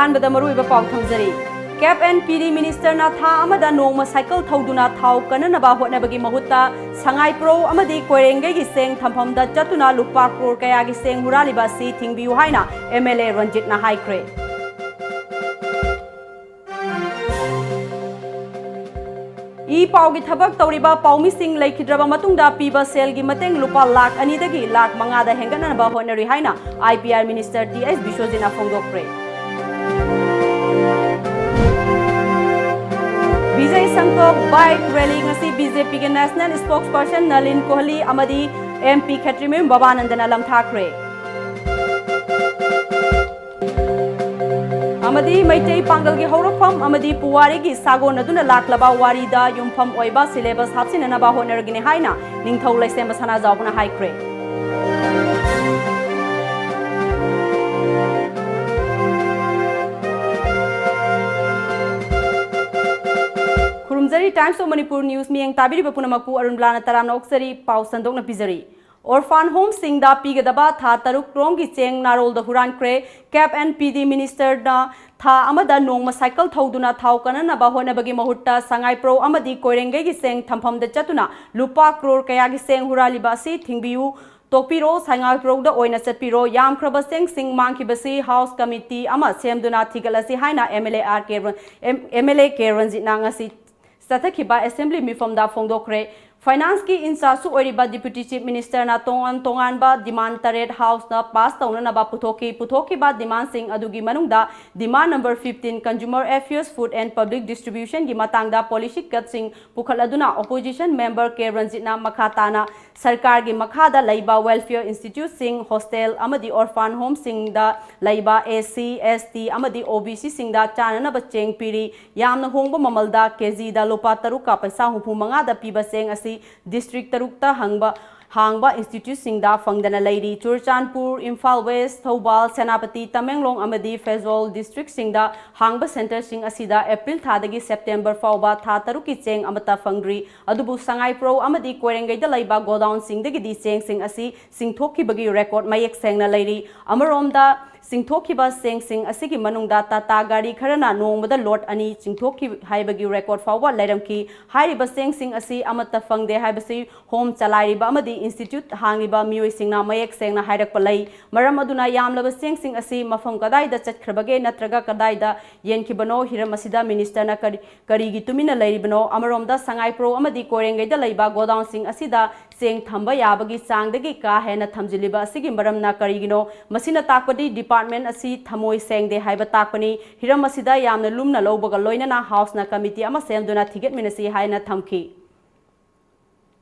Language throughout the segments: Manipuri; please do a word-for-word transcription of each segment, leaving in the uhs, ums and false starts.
ꯑꯍꯥꯟꯕꯗ ꯃꯔꯨꯑꯣꯏꯕ ꯄꯥꯎ ꯊꯝꯖꯔꯤ꯫ ꯀꯦꯞ ꯑꯦꯟ ꯄꯤ ꯗꯤ ꯃꯤꯅꯤꯁꯇꯔꯅ ꯊꯥ ꯑꯃꯗ ꯅꯣꯡꯃ ꯁꯥꯏꯀꯜ ꯊꯧꯗꯨꯅ ꯊꯥꯎ ꯀꯟꯅꯅꯕ ꯍꯣꯠꯅꯕꯒꯤ ꯃꯍꯨꯠꯇ ꯁꯉꯥꯏꯄ꯭ꯔꯧ ꯑꯃꯗꯤ ꯀꯣꯏꯔꯦꯡꯒꯩꯒꯤ ꯆꯦꯡ ꯊꯝꯐꯝꯗ ꯆꯠꯇꯨꯅ ꯂꯨꯄꯥ ꯀ꯭ꯔꯣꯔ ꯀꯌꯥꯒꯤ ꯆꯦꯡ ꯍꯨꯔꯥꯜꯂꯤꯕ ꯑꯁꯤ ꯊꯤꯡꯕꯤꯌꯨ ꯍꯥꯏꯅ ꯑꯦꯝ ꯑꯦꯜ ꯑꯦ ꯔꯟꯖꯤꯠꯅ ꯍꯥꯏꯈ꯭ꯔꯦ꯫ ꯏ ꯄꯥꯎꯒꯤ ꯊꯕꯛ ꯇꯧꯔꯤꯕ ꯄꯥꯎꯃꯤꯁꯤꯡ ꯂꯩꯈꯤꯗ꯭ꯔꯕ ꯃꯇꯨꯡꯗ ꯄꯤꯕ ꯁꯦꯜꯒꯤ ꯃꯇꯦꯡ ꯂꯨꯄꯥ ꯂꯥꯈ ꯑꯅꯤꯗꯒꯤ ꯂꯥꯈ ꯃꯉꯥꯗ ꯍꯦꯟꯒꯠꯅꯅꯕ ꯍꯣꯠꯅꯔꯤ ꯍꯥꯏꯅ I P R minister T S ꯕꯤꯁ꯭ꯋꯖꯤꯠꯅ ꯐꯣꯡꯗꯣꯛꯈ꯭ꯔꯦ꯫ ꯕꯤꯖꯌ ꯁꯪꯀꯜꯞ ꯕꯥꯏꯛ ꯔꯦꯂꯤ ꯉꯁꯤ ꯕꯤ ꯖꯦ ꯄꯤꯒꯤ national spokesperson Nalin Kohli ꯑꯃꯗꯤ ꯑꯦꯝ ꯄꯤ ꯈꯦꯇ꯭ꯔꯤꯃꯌꯨꯝ ꯕꯕꯥꯅꯟꯗꯅ ꯂꯝꯊꯥꯈ꯭ꯔꯦ꯫ ꯑꯃꯗꯤ ꯃꯩꯇꯩ ꯄꯥꯡꯒꯜꯒꯤ ꯍꯧꯔꯛꯐꯝ ꯑꯃꯗꯤ ꯄꯨꯋꯥꯔꯤꯒꯤ ꯁꯥꯒꯣꯟꯅꯗꯨꯅ ꯂꯥꯛꯂꯕ ꯋꯥꯔꯤꯗ ꯌꯨꯝꯐꯝ ꯑꯣꯏꯕ ꯁꯤꯂꯦꯕꯁ ꯍꯥꯞꯆꯤꯟꯅꯅꯕ ꯍꯣꯠꯅꯔꯒꯅꯤ ꯍꯥꯏꯅ ꯅꯤꯡꯊꯧ ꯂꯩꯁꯦꯝꯕ ꯁꯅꯥꯖꯥꯎꯕꯅ ꯍꯥꯏꯈ꯭ꯔꯦ꯫ ꯈꯨꯔꯨꯝꯖꯔꯤ Times of Manipur News ꯃꯤꯠꯌꯦꯡ ꯇꯥꯕꯤꯔꯤꯕ ꯄꯨꯝꯅꯃꯛꯄꯨ ꯑꯔꯨꯟꯕꯂꯥꯅ ꯇꯔꯥꯝꯅ ꯑꯣꯛꯆꯔꯤ꯫ ꯄꯥꯎ ꯁꯟꯗꯣꯛꯅ ꯄꯤꯖꯔꯤ꯫ ꯑꯣꯔꯐꯥꯟ ꯍꯣꯝꯁꯤꯡꯗ ꯄꯤꯒꯗꯕ ꯊꯥ ꯇꯔꯨꯛ ꯔꯣꯝꯒꯤ ꯆꯦꯡ ꯅꯥꯔꯣꯜꯗ ꯍꯨꯔꯥꯟꯈ꯭ꯔꯦ꯫ ꯀꯦꯞ ꯑꯦꯟ ꯄꯤ ꯗꯤ ꯃꯤꯅꯤꯁꯇꯔꯅ ꯊꯥ ꯑꯃꯗ ꯅꯣꯡꯃ ꯁꯥꯏꯀꯜ ꯊꯧꯗꯨꯅ ꯊꯥꯎ ꯀꯟꯅꯅꯕ ꯍꯣꯠꯅꯕꯒꯤ ꯃꯍꯨꯠꯇ ꯁꯉꯥꯏꯄ꯭ꯔꯧ ꯑꯃꯗꯤ ꯀꯣꯏꯔꯦꯡꯒꯩꯒꯤ ꯆꯦꯡ ꯊꯝꯐꯝꯗ ꯆꯠꯇꯨꯅ ꯂꯨꯄꯥ ꯀ꯭ꯔꯣꯔ ꯀꯌꯥꯒꯤ ꯆꯦꯡ ꯍꯨꯔꯥꯜꯂꯤꯕ ꯑꯁꯤ ꯊꯤꯡꯕꯤꯌꯨ, ꯇꯣꯛꯄꯤꯔꯣ, ꯁꯉꯥꯏꯄ꯭ꯔꯧꯗ ꯑꯣꯏꯅ ꯆꯠꯄꯤꯔꯣ, ꯌꯥꯝꯈ꯭ꯔꯕ ꯆꯦꯡꯁꯤꯡ ꯃꯥꯡꯈꯤꯕꯁꯤ ꯍꯥꯎꯁ ꯀꯃꯤꯇꯤ ꯑꯃ ꯁꯦꯝꯗꯨꯅ ꯊꯤꯒꯠꯂꯁꯤ ꯍꯥꯏꯅ M L A R K ꯔꯟ-, M-, M L A K ꯔꯟꯖꯤꯠꯅ ꯉꯁꯤ ꯆꯠꯊꯈꯤꯕ ꯑꯦꯁꯦꯝꯕ꯭ꯂꯤ ꯃꯤꯐꯝꯗ ꯐꯣꯡꯗꯣꯛꯈ꯭ꯔꯦ꯫ ꯐꯥꯏꯅꯥꯟꯁꯀꯤ ꯏꯟꯆꯥꯔꯖꯁꯨ ꯑꯣꯏꯔꯤꯕ ꯗꯤꯄ꯭ꯌꯨꯇꯤ ꯆꯤꯐ ꯃꯤꯅꯤꯁꯇꯔꯅ ꯇꯣꯉꯥꯟ ꯇꯣꯉꯥꯟꯕ ꯗꯤꯃꯥꯟ ꯇꯔꯦꯠ ꯍꯥꯎꯁꯅ ꯄꯥꯁ ꯇꯧꯅꯅꯕ ꯄꯨꯊꯣꯛꯈꯤ꯫ ꯄꯨꯊꯣꯛꯈꯤꯕ ꯗꯤꯃꯥꯟꯁꯤꯡ ꯑꯗꯨꯒꯤ ꯃꯅꯨꯡꯗ demand number fifteen, Consumer Affairs, Food and Public Distributionꯒꯤ ꯃꯇꯥꯡꯗ ꯄꯣꯂꯤꯁꯤ ꯀꯠꯁꯤꯡ ꯄꯨꯈꯠꯂꯗꯨꯅ ꯑꯣꯄꯣꯖꯤꯁꯟ ꯃꯦꯝꯕꯔ ꯀꯦ ꯔꯟꯖꯤꯠꯅ ꯃꯈꯥ ꯇꯥꯅ ꯁꯔꯀꯥꯔꯒꯤ ꯃꯈꯥꯗ ꯂꯩꯕ ꯋꯦꯜꯐꯤꯌꯔ ꯏꯟꯁꯇꯤꯇ꯭ꯌꯨꯠꯁꯤꯡ, ꯍꯣꯁꯇꯦꯜ ꯑꯃꯗꯤ ꯑꯣꯔꯐꯥꯟ ꯍꯣꯝꯁꯤꯡꯗ ꯂꯩꯕ ꯑꯦꯁ ꯁꯤ, ꯑꯦꯁ ꯇꯤ ꯑꯃꯗꯤ ꯑꯣ ꯕꯤ ꯁꯤꯁꯤꯡꯗ ꯆꯥꯅꯅꯕ ꯆꯦꯡ ꯄꯤꯔꯤ꯫ ꯌꯥꯝꯅ ꯍꯣꯡꯕ ꯃꯃꯜꯗ ꯀꯦꯖꯤꯗ ꯂꯨꯄꯥ ꯇꯔꯨꯛꯀ ꯄꯩꯁꯥ ꯍꯨꯝꯐꯨ ꯃꯉꯥꯗ ꯄꯤꯕ ꯆꯦꯡ ꯑꯁꯤ ꯗꯤꯁꯇ꯭ꯔꯤꯛ ꯇꯔꯨꯛꯇ ꯍꯪꯕ, ꯍꯥꯡꯕ ꯏꯟꯁꯇꯤꯇ꯭ꯌꯨꯠꯁꯤꯡꯗ ꯐꯪꯗꯅ ꯂꯩꯔꯤ꯫ ꯆꯨꯔꯆꯥꯟꯄꯨꯔ, ꯏꯝꯐꯥꯜ ꯋꯦꯁ, ꯊꯧꯕꯥꯜ, ꯁꯦꯅꯥꯄꯇꯤ, ꯇꯃꯦꯡꯂꯣꯡ ꯑꯃꯗꯤ ꯐꯦꯖꯣꯜ ꯗꯤꯁꯇ꯭ꯔꯤꯛꯁꯤꯡꯗ ꯍꯥꯡꯕ ꯁꯦꯟꯇꯔꯁꯤꯡ ꯑꯁꯤꯗ ꯑꯦꯄ꯭ꯔꯤꯜ ꯊꯥꯗꯒꯤ ꯁꯦꯞꯇꯦꯝꯕꯔ ꯐꯥꯎꯕ ꯊꯥ ꯇꯔꯨꯛꯀꯤ ꯆꯦꯡ ꯑꯃꯠꯇ ꯐꯪꯗ꯭ꯔꯤ꯫ ꯑꯗꯨꯕꯨ ꯁꯉꯥꯏꯄ꯭ꯔꯧ ꯑꯃꯗꯤ ꯀꯣꯏꯔꯦꯡꯒꯩꯗ ꯂꯩꯕ ꯒꯣꯗꯥꯎꯟꯁꯤꯡꯗꯒꯤꯗꯤ ꯆꯦꯡꯁꯤꯡ ꯑꯁꯤ ꯆꯤꯡꯊꯣꯛꯈꯤꯕꯒꯤ ꯔꯦꯀꯣꯔꯗ ꯃꯌꯦꯛ ꯁꯦꯡꯅ ꯂꯩꯔꯤ꯫ ꯑꯃꯔꯣꯝꯗ, ꯆꯤꯡꯊꯣꯛꯈꯤꯕ ꯆꯦꯡꯁꯤꯡ ꯑꯁꯤꯒꯤ ꯃꯅꯨꯡꯗ ꯇꯥꯇꯥ ꯒꯥꯔꯤ ꯈꯔꯅ ꯅꯣꯡꯃꯗ ꯂꯣꯠ ꯑꯅꯤ ꯆꯤꯡꯊꯣꯛꯈꯤ ꯍꯥꯏꯕꯒꯤ ꯔꯦꯀꯣꯔꯗ ꯐꯥꯎꯕ ꯂꯩꯔꯝꯈꯤ꯫ ꯍꯥꯏꯔꯤꯕ ꯆꯦꯡꯁꯤꯡ ꯑꯁꯤ ꯑꯃꯠꯇ ꯐꯪꯗꯦ ꯍꯥꯏꯕꯁꯤ ꯍꯣꯝ ꯆꯂꯥꯏꯔꯤꯕ ꯑꯃꯗꯤ ꯏꯟꯁꯇꯤꯇ꯭ꯌꯨꯠ ꯍꯥꯡꯂꯤꯕ ꯃꯤꯑꯣꯏꯁꯤꯡꯅ ꯃꯌꯦꯛ ꯁꯦꯡꯅ ꯍꯥꯏꯔꯛꯄ ꯂꯩ꯫ ꯃꯔꯝ ꯑꯗꯨꯅ ꯌꯥꯝꯂꯕ ꯆꯦꯡꯁꯤꯡ ꯑꯁꯤ ꯃꯐꯝ ꯀꯗꯥꯏꯗ ꯆꯠꯈ꯭ꯔꯕꯒꯦ ꯅꯠꯇ꯭ꯔꯒ ꯀꯗꯥꯏꯗ ꯌꯦꯟꯈꯤꯕꯅꯣ? ꯍꯤꯔꯝ ꯑꯁꯤꯗ ꯃꯤꯅꯤꯁꯇꯔꯅ ꯀꯔꯤ, ꯀꯔꯤꯒꯤ ꯇꯨꯃꯤꯟꯅ ꯂꯩꯔꯤꯕꯅꯣ? ꯑꯃꯔꯣꯝꯗ ꯁꯉꯥꯏꯄ꯭ꯔꯧ ꯑꯃꯗꯤ ꯀꯣꯏꯔꯦꯡꯒꯩꯗ ꯂꯩꯕ ꯒꯣꯗꯥꯎꯟꯁꯤꯡ ꯑꯁꯤꯗ ꯆꯦꯡ ꯊꯝꯕ ꯌꯥꯕꯒꯤ ꯆꯥꯡꯗꯒꯤ ꯀꯥ ꯍꯦꯟꯅ ꯊꯝꯖꯤꯜꯂꯤꯕ ꯑꯁꯤꯒꯤ ꯃꯔꯝꯅ ꯀꯔꯤꯒꯤꯅꯣ? ꯃꯁꯤꯅ ꯇꯥꯛꯄꯗꯤ ꯗꯤꯄꯥꯔꯠꯃꯦꯟ ꯑꯁꯤ ꯊꯃꯣꯏ ꯁꯦꯡꯗꯦ ꯍꯥꯏꯕ ꯇꯥꯛꯄꯅꯤ꯫ ꯍꯤꯔꯝ ꯑꯁꯤꯗ ꯌꯥꯝꯅ ꯂꯨꯝꯅ ꯂꯧꯕꯒ ꯂꯣꯏꯅꯅ ꯍꯥꯎꯁꯅ ꯀꯃꯤꯇꯤ ꯑꯃ ꯁꯦꯝꯗꯨꯅ ꯊꯤꯒꯠꯃꯤꯟꯅꯁꯤ ꯍꯥꯏꯅ ꯊꯝꯈꯤ꯫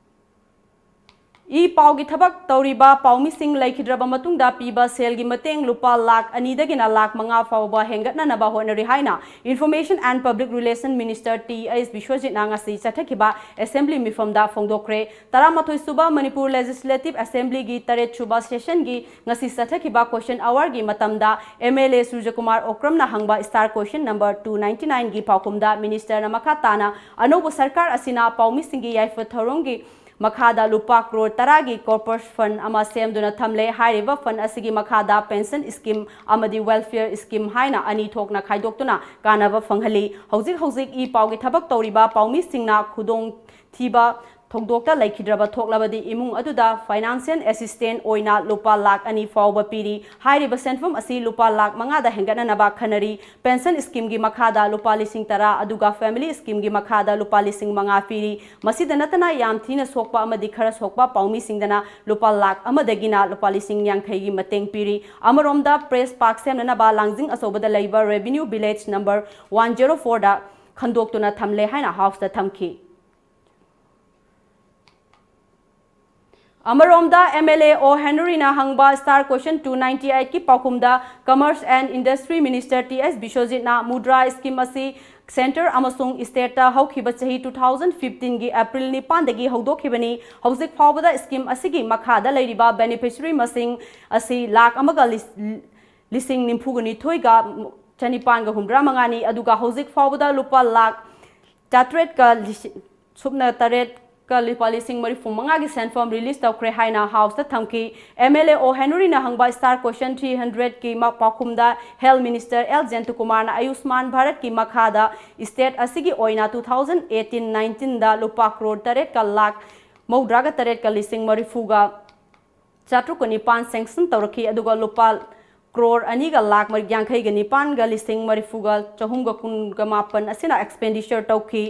ꯏ ꯄꯥꯎꯒꯤ ꯊꯕꯛ ꯇꯧꯔꯤꯕ ꯄꯥꯎꯃꯤꯁꯤꯡ ꯂꯩꯈꯤꯗ꯭ꯔꯕ ꯃꯇꯨꯡꯗ ꯄꯤꯕ ꯁꯦꯜꯒꯤ ꯃꯇꯦꯡ ꯂꯨꯄꯥ ꯂꯥꯈ ꯑꯅꯤꯗꯒꯤꯅ ꯂꯥꯈ ꯃꯉꯥ ꯐꯥꯎꯕ ꯍꯦꯟꯒꯠꯅꯅꯕ ꯍꯣꯠꯅꯔꯤ ꯍꯥꯏꯅ Information and Public Relation Minister T H ꯕꯤꯁ꯭ꯋꯖꯤꯠꯅ ꯉꯁꯤ ꯆꯠꯊꯈꯤꯕ ꯑꯦꯁꯦꯝꯕ꯭ꯂꯤ ꯃꯤꯐꯝꯗ ꯐꯣꯡꯗꯣꯛꯈ꯭ꯔꯦ꯫ ꯇꯔꯥꯃꯥꯊꯣꯏ ꯁꯨꯕ ꯃꯅꯤꯄꯨꯔ ꯂꯦꯖꯤꯁꯂꯦꯇꯤꯚ ꯑꯦꯁꯦꯝꯕ꯭ꯂꯤꯒꯤ ꯇꯔꯦꯠ ꯁꯨꯕ ꯁꯦꯁꯟꯒꯤ ꯉꯁꯤ ꯆꯠꯊꯈꯤꯕ ꯀꯣꯏꯁꯟ ꯑꯋꯥꯔꯒꯤ ꯃꯇꯝꯗ ꯑꯦꯝ ꯑꯦꯜ ꯑꯦ ꯁꯨꯔꯖꯀꯨꯃꯥꯔ ꯑꯣꯀ꯭ꯔꯝꯅ ꯍꯪꯕ ꯏꯁꯇꯥꯔ ꯀꯣꯏꯁꯟ ꯅꯝꯕꯔ ꯇꯨ ꯅꯥꯏꯟꯇꯤ ꯅꯥꯏꯟꯒꯤ ꯄꯥꯎꯈꯨꯝꯗ ꯃꯤꯅꯤꯁꯇꯔꯅ ꯃꯈꯥ ꯇꯥꯅ ꯑꯅꯧꯕ ꯁꯔꯀꯥꯔ ꯑꯁꯤꯅ ꯄꯥꯎꯃꯤꯁꯤꯡꯒꯤ ꯌꯥꯏꯐ ꯊꯧꯔꯝꯒꯤ ꯃꯈꯥꯗ ꯂꯨꯄꯥ ꯀ꯭ꯔꯣꯔ ꯇꯔꯥꯒꯤ ꯀꯣꯔꯄꯁ ꯐꯟ ꯑꯃ ꯁꯦꯝꯗꯨꯅ ꯊꯝꯂꯦ꯫ ꯍꯥꯏꯔꯤꯕ ꯐꯟ ꯑꯁꯤꯒꯤ ꯃꯈꯥꯗ ꯄꯦꯟꯁꯟ ꯁ꯭ꯀꯤꯝ ꯑꯃꯗꯤ ꯋꯦꯜꯐꯤꯌꯔ ꯁ꯭ꯀꯤꯝ ꯍꯥꯏꯅ ꯑꯅꯤ ꯊꯣꯛꯅ ꯈꯥꯏꯗꯣꯛꯇꯨꯅ ꯀꯥꯟꯅꯕ ꯐꯪꯍꯜꯂꯤ꯫ ꯍꯧꯖꯤꯛ ꯍꯧꯖꯤꯛ ꯏ ꯄꯥꯎꯒꯤ ꯊꯕꯛ ꯇꯧꯔꯤꯕ ꯄꯥꯎꯃꯤꯁꯤꯡꯅ ꯈꯨꯗꯣꯡ ꯊꯤꯕ ꯊꯧꯗꯣꯛꯇ ꯂꯩꯈꯤꯗ꯭ꯔꯕ ꯊꯣꯛꯂꯕꯗꯤ ꯏꯃꯨꯡ ꯑꯗꯨꯗ ꯐꯥꯏꯅꯥꯟꯁꯤꯌꯦꯜ ꯑꯦꯁꯤꯁꯇꯦꯟ ꯑꯣꯏꯅ ꯂꯨꯄꯥ ꯂꯥꯈ ꯑꯅꯤ ꯐꯥꯎꯕ ꯄꯤꯔꯤ꯫ ꯍꯥꯏꯔꯤꯕ ꯁꯦꯟꯐꯝ ꯑꯁꯤ ꯂꯨꯄꯥ ꯂꯥꯈ ꯃꯉꯥꯗ ꯍꯦꯟꯒꯠꯅꯅꯕ ꯈꯟꯅꯔꯤ꯫ ꯄꯦꯟꯁꯟ ꯁ꯭ꯀꯤꯝꯒꯤ ꯃꯈꯥꯗ ꯂꯨꯄꯥ ꯂꯤꯁꯤꯡ ꯇꯔꯥ ꯑꯗꯨꯒ ꯐꯦꯃꯤꯂꯤ ꯁ꯭ꯀꯤꯝꯒꯤ ꯃꯈꯥꯗ ꯂꯨꯄꯥ ꯂꯤꯁꯤꯡ ꯃꯉꯥ ꯄꯤꯔꯤ꯫ ꯃꯁꯤꯗ ꯅꯠꯇꯅ ꯌꯥꯝ ꯊꯤꯅ ꯁꯣꯛꯄ ꯑꯃꯗꯤ ꯈꯔ ꯁꯣꯛꯄ ꯄꯥꯎꯃꯤꯁꯤꯡꯗꯅ ꯂꯨꯄꯥ ꯂꯥꯈ ꯑꯃꯗꯒꯤꯅ ꯂꯨꯄꯥ ꯂꯤꯁꯤꯡ ꯌꯥꯡꯈꯩꯒꯤ ꯃꯇꯦꯡ ꯄꯤꯔꯤ꯫ ꯑꯃꯔꯣꯝꯗ ꯄ꯭ꯔꯦꯁ ꯄꯥꯔꯛ ꯁꯦꯝꯅꯅꯕ ꯂꯥꯡꯖꯤꯡ ꯑꯆꯧꯕꯗ ꯂꯩꯕ revenue village number one zero ꯐꯣꯔꯗ ꯈꯟꯗꯣꯛꯇꯨꯅ ꯊꯝꯂꯦ ꯍꯥꯏꯅ ꯍꯥꯎꯁꯇ ꯊꯝꯈꯤ꯫ ꯑꯃꯔꯣꯝꯗ ꯑꯦꯝ ꯑꯦꯜ ꯑꯦ ꯑꯣ ꯍꯦꯅꯔꯤꯅ ꯍꯪꯕ ꯏꯁꯇꯥꯔ ꯀꯣꯏꯁꯟ ꯇꯨ ꯅꯥꯏꯟꯇꯤ ꯑꯩꯠꯀꯤ ꯄꯥꯎꯈꯨꯝꯗ Commerce and Industry Minister T H ꯕꯤꯁ꯭ꯋꯖꯤꯠꯅ ꯃꯨꯗ꯭ꯔꯥ ꯁ꯭ꯀꯤꯝ ꯑꯁꯤ ꯁꯦꯟꯇꯔ ꯑꯃꯁꯨꯡ ꯁ꯭ꯇꯦꯠꯇ ꯍꯧꯈꯤꯕ ꯆꯍꯤ ꯇꯨ ꯊꯥꯎꯖꯟ ꯐꯤꯐꯇꯤꯟꯒꯤ ꯑꯦꯄ꯭ꯔꯤꯜ ꯅꯤꯄꯥꯟꯗꯒꯤ ꯍꯧꯗꯣꯛꯈꯤꯕꯅꯤ꯫ ꯍꯧꯖꯤꯛ ꯐꯥꯎꯕꯗ ꯁ꯭ꯀꯤꯝ ꯑꯁꯤꯒꯤ ꯃꯈꯥꯗ ꯂꯩꯔꯤꯕ ꯕꯦꯅꯤꯐꯤꯁꯔꯤ ꯃꯁꯤꯡ ꯑꯁꯤ ꯂꯥꯈ ꯑꯃꯒ ꯂꯤꯁꯤꯡ ꯅꯤꯐꯨꯒ ꯅꯤꯊꯣꯏꯒ ꯆꯅꯤꯄꯥꯟꯒ ꯍꯨꯝꯗ꯭ꯔꯥ ꯃꯉꯥꯅꯤ, ꯑꯗꯨꯒ ꯍꯧꯖꯤꯛ ꯐꯥꯎꯕꯗ ꯂꯨꯄꯥ ꯂꯥꯈ ꯆꯥꯇ꯭ꯔꯦꯠꯀ ꯂꯤꯁꯤꯡ ꯁꯨꯞꯅ ꯇꯔꯦꯠ ꯀ ꯂꯨꯄꯥ ꯂꯤꯁꯤꯡ ꯃꯔꯤꯐꯨ ꯃꯉꯥꯒꯤ ꯁꯦꯟꯐꯝ ꯔꯤꯂꯤꯁ ꯇꯧꯈ꯭ꯔꯦ ꯍꯥꯏꯅ ꯍꯥꯎꯁꯇ ꯊꯝꯈꯤ꯫ ꯑꯦꯝ ꯑꯦꯜ ꯑꯦ ꯑꯣ ꯍꯦꯅꯔꯤꯅ ꯍꯪꯕ ꯁ꯭ꯇꯥꯔ ꯀ꯭ꯋꯦꯁꯟ ꯊ꯭ꯔꯤ ꯍꯟꯗ꯭ꯔꯦꯗꯀꯤ ꯃ-, ꯄꯥꯎꯈꯨꯝꯗ ꯍꯦꯜꯊ ꯃꯤꯅꯤꯁꯇꯔ ꯑꯦꯜ ꯖꯌꯟꯇꯀꯨꯃꯥꯔꯅ ꯑꯌꯨꯁꯃꯥꯟ ꯚꯥꯔꯠꯀꯤ ꯃꯈꯥꯗ ꯁ꯭ꯇꯦꯠ ꯑꯁꯤꯒꯤ ꯑꯣꯏꯅ two thousand eighteen nineteenꯗ ꯂꯨꯄꯥ ꯀ꯭ꯔꯣꯔ ꯇꯔꯦꯠꯀ ꯂꯥꯈ ꯃꯧꯗ꯭ꯔꯥꯒ ꯇꯔꯦꯠꯀ ꯂꯤꯁꯤꯡ ꯃꯔꯤꯐꯨꯒ ꯆꯥꯇ꯭ꯔꯨꯛꯀ ꯅꯤꯄꯥꯟ ꯁꯦꯡꯁꯟ ꯇꯧꯔꯛꯈꯤ, ꯑꯗꯨꯒ ꯂꯨꯄꯥ ꯀ꯭ꯔꯣꯔ ꯑꯅꯤꯒ ꯂꯥꯈ ꯌꯥꯡꯈꯩꯒ ꯅꯤꯄꯥꯟꯒ ꯂꯤꯁꯤꯡ ꯃꯔꯤꯐꯨꯒ ꯆꯍꯨꯝꯒ ꯀꯨꯟꯒ ꯃꯥꯄꯟ ꯑꯁꯤꯅ ꯑꯦꯛꯁꯄꯦꯟꯗꯤꯆꯔ ꯇꯧꯈꯤ꯫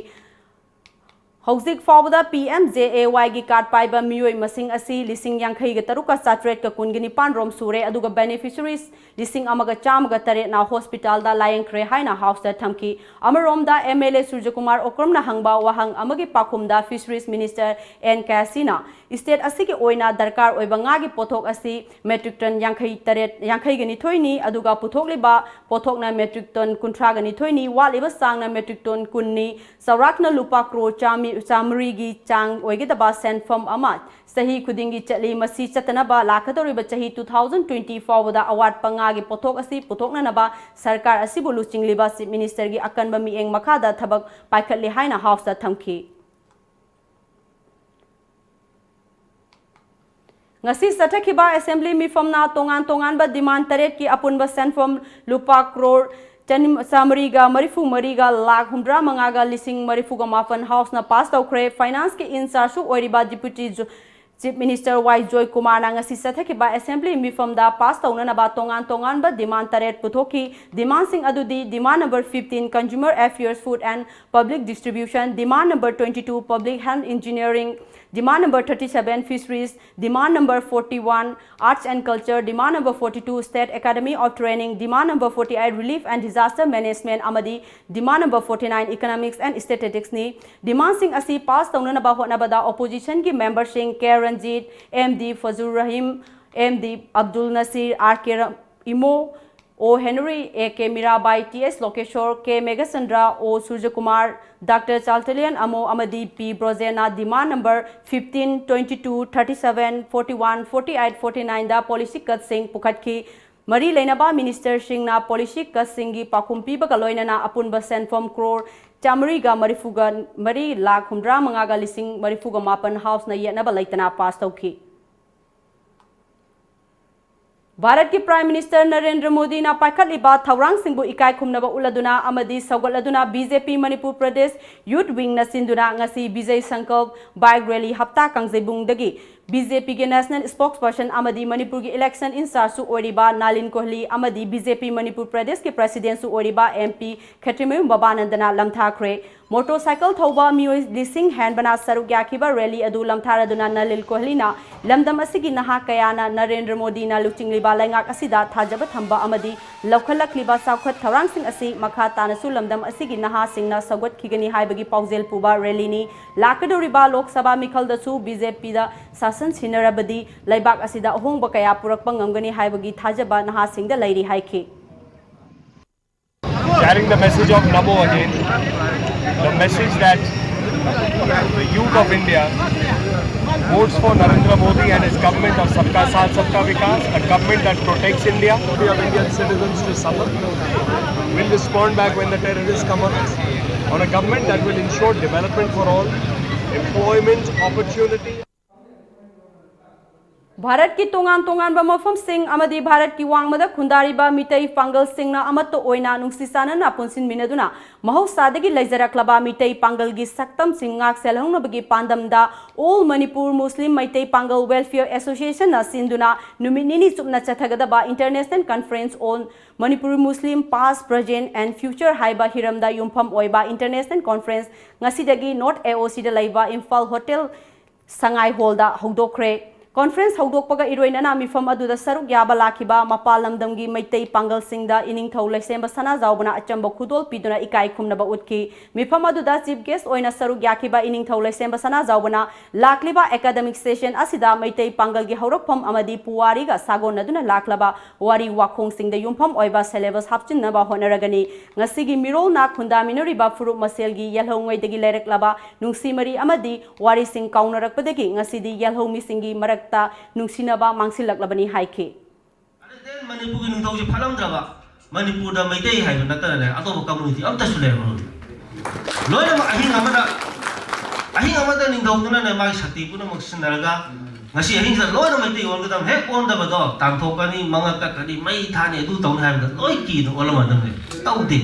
ꯍꯧꯖꯤꯛ ꯐꯥꯎꯕꯗ ꯄꯤ ꯑꯦꯝ ꯖꯦ ꯑꯦ ꯋꯥꯏꯒꯤ ꯀꯥꯔꯗ ꯄꯥꯏꯕ ꯃꯤꯑꯣꯏ ꯃꯁꯤꯡ ꯑꯁꯤ ꯂꯤꯁꯤꯡ ꯌꯥꯡꯈꯩꯒ ꯇꯔꯨꯛꯀ ꯆꯥꯇ꯭ꯔꯦꯠꯀ ꯀꯨꯟꯒ ꯅꯤꯄꯥꯟ ꯔꯣꯝ ꯁꯨꯔꯦ, ꯑꯗꯨꯒ ꯕꯦꯅꯤꯐꯤꯁꯔꯤꯁ ꯂꯤꯁꯤꯡ ꯑꯃꯒ ꯆꯥꯝꯃꯒ ꯇꯔꯦꯠꯅ ꯍꯣꯁꯄꯤꯇꯥꯜꯗ ꯂꯥꯌꯦꯡꯈ꯭ꯔꯦ ꯍꯥꯏꯅ ꯍꯥꯎꯁꯇ ꯊꯝꯈꯤ꯫ ꯑꯃꯔꯣꯝꯗ, ꯑꯦꯝ ꯑꯦꯜ ꯑꯦ ꯁꯨꯔꯖꯀꯨꯃꯥꯔ ꯑꯣꯀ꯭ꯔꯝꯅ ꯍꯪꯕ ꯋꯥꯍꯪ ꯑꯃꯒꯤ ꯄꯥꯎꯈꯨꯝꯗ ꯐꯤꯁꯔꯤꯁ ꯃꯤꯅꯤꯁꯇꯔ ꯑꯦꯟ ꯀꯦꯁꯤꯅ ꯁ꯭ꯇꯦꯠ ꯑꯁꯤꯒꯤ ꯑꯣꯏꯅ ꯗꯔꯀꯥꯔ ꯑꯣꯏꯕ ꯉꯥꯒꯤ ꯄꯣꯠꯊꯣꯛ ꯑꯁꯤ ꯃꯦꯇ꯭ꯔꯤꯛ ꯇꯟ ꯌꯥꯡꯈꯩ ꯇꯔꯦꯠ, ꯌꯥꯡꯈꯩꯒ ꯅꯤꯊꯣꯏꯅꯤ, ꯑꯗꯨꯒ ꯄꯨꯊꯣꯛꯂꯤꯕ ꯄꯣꯠꯊꯣꯛꯅ ꯃꯦꯇ꯭ꯔꯤꯛ ꯇꯟ ꯀꯨꯟꯊ꯭ꯔꯥꯒ ꯅꯤꯊꯣꯏꯅꯤ, ꯋꯥꯠꯂꯤꯕ ꯆꯥꯡꯅ ꯃꯦꯇ꯭ꯔꯤꯛ ꯇꯟ ꯀꯨꯟꯅꯤ꯫ ꯆꯥꯎꯔꯥꯛꯅ ꯂꯨꯄꯥ ꯀ꯭ꯔꯣꯔ ꯆꯥꯝꯃ-, ꯆꯥꯃꯔꯤꯒꯤ ꯆꯥꯡ ꯑꯣꯏꯒꯗꯕ ꯁꯦꯟꯐꯝ ꯑꯃ ꯆꯍꯤ ꯈꯨꯗꯤꯡꯒꯤ ꯆꯠꯂꯤ꯫ ꯃꯁꯤ ꯆꯠꯇꯅꯕ ꯂꯥꯛꯀꯗꯧꯔꯤꯕ ꯆꯍꯤ two thousand twenty ꯐꯥꯎꯕꯗ ꯑꯋꯥꯠꯄ ꯉꯥꯒꯤ ꯄꯣꯠꯊꯣꯛ ꯑꯁꯤ ꯄꯨꯊꯣꯛꯅꯅꯕ ꯁꯔꯀꯥꯔ ꯑꯁꯤꯕꯨ ꯂꯨꯆꯤꯡꯂꯤꯕ ꯆꯤꯐ ꯃꯤꯅꯤꯁꯇꯔꯒꯤ ꯑꯀꯟꯕ ꯃꯤꯠꯌꯦꯡ ꯃꯈꯥꯗ ꯊꯕꯛ ꯄꯥꯏꯈꯠꯂꯤ ꯍꯥꯏꯅ ꯍꯥꯎꯁꯇ ꯊꯝꯈꯤ꯫ ꯉꯁꯤ ꯆꯠꯊꯈꯤꯕ ꯑꯦꯁꯦꯝꯕ꯭ꯂꯤ ꯃꯤꯐꯝꯅ ꯇꯣꯉꯥꯟ ꯇꯣꯉꯥꯟꯕ ꯗꯤꯃꯥꯟ ꯇꯔꯦꯠꯀꯤ ꯑꯄꯨꯟꯕ ꯁꯦꯟꯐꯝ ꯂꯨꯄꯥ ꯀ꯭ꯔꯣꯔ ꯆꯅꯤ-, ꯆꯥꯃꯔꯤꯒ ꯃꯔꯤꯐꯨ ꯃꯔꯤꯒ ꯂꯥꯈ ꯍꯨꯝꯗ꯭ꯔꯥ ꯃꯉꯥꯒ ꯂꯤꯁꯤꯡ ꯃꯔꯤꯐꯨꯒ ꯃꯥꯄꯟ ꯍꯥꯎꯁꯅ ꯄꯥꯁ ꯇꯧꯈ꯭ꯔꯦ꯫ ꯐꯥꯏꯅꯥꯟꯁꯀꯤ ꯏꯟꯆꯥꯔꯖꯁꯨ ꯑꯣꯏꯔꯤꯕ ꯗꯤꯄ꯭ꯌꯨꯇꯤ ꯖꯣ-, ꯆꯤꯐ ꯃꯤꯅꯤꯁꯇꯔ ꯋꯥꯏ ꯖꯣꯏꯀꯨꯃꯥꯔꯅ ꯉꯁꯤ ꯆꯠꯊꯈꯤꯕ ꯑꯦꯁꯦꯝꯕ꯭ꯂꯤ ꯃꯤꯐꯝꯗ ꯄꯥꯁ ꯇꯧꯅꯅꯕ ꯇꯣꯉꯥꯟ ꯇꯣꯉꯥꯟꯕ ꯗꯤꯃꯥꯟ ꯇꯔꯦꯠ ꯄꯨꯊꯣꯛꯈꯤ꯫ ꯗꯤꯃꯥꯟꯁꯤꯡ ꯑꯗꯨꯗꯤ: ꯗꯤꯃꯥꯟ number fifteen, Consumer Affairs, Food and Public Distribution, demand number twenty-two, Public Health Engineering, demand number thirty-seven, Fisheries, demand number forty-one, Arts and Culture, demand number forty-two, State Academy of Training, demand number forty-eight, Relief and Disaster Management, ꯑꯃꯗꯤ demand number forty-nine, Economics and Statistics ꯅꯤ꯫ ꯗꯤꯃꯥꯟꯁꯤꯡ ꯑꯁꯤ ꯄꯥꯁ ꯇꯧꯅꯅꯕ ꯍꯣꯠꯅꯕꯗ ꯑꯣꯄꯣꯖꯤꯁꯟꯒꯤ ꯃꯦꯝꯕꯔꯁꯤꯡ K Ranjit, M D Fajur Rahim, M D Abdul Nasir, R K ꯔ-, Imo, O Henry, A K Mirabai, T S Lokeshwar, K Meghachandra, O Surjakumar, doctor Chaltonlien Amo ꯑꯃꯗꯤ ꯄꯤ ꯕ꯭ꯔꯣꯖꯦꯟꯅ demand number fifteen, twenty-two, thirty-seven, forty-one, forty-eight, forty-nine ꯗ ꯄꯣꯂꯤꯁꯤ ꯀꯠꯁꯤꯡ ꯄꯨꯈꯠꯈꯤ꯫ ꯃꯔꯤ ꯂꯩꯅꯕ ꯃꯤꯅꯤꯁꯇꯔꯁꯤꯡꯅ ꯄꯣꯂꯤꯁꯤ ꯀꯠꯁꯤꯡꯒꯤ ꯄꯥꯎꯈꯨꯝ ꯄꯤꯕꯒ ꯂꯣꯏꯅꯅ ꯑꯄꯨꯟꯕ ꯁꯦꯟꯐꯝ ꯀ꯭ꯔꯣꯔ ꯆꯥꯃꯔꯤꯒ ꯃꯔꯤꯐꯨꯒ ꯃꯔꯤ ꯂꯥꯈ ꯍꯨꯝꯗ꯭ꯔꯥ ꯃꯉꯥꯒ ꯂꯤꯁꯤꯡ ꯃꯔꯤꯐꯨꯒ ꯃꯥꯄꯟ ꯍꯥꯎꯁꯅ ꯌꯦꯠꯅꯕ ꯂꯩꯇꯅ ꯄꯥꯁ ꯇꯧꯈꯤ꯫ ꯚꯥꯔꯠꯀꯤ ꯄ꯭ꯔꯥꯏꯝ ꯃꯤꯅꯤꯁꯇꯔ ꯅꯔꯦꯟꯗ꯭ꯔ ꯃꯣꯗꯤꯅ ꯄꯥꯏꯈꯠꯂꯤꯕ ꯊꯧꯔꯥꯡꯁꯤꯡꯕꯨ ꯏꯀꯥꯏ ꯈꯨꯝꯅꯕ ꯎꯠꯂꯗꯨꯅ ꯑꯃꯗꯤ ꯁꯧꯒꯠꯂꯗꯨꯅ ꯕꯤ ꯖꯦ ꯄꯤ ꯃꯅꯤꯄꯨꯔ ꯄ꯭ꯔꯗꯦꯁ ꯌꯨꯠ ꯋꯤꯡꯅ ꯁꯤꯟꯗꯨꯅ ꯉꯁꯤ ꯕꯤꯖꯩ ꯁꯪꯀꯜꯞ ꯕꯥꯏꯛ ꯔꯦꯂꯤ ꯍꯞꯇꯥ ꯀꯥꯡꯖꯩꯕꯨꯡꯗꯒꯤ ꯕꯤ ꯖꯦ ꯄꯤꯒꯤ ꯅꯦꯁꯅꯦꯜ ꯁ꯭ꯄꯣꯛꯁꯄꯔꯁꯟ ꯑꯃꯗꯤ ꯃꯅꯤꯄꯨꯔꯒꯤ ꯏꯂꯦꯛꯁꯟ ꯏꯟꯆꯥꯔꯖꯁꯨ ꯑꯣꯏꯔꯤꯕ ꯅꯥꯂꯤꯟ ꯀꯣꯍꯂꯤ ꯑꯃꯗꯤ ꯕꯤ ꯖꯦ ꯄꯤ ꯃꯅꯤꯄꯨꯔ ꯄ꯭ꯔꯗꯦꯁꯀꯤ ꯄ꯭ꯔꯁꯤꯗꯦꯟꯠꯁꯨ ꯑꯣꯏꯔꯤꯕ ꯑꯦꯝ ꯄꯤ ꯈꯦꯇ꯭ꯔꯤꯃꯌꯨꯝ ꯕꯕꯥꯅꯟꯗꯅ ꯂꯝꯊꯥꯈ꯭ꯔꯦ꯫ ꯃꯣꯇꯣꯔꯁꯥꯏꯀꯜ ꯊꯧꯕ ꯃꯤꯑꯣꯏ ꯂꯤꯁꯤꯡ ꯍꯦꯟꯕꯅ ꯁꯔꯨꯛ ꯌꯥꯈꯤꯕ ꯔꯦꯂꯤ ꯑꯗꯨ ꯂꯝꯊꯥꯔꯗꯨꯅ ꯅꯂꯤꯟ ꯀꯣꯍꯂꯤꯅ ꯂꯝꯗꯝ ꯑꯁꯤꯒꯤ ꯅꯍꯥ ꯀꯌꯥꯅ ꯅꯔꯦꯟꯗ꯭ꯔ ꯃꯣꯗꯤꯅ ꯂꯨꯆꯤꯡꯂꯤꯕ ꯂꯩꯉꯥꯛ ꯑꯁꯤꯗ ꯊꯥꯖꯕ ꯊꯝꯕ ꯑꯃꯗꯤ ꯂꯧꯈꯠꯂꯛꯂꯤꯕ ꯆꯥꯎꯈꯠ ꯊꯧꯔꯥꯡꯁꯤꯡ ꯑꯁꯤ ꯃꯈꯥ ꯇꯥꯅꯁꯨ ꯂꯝꯗꯝ ꯑꯁꯤꯒꯤ ꯅꯍꯥꯁꯤꯡꯅ ꯁꯧꯒꯠꯈꯤꯒꯅꯤ ꯍꯥꯏꯕꯒꯤ ꯄꯥꯎꯖꯦꯜ ꯄꯨꯕ ꯔꯦꯂꯤꯅꯤ꯫ ꯂꯥꯛꯀꯗꯧꯔꯤꯕ ꯂꯣꯛ ꯁꯚꯥ ꯃꯤꯈꯜꯗꯁꯨ ꯕꯤ ꯖꯦ ꯄꯤꯗ ꯁꯥꯁꯟ ꯁꯤꯟꯅꯔꯕꯗꯤ ꯂꯩꯕꯥꯛ ꯑꯁꯤꯗ ꯑꯍꯣꯡꯕ ꯀꯌꯥ ꯄꯨꯔꯛꯄ ꯉꯝꯒꯅꯤ ꯍꯥꯏꯕꯒꯤ ꯊꯥꯖꯕ ꯅꯍꯥꯁꯤꯡꯗ ꯂꯩꯔꯤ ꯍꯥꯏꯈꯤ꯫ Carrying the message of Namo again, the message that the youth of India votes for Narendra Modi and his government of Sabka Saath, Sabka Vikas, a government that protects India. We are Indian citizens to suffer. We'll respond back when the terrorists come on us. On a government that will ensure development for all, employment opportunity. ꯚꯥꯔꯠꯀꯤ ꯇꯣꯉꯥꯟ ꯇꯣꯉꯥꯟꯕ ꯃꯐꯝꯁꯤꯡ ꯑꯃꯗꯤ ꯚꯥꯔꯠꯀꯤ ꯋꯥꯡꯃꯗ ꯈꯨꯟꯗꯥꯔꯤꯕ ꯃꯤꯇꯩ ꯄꯥꯡꯒꯜꯁꯤꯡꯅ ꯑꯃꯠꯇ ꯑꯣꯏꯅ ꯅꯨꯡꯁꯤ ꯆꯥꯟꯅꯅ ꯄꯨꯟꯁꯤꯟꯃꯤꯟꯅꯗꯨꯅ ꯃꯍꯧꯁꯥꯗꯒꯤ ꯂꯩꯖꯔꯛꯂꯕ ꯃꯤꯇꯩ ꯄꯥꯡꯒꯜꯒꯤ ꯁꯛꯇꯝꯁꯤꯡ ꯉꯥꯛ ꯁꯦꯜꯍꯧꯅꯕꯒꯤ ꯄꯥꯟꯗꯝꯗ All Manipur Muslim Meitei Pangal Welfare Association ꯅ ꯁꯤꯟꯗꯨꯅ ꯅꯨꯃꯤꯠ ꯅꯤꯅꯤ ꯆꯨꯞꯅ ꯆꯠꯊꯒꯗꯕ International Conference on Manipur Muslim Past, Present and Future ꯍꯥꯏꯕ ꯍꯤꯔꯝꯗ ꯌꯨꯝꯐꯝ ꯑꯣꯏꯕ International Conference ꯉꯁꯤꯗꯒꯤ North A O C ꯗ ꯂꯩꯕ ꯏꯝꯐꯥꯜ ꯍꯣꯇꯦꯜ ꯁꯉꯥꯏ ꯍꯣꯜꯗ ꯍꯧꯗꯣꯛꯈ꯭ꯔꯦ꯫ ꯀꯣꯟꯐ꯭ꯔꯦꯟꯁ ꯍꯧꯗꯣꯛꯄꯒ ꯏꯔꯣꯏꯅꯅ ꯃꯤꯐꯝ ꯑꯗꯨꯗ ꯁꯔꯨꯛ ꯌꯥꯕ ꯂꯥꯛꯈꯤꯕ ꯃꯄꯥꯟ ꯂꯝꯗꯝꯒꯤ ꯃꯩꯇꯩ ꯄꯥꯡꯒꯜꯁꯤꯡꯗ ꯏꯅꯤꯡꯊꯧ ꯂꯩꯁꯦꯝꯕ ꯁꯅꯥꯖꯥꯎꯕꯅ ꯑꯆꯝꯕ ꯈꯨꯗꯣꯜ ꯄꯤꯗꯨꯅ ꯏꯀꯥꯏ ꯈꯨꯝꯅꯕ ꯎꯠꯈꯤ꯫ ꯃꯤꯐꯝ ꯑꯗꯨꯗ ꯆꯤꯐ ꯒꯦꯁ ꯑꯣꯏꯅ ꯁꯔꯨꯛ ꯌꯥꯈꯤꯕ ꯏꯅꯤꯡꯊꯧ ꯂꯩꯁꯦꯝꯕ ꯁꯅꯥꯖꯥꯎꯕꯅ ꯂꯥꯛꯂꯤꯕ ꯑꯦꯀꯥꯗꯃꯤꯛ ꯁꯦꯁꯟ ꯑꯁꯤꯗ ꯃꯩꯇꯩ ꯄꯥꯡꯒꯜꯒꯤ ꯍꯧꯔꯛꯐꯝ ꯑꯃꯗꯤ ꯄꯨꯋꯥꯔꯤꯒ ꯁꯥꯒꯣꯟꯅꯗꯨꯅ ꯂꯥꯛꯂꯕ ꯋꯥꯔꯤ ꯋꯥꯈꯣꯡꯁꯤꯡꯗ ꯌꯨꯝꯐꯝ ꯑꯣꯏꯕ ꯁꯦꯂꯦꯕꯁ ꯍꯥꯞꯆꯤꯟꯅꯕ ꯍꯣꯠꯅꯔꯒꯅꯤ꯫ ꯉꯁꯤꯒꯤ ꯃꯤꯔꯣꯜꯅ ꯈꯨꯟꯗꯥꯃꯤꯟꯅꯔꯤꯕ ꯐꯨꯔꯨꯞ ꯃꯁꯦꯜꯒꯤ ꯌꯦꯜꯍꯧꯉꯩꯗꯒꯤ ꯂꯩꯔꯛꯂꯕ ꯅꯨꯡꯁꯤ ꯃꯔꯤ ꯑꯃꯗꯤ ꯋꯥꯔꯤꯁꯤꯡ ꯀꯥꯎꯅꯔꯛꯄꯗꯒꯤ ꯉꯁꯤꯗꯤ ꯌꯦꯜꯍꯧ ꯃꯤꯁꯤꯡꯒꯤ ꯃꯔꯛꯇ ꯅꯨꯡꯁꯤꯅꯕ ꯃꯥꯡꯁꯤꯜꯂꯛꯂꯕꯅꯤ ꯍꯥꯏꯈꯤ꯫ ꯃꯅꯤꯄꯨꯔꯒꯤ ꯅꯤꯡꯊꯧꯁꯦ ꯐꯠꯂꯝꯗ꯭ꯔꯕ, ꯃꯅꯤꯄꯨꯔꯗ ꯃꯩꯇꯩ ꯍꯥꯏꯕ ꯅꯠꯇꯅꯅꯦ ꯑꯇꯣꯞꯄ ꯀꯝꯃꯨꯅꯤꯇꯤ ꯑꯝꯇꯁꯨ ꯂꯩꯔꯝꯃꯔꯣꯏ꯫ ꯂꯣꯏꯅꯃꯛ ꯑꯍꯤꯡ ꯑꯃꯗ, ꯑꯍꯤꯡ ꯑꯃꯗ ꯅꯤꯡꯊꯧꯗꯨꯅꯅꯦ ꯃꯥꯒꯤ ꯁꯛꯇꯤ ꯄꯨꯝꯅꯃꯛ ꯁꯤꯖꯤꯟꯅꯔꯒ ꯉꯁꯤ ꯑꯍꯤꯡꯁꯤꯗ ꯂꯣꯏꯅ ꯃꯩꯇꯩ ꯑꯣꯟꯒꯗꯕ, ꯍꯦꯛ ꯑꯣꯟꯗꯕꯗꯣ ꯇꯥꯟꯊꯣꯛꯀꯅꯤ, ꯃꯉꯛ ꯀꯛꯀꯅꯤ, ꯃꯩ ꯊꯥꯅꯤ, ꯑꯗꯨ ꯇꯧꯅꯤ ꯍꯥꯏꯕꯗ ꯂꯣꯏ ꯀꯤꯗ ꯑꯣꯜꯂꯝꯃꯗꯕꯅꯦ꯫ ꯇꯧꯗꯦ꯫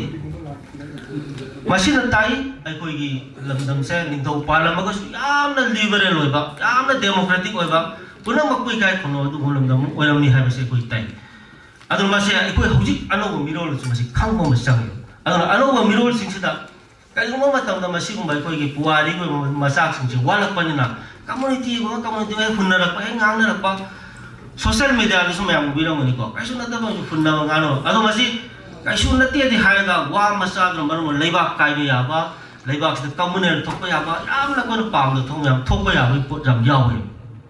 ꯃꯁꯤꯅ ꯇꯥꯛꯏ ꯑꯩꯈꯣꯏꯒꯤ ꯂꯝꯗꯝꯁꯦ ꯅꯤꯡꯊꯧ ꯄꯥꯜꯂꯝꯃꯒꯁꯨ ꯌꯥꯝꯅ ꯂꯤꯕꯔꯦꯜ ꯑꯣꯏꯕ, ꯌꯥꯝꯅ ꯗꯦꯃꯣꯀ꯭ꯔꯦꯇꯤꯛ ꯑꯣꯏꯕ, ꯄꯨꯝꯅꯃꯛꯄꯨ ꯏꯀꯥꯏ ꯈꯨꯝꯅꯕ ꯑꯗꯨꯒꯨꯝꯕ ꯂꯝꯗꯝ ꯑꯣꯏꯔꯝꯃꯤ ꯍꯥꯏꯕꯁꯤ ꯑꯩꯈꯣꯏ ꯇꯥꯛꯏ꯫ ꯑꯗꯨꯅ ꯃꯁꯤ ꯑꯩꯈꯣꯏ ꯍꯧꯖꯤꯛ ꯑꯅꯧꯕ ꯃꯤꯔꯣꯜꯁꯨ ꯃꯁꯤ ꯈꯪꯕ ꯑꯃ ꯆꯪꯉꯤ꯫ ꯑꯗꯨꯅ ꯑꯅꯧꯕ ꯃꯤꯔꯣꯜꯁꯤꯡꯁꯤꯗ ꯀꯔꯤꯒꯨꯝꯕ ꯃꯇꯝꯗ ꯃꯁꯤꯒꯨꯝꯕ ꯑꯩꯈꯣꯏꯒꯤ ꯄꯨꯋꯥꯔꯤꯒꯤ ꯑꯣꯏꯕ ꯃꯆꯥꯛꯁꯤꯡꯁꯦ ꯋꯥꯠꯂꯛꯄꯅꯤꯅ ꯀꯝꯃꯨꯅꯤꯇꯤ ꯑꯃꯒ ꯀꯝꯃꯨꯅꯤꯇꯤ ꯑꯃꯒ ꯍꯨꯟꯅꯔꯛꯄ, ꯍꯦꯛ ꯉꯥꯡꯅꯔꯛꯄ, ꯁꯣꯁꯤꯌꯦꯜ ꯃꯦꯗꯤꯌꯥꯗꯁꯨ ꯃꯌꯥꯝ ꯎꯕꯤꯔꯝꯒꯅꯤꯀꯣ, ꯀꯩꯁꯨ ꯅꯠꯇꯕ ꯍꯨꯟꯅꯕ ꯉꯥꯡꯅꯕ꯫ ꯑꯗꯣ ꯃꯁꯤ ꯀꯩꯁꯨ ꯅꯠꯇꯦꯗꯤ ꯍꯥꯏꯔꯒ ꯋꯥ ꯃꯆꯥꯗꯨꯅ ꯃꯔꯝ ꯑꯣꯏꯔꯒ ꯂꯩꯕꯥꯛ ꯀꯥꯏꯕ ꯌꯥꯕ, ꯂꯩꯕꯥꯛꯁꯤꯗ ꯀꯝꯃꯨꯅꯦꯜ ꯊꯣꯛꯄ ꯌꯥꯕ, ꯌꯥꯝꯅ ꯑꯩꯈꯣꯏꯅ ꯄꯥꯝꯗ ꯊꯣꯛ ꯃꯌꯥꯝ ꯊꯣꯛꯄ ꯌꯥꯕꯒꯤ ꯄꯣꯠ ꯌꯥꯝ ꯌꯥꯎꯋꯦ꯫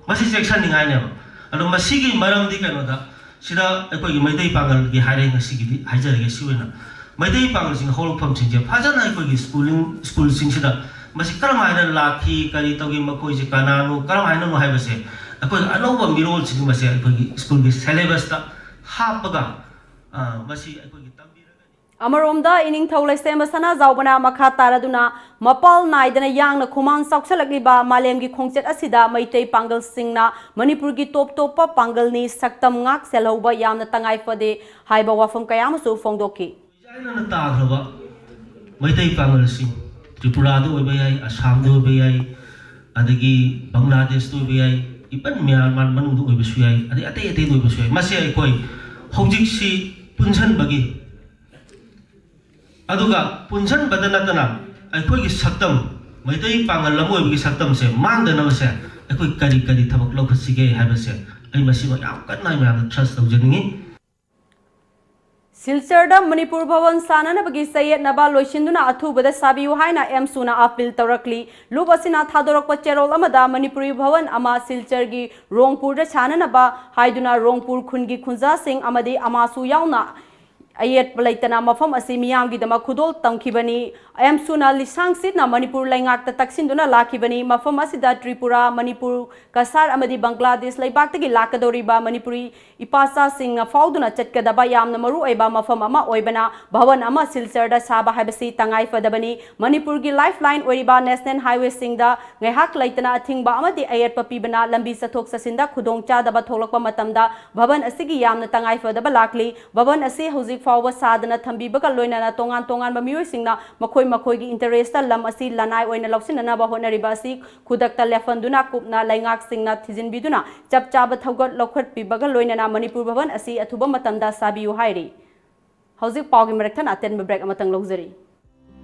ꯃꯁꯤ ꯆꯦꯛꯁꯤꯟꯅꯤꯡꯉꯥꯏꯅꯦꯕ꯫ ꯑꯗꯣ ꯃꯁꯤꯒꯤ ꯃꯔꯝꯗꯤ ꯀꯩꯅꯣꯗ, ꯁꯤꯗ ꯑꯩꯈꯣꯏꯒꯤ ꯃꯩꯇꯩ ꯄꯥꯉꯜꯒꯤ ꯍꯥꯏꯔꯦ, ꯉꯁꯤꯒꯤꯗꯤ ꯍꯥꯏꯖꯔꯒꯦ꯫ ꯁꯤ ꯑꯣꯏꯅ ꯃꯩꯇꯩ ꯄꯥꯉꯜꯁꯤꯡ ꯍꯧꯔꯛꯐꯝꯁꯤꯡꯁꯦ ꯐꯖꯅ ꯑꯩꯈꯣꯏꯒꯤ ꯁ꯭ꯀꯨꯂꯤꯡ, ꯁ꯭ꯀꯨꯜꯁꯤꯡꯁꯤꯗ ꯃꯁꯤ ꯀꯔꯝ ꯍꯥꯏꯅ ꯂꯥꯛꯈꯤ, ꯀꯔꯤ ꯇꯧꯈꯤ, ꯃꯈꯣꯏꯁꯦ ꯀꯅꯥꯅꯣ, ꯀꯔꯝ ꯍꯥꯏꯅꯅꯣ ꯍꯥꯏꯕꯁꯦ ꯑꯩꯈꯣꯏꯒꯤ ꯑꯅꯧꯕ ꯃꯤꯔꯣꯜꯁꯤꯡ ꯃꯁꯦ ꯑꯩꯈꯣꯏꯒꯤ ꯁ꯭ꯀꯨꯜꯒꯤ ꯁꯦꯂꯦꯕꯁꯇ ꯍꯥꯞꯄꯒ, ꯑ, ꯃꯁꯤ ꯑꯩꯈꯣꯏꯒꯤ ꯇꯝꯕꯤꯔꯒꯗꯤ꯫ ꯑꯃꯔꯣꯝꯗ, ꯏꯅꯤꯡꯊꯧ ꯂꯩꯁꯦꯝꯕ ꯁꯅꯥꯖꯥꯎꯕꯅ ꯃꯈꯥ ꯇꯥꯔꯗꯨꯅ ꯃꯄꯥꯜ ꯅꯥꯏꯗꯅ ꯌꯥꯡꯅ ꯈꯨꯃꯥꯡ ꯆꯥꯎꯁꯤꯜꯂꯛꯂꯤꯕ ꯃꯥꯂꯦꯝꯒꯤ ꯈꯣꯡꯆꯠ ꯑꯁꯤꯗ ꯃꯩꯇꯩ ꯄꯥꯡꯒꯜꯁꯤꯡꯅ ꯃꯅꯤꯄꯨꯔꯒꯤ ꯇꯣꯞ ꯇꯣꯞꯄ ꯄꯥꯡꯒꯜꯅꯤ, ꯁꯛꯇꯝ ꯉꯥꯛ ꯁꯦꯜꯍꯧꯕ ꯌꯥꯝꯅ ꯇꯉꯥꯏ ꯐꯗꯦ ꯍꯥꯏꯕ ꯋꯥꯐꯝ ꯀꯌꯥ ꯑꯃꯁꯨ ꯐꯣꯡꯗꯣꯛꯈꯤ꯫ ꯌꯥꯏꯅꯅ ꯇꯥꯈ꯭ꯔꯕ ꯃꯩꯇꯩ ꯄꯥꯡꯒꯜꯁꯤꯡ, ꯇ꯭ꯔꯤꯄꯨꯔꯥꯗ ꯑꯣꯏꯕ ꯌꯥꯏ, ꯑꯁꯥꯝꯗ ꯑꯣꯏꯕ ꯌꯥꯏ, ꯑꯗꯒꯤ ꯕꯪꯒ꯭ꯂꯥꯗꯦꯁꯇ ꯑꯣꯏꯕ ꯌꯥꯏ, even ꯃ꯭ꯌꯥꯟꯃꯥꯔ ꯃꯅꯨꯡꯗ ꯑꯣꯏꯕꯁꯨ ꯌꯥꯏ, ꯑꯗꯩ ꯑꯇꯩ ꯑꯇꯩꯗ ꯑꯣꯏꯕꯁꯨ ꯌꯥꯏ, ꯃꯁꯤ ꯑꯩꯈꯣꯏ ꯍꯧꯖꯤꯛꯁꯤ ꯄꯨꯟꯁꯤꯟꯕꯒꯤ, ꯑꯗꯨꯒ ꯄꯨꯟꯁꯤꯟꯕꯗ ꯅꯠꯇꯅ ꯑꯩꯈꯣꯏꯒꯤ ꯁꯛꯇꯝ, ꯃꯩꯇꯩ ꯄꯥꯡꯒꯜ ꯑꯃ ꯑꯣꯏꯕꯒꯤ ꯁꯛꯇꯝꯁꯦ ꯃꯥꯡꯗꯅꯕꯁꯦ ꯑꯩꯈꯣꯏ ꯀꯔꯤ ꯀꯔꯤ ꯊꯕꯛ ꯂꯧꯈꯠꯁꯤꯒꯦ ꯍꯥꯏꯕꯁꯦ ꯑꯩ ꯃꯁꯤꯃ ꯌꯥꯝ ꯀꯟꯅ ꯑꯩ ꯃꯌꯥꯝꯗ ꯊ꯭ꯔꯁ ꯇꯧꯖꯅꯤꯡꯉꯤ꯫ ꯁꯤꯜꯆꯔꯗ ꯃꯅꯤꯄꯨꯔ ꯚꯋꯟ ꯁꯥꯅꯅꯕꯒꯤ ꯆꯌꯦꯠꯅꯕ ꯂꯣꯏꯁꯤꯟꯗꯨꯅ ꯑꯊꯨꯕꯗ ꯁꯥꯕꯤꯌꯨ ꯍꯥꯏꯅ ꯑꯦꯝꯁꯨꯅ ꯑꯥꯄꯤꯜ ꯇꯧꯔꯛꯂꯤ꯫ ꯂꯨꯞ ꯑꯁꯤꯅ ꯊꯥꯗꯣꯔꯛꯄ ꯆꯦꯔꯣꯜ ꯑꯃꯗ ꯃꯅꯤꯄꯨꯔꯤ ꯚꯋꯟ ꯑꯃ ꯁꯤꯜꯆꯔꯒꯤ ꯔꯣꯡꯄꯨꯔꯗ ꯁꯥꯅꯅꯕ ꯍꯥꯏꯗꯨꯅ ꯔꯣꯡꯄꯨꯔ ꯈꯨꯟꯒꯤ ꯈꯨꯟꯖꯥꯁꯤꯡ ꯑꯃꯗꯤ ꯑꯃꯥꯁꯨ ꯌꯥꯎꯅ ꯑꯌꯦꯠꯄ ꯂꯩꯇꯅ ꯃꯐꯝ ꯑꯁꯤ ꯃꯤꯌꯥꯝꯒꯤꯗꯃꯛ ꯈꯨꯗꯣꯜ ꯇꯝꯈꯤꯕꯅꯤ꯫ ꯑꯦꯝꯁꯨꯅ ꯂꯤꯁꯥꯡ ꯁꯤꯠꯅ ꯃꯅꯤꯄꯨꯔ ꯂꯩꯉꯥꯛꯇ ꯇꯛꯁꯤꯟꯗꯨꯅ ꯂꯥꯛꯈꯤꯕꯅꯤ꯫ ꯃꯐꯝ ꯑꯁꯤꯗ ꯇ꯭ꯔꯤꯄꯨꯔꯥ, ꯃꯅꯤꯄꯨꯔ, ꯀꯁꯥꯔ ꯑꯃꯗꯤ ꯕꯪꯒ꯭ꯂꯥꯗꯦꯁ ꯂꯩꯕꯥꯛꯇꯒꯤ ꯂꯥꯛꯀꯗꯧꯔꯤꯕ ꯃꯅꯤꯄꯨꯔꯤ ꯏꯄꯥꯆꯥꯁꯤꯡꯅ ꯐꯥꯎꯗꯨꯅ ꯆꯠꯀꯗꯕ ꯌꯥꯝꯅ ꯃꯔꯨ ꯑꯣꯏꯕ ꯃꯐꯝ ꯑꯃ ꯑꯣꯏꯕꯅ, ꯚꯕꯟ ꯑꯃ ꯁꯤꯜꯆꯔꯗ ꯁꯥꯕ ꯍꯥꯏꯕꯁꯤ ꯇꯉꯥꯏ ꯐꯗꯕꯅꯤ꯫ ꯃꯅꯤꯄꯨꯔꯒꯤ ꯂꯥꯏꯐ ꯂꯥꯏꯟ ꯑꯣꯏꯔꯤꯕ ꯅꯦꯁꯅꯦꯜ ꯍꯥꯏꯋꯦꯁꯤꯡꯗ ꯉꯥꯏꯍꯥꯛ ꯂꯩꯇꯅ ꯑꯊꯤꯡꯕ ꯑꯃꯗꯤ ꯑꯌꯦꯠꯄ ꯄꯤꯕꯅ, ꯂꯝꯕꯤ ꯆꯠꯊꯣꯛ ꯆꯠꯁꯤꯟꯗ ꯈꯨꯗꯣꯡꯆꯥꯗꯕ ꯊꯣꯛꯂꯛꯄ ꯃꯇꯝꯗ ꯚꯕꯟ ꯑꯁꯤꯒꯤ ꯌꯥꯝꯅ ꯇꯉꯥꯏ ꯐꯗꯕ ꯂꯥꯛꯂꯤ꯫ ꯚꯕꯟ ꯑꯁꯤ ꯍꯧꯖꯤꯛ ꯐꯥꯎꯕ ꯁꯥꯗꯅ ꯊꯝꯕꯤꯕꯒ ꯂꯣꯏꯅꯅ ꯇꯣꯉꯥꯟ ꯇꯣꯉꯥꯟꯕ ꯃꯤꯑꯣꯏꯁꯤꯡꯅ ꯃꯈꯣꯏ ꯃꯈꯣꯏꯒꯤ ꯏꯟꯇꯔꯦꯁꯇ ꯂꯝ ꯑꯁꯤ ꯂꯅꯥꯏ ꯑꯣꯏꯅ ꯂꯧꯁꯤꯟꯅꯅꯕ ꯍꯣꯠꯅꯔꯤꯕ ꯑꯁꯤ ꯈꯨꯗꯛꯇ ꯂꯦꯞꯍꯟꯗꯨꯅ ꯀꯨꯞꯅ ꯂꯩꯉꯥꯛꯁꯤꯡꯅ ꯊꯤꯖꯤꯟꯕꯤꯗꯨꯅ ꯆꯞ ꯆꯥꯕ ꯊꯧꯒꯠ ꯂꯧꯈꯠꯄꯤꯕꯒ ꯂꯣꯏꯅꯅ ꯃꯅꯤꯄꯨꯔ ꯚꯕꯟ ꯑꯁꯤ ꯑꯊꯨꯕ ꯃꯇꯝꯗ ꯁꯥꯕꯤꯌꯨ ꯍꯥꯏꯔꯤ꯫ ꯍꯧꯖꯤꯛ ꯄꯥꯎꯒꯤ ꯃꯔꯛ ꯊꯠꯅ ꯑꯇꯦꯟꯕ ꯕ꯭ꯔꯦꯛ ꯑꯃꯇꯪ ꯂꯧꯖꯔꯤ꯫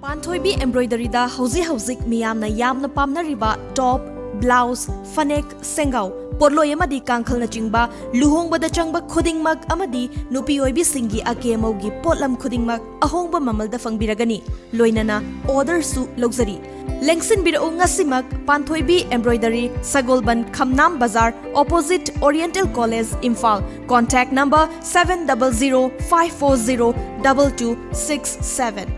ꯄꯥꯟꯊꯣꯏꯕꯤ ꯑꯦꯝꯕ꯭ꯔꯣꯏꯗꯔꯤꯗ ꯍꯧꯖꯤꯛ ꯍꯧꯖꯤꯛ ꯃꯤꯌꯥꯝꯅ ꯌꯥꯝꯅ ꯄꯥꯝꯅꯔꯤꯕ ꯇꯣꯞ, ꯕ꯭ꯂꯥꯎꯁ, ꯐꯅꯦꯛ, ꯁꯦꯡꯒꯥꯎ, ꯄꯣꯠꯂꯣꯏ ꯑꯃꯗꯤ ꯀꯥꯡꯈꯜꯅꯆꯤꯡꯕ ꯂꯨꯍꯣꯡꯕꯗ ꯆꯪꯕ ꯈꯨꯗꯤꯡꯃꯛ ꯑꯃꯗꯤ ꯅꯨꯄꯤ ꯑꯣꯏꯕꯤꯁꯤꯡꯒꯤ ꯑꯀꯦ ꯑꯃꯧꯒꯤ ꯄꯣꯠꯂꯝ ꯈꯨꯗꯤꯡꯃꯛ ꯑꯍꯣꯡꯕ ꯃꯃꯜꯗ ꯐꯪꯕꯤꯔꯒꯅꯤ꯫ ꯂꯣꯏꯅꯅ ꯑꯣꯔꯗꯔꯁꯨ ꯂꯧꯖꯔꯤ꯫ ꯂꯦꯡꯁꯤꯟꯕꯤꯔꯛꯎ ꯉꯁꯤꯃꯛ ꯄꯥꯟꯊꯣꯏꯕꯤ ꯑꯦꯝꯕ꯭ꯔꯣꯏꯗꯔꯤ, ꯁꯒꯣꯜꯕꯟ ꯈꯝꯅꯥꯝ ꯕꯖꯥꯔ, opposite Oriental College, Imphal. Contact number seven double zero five four zero double two six seven.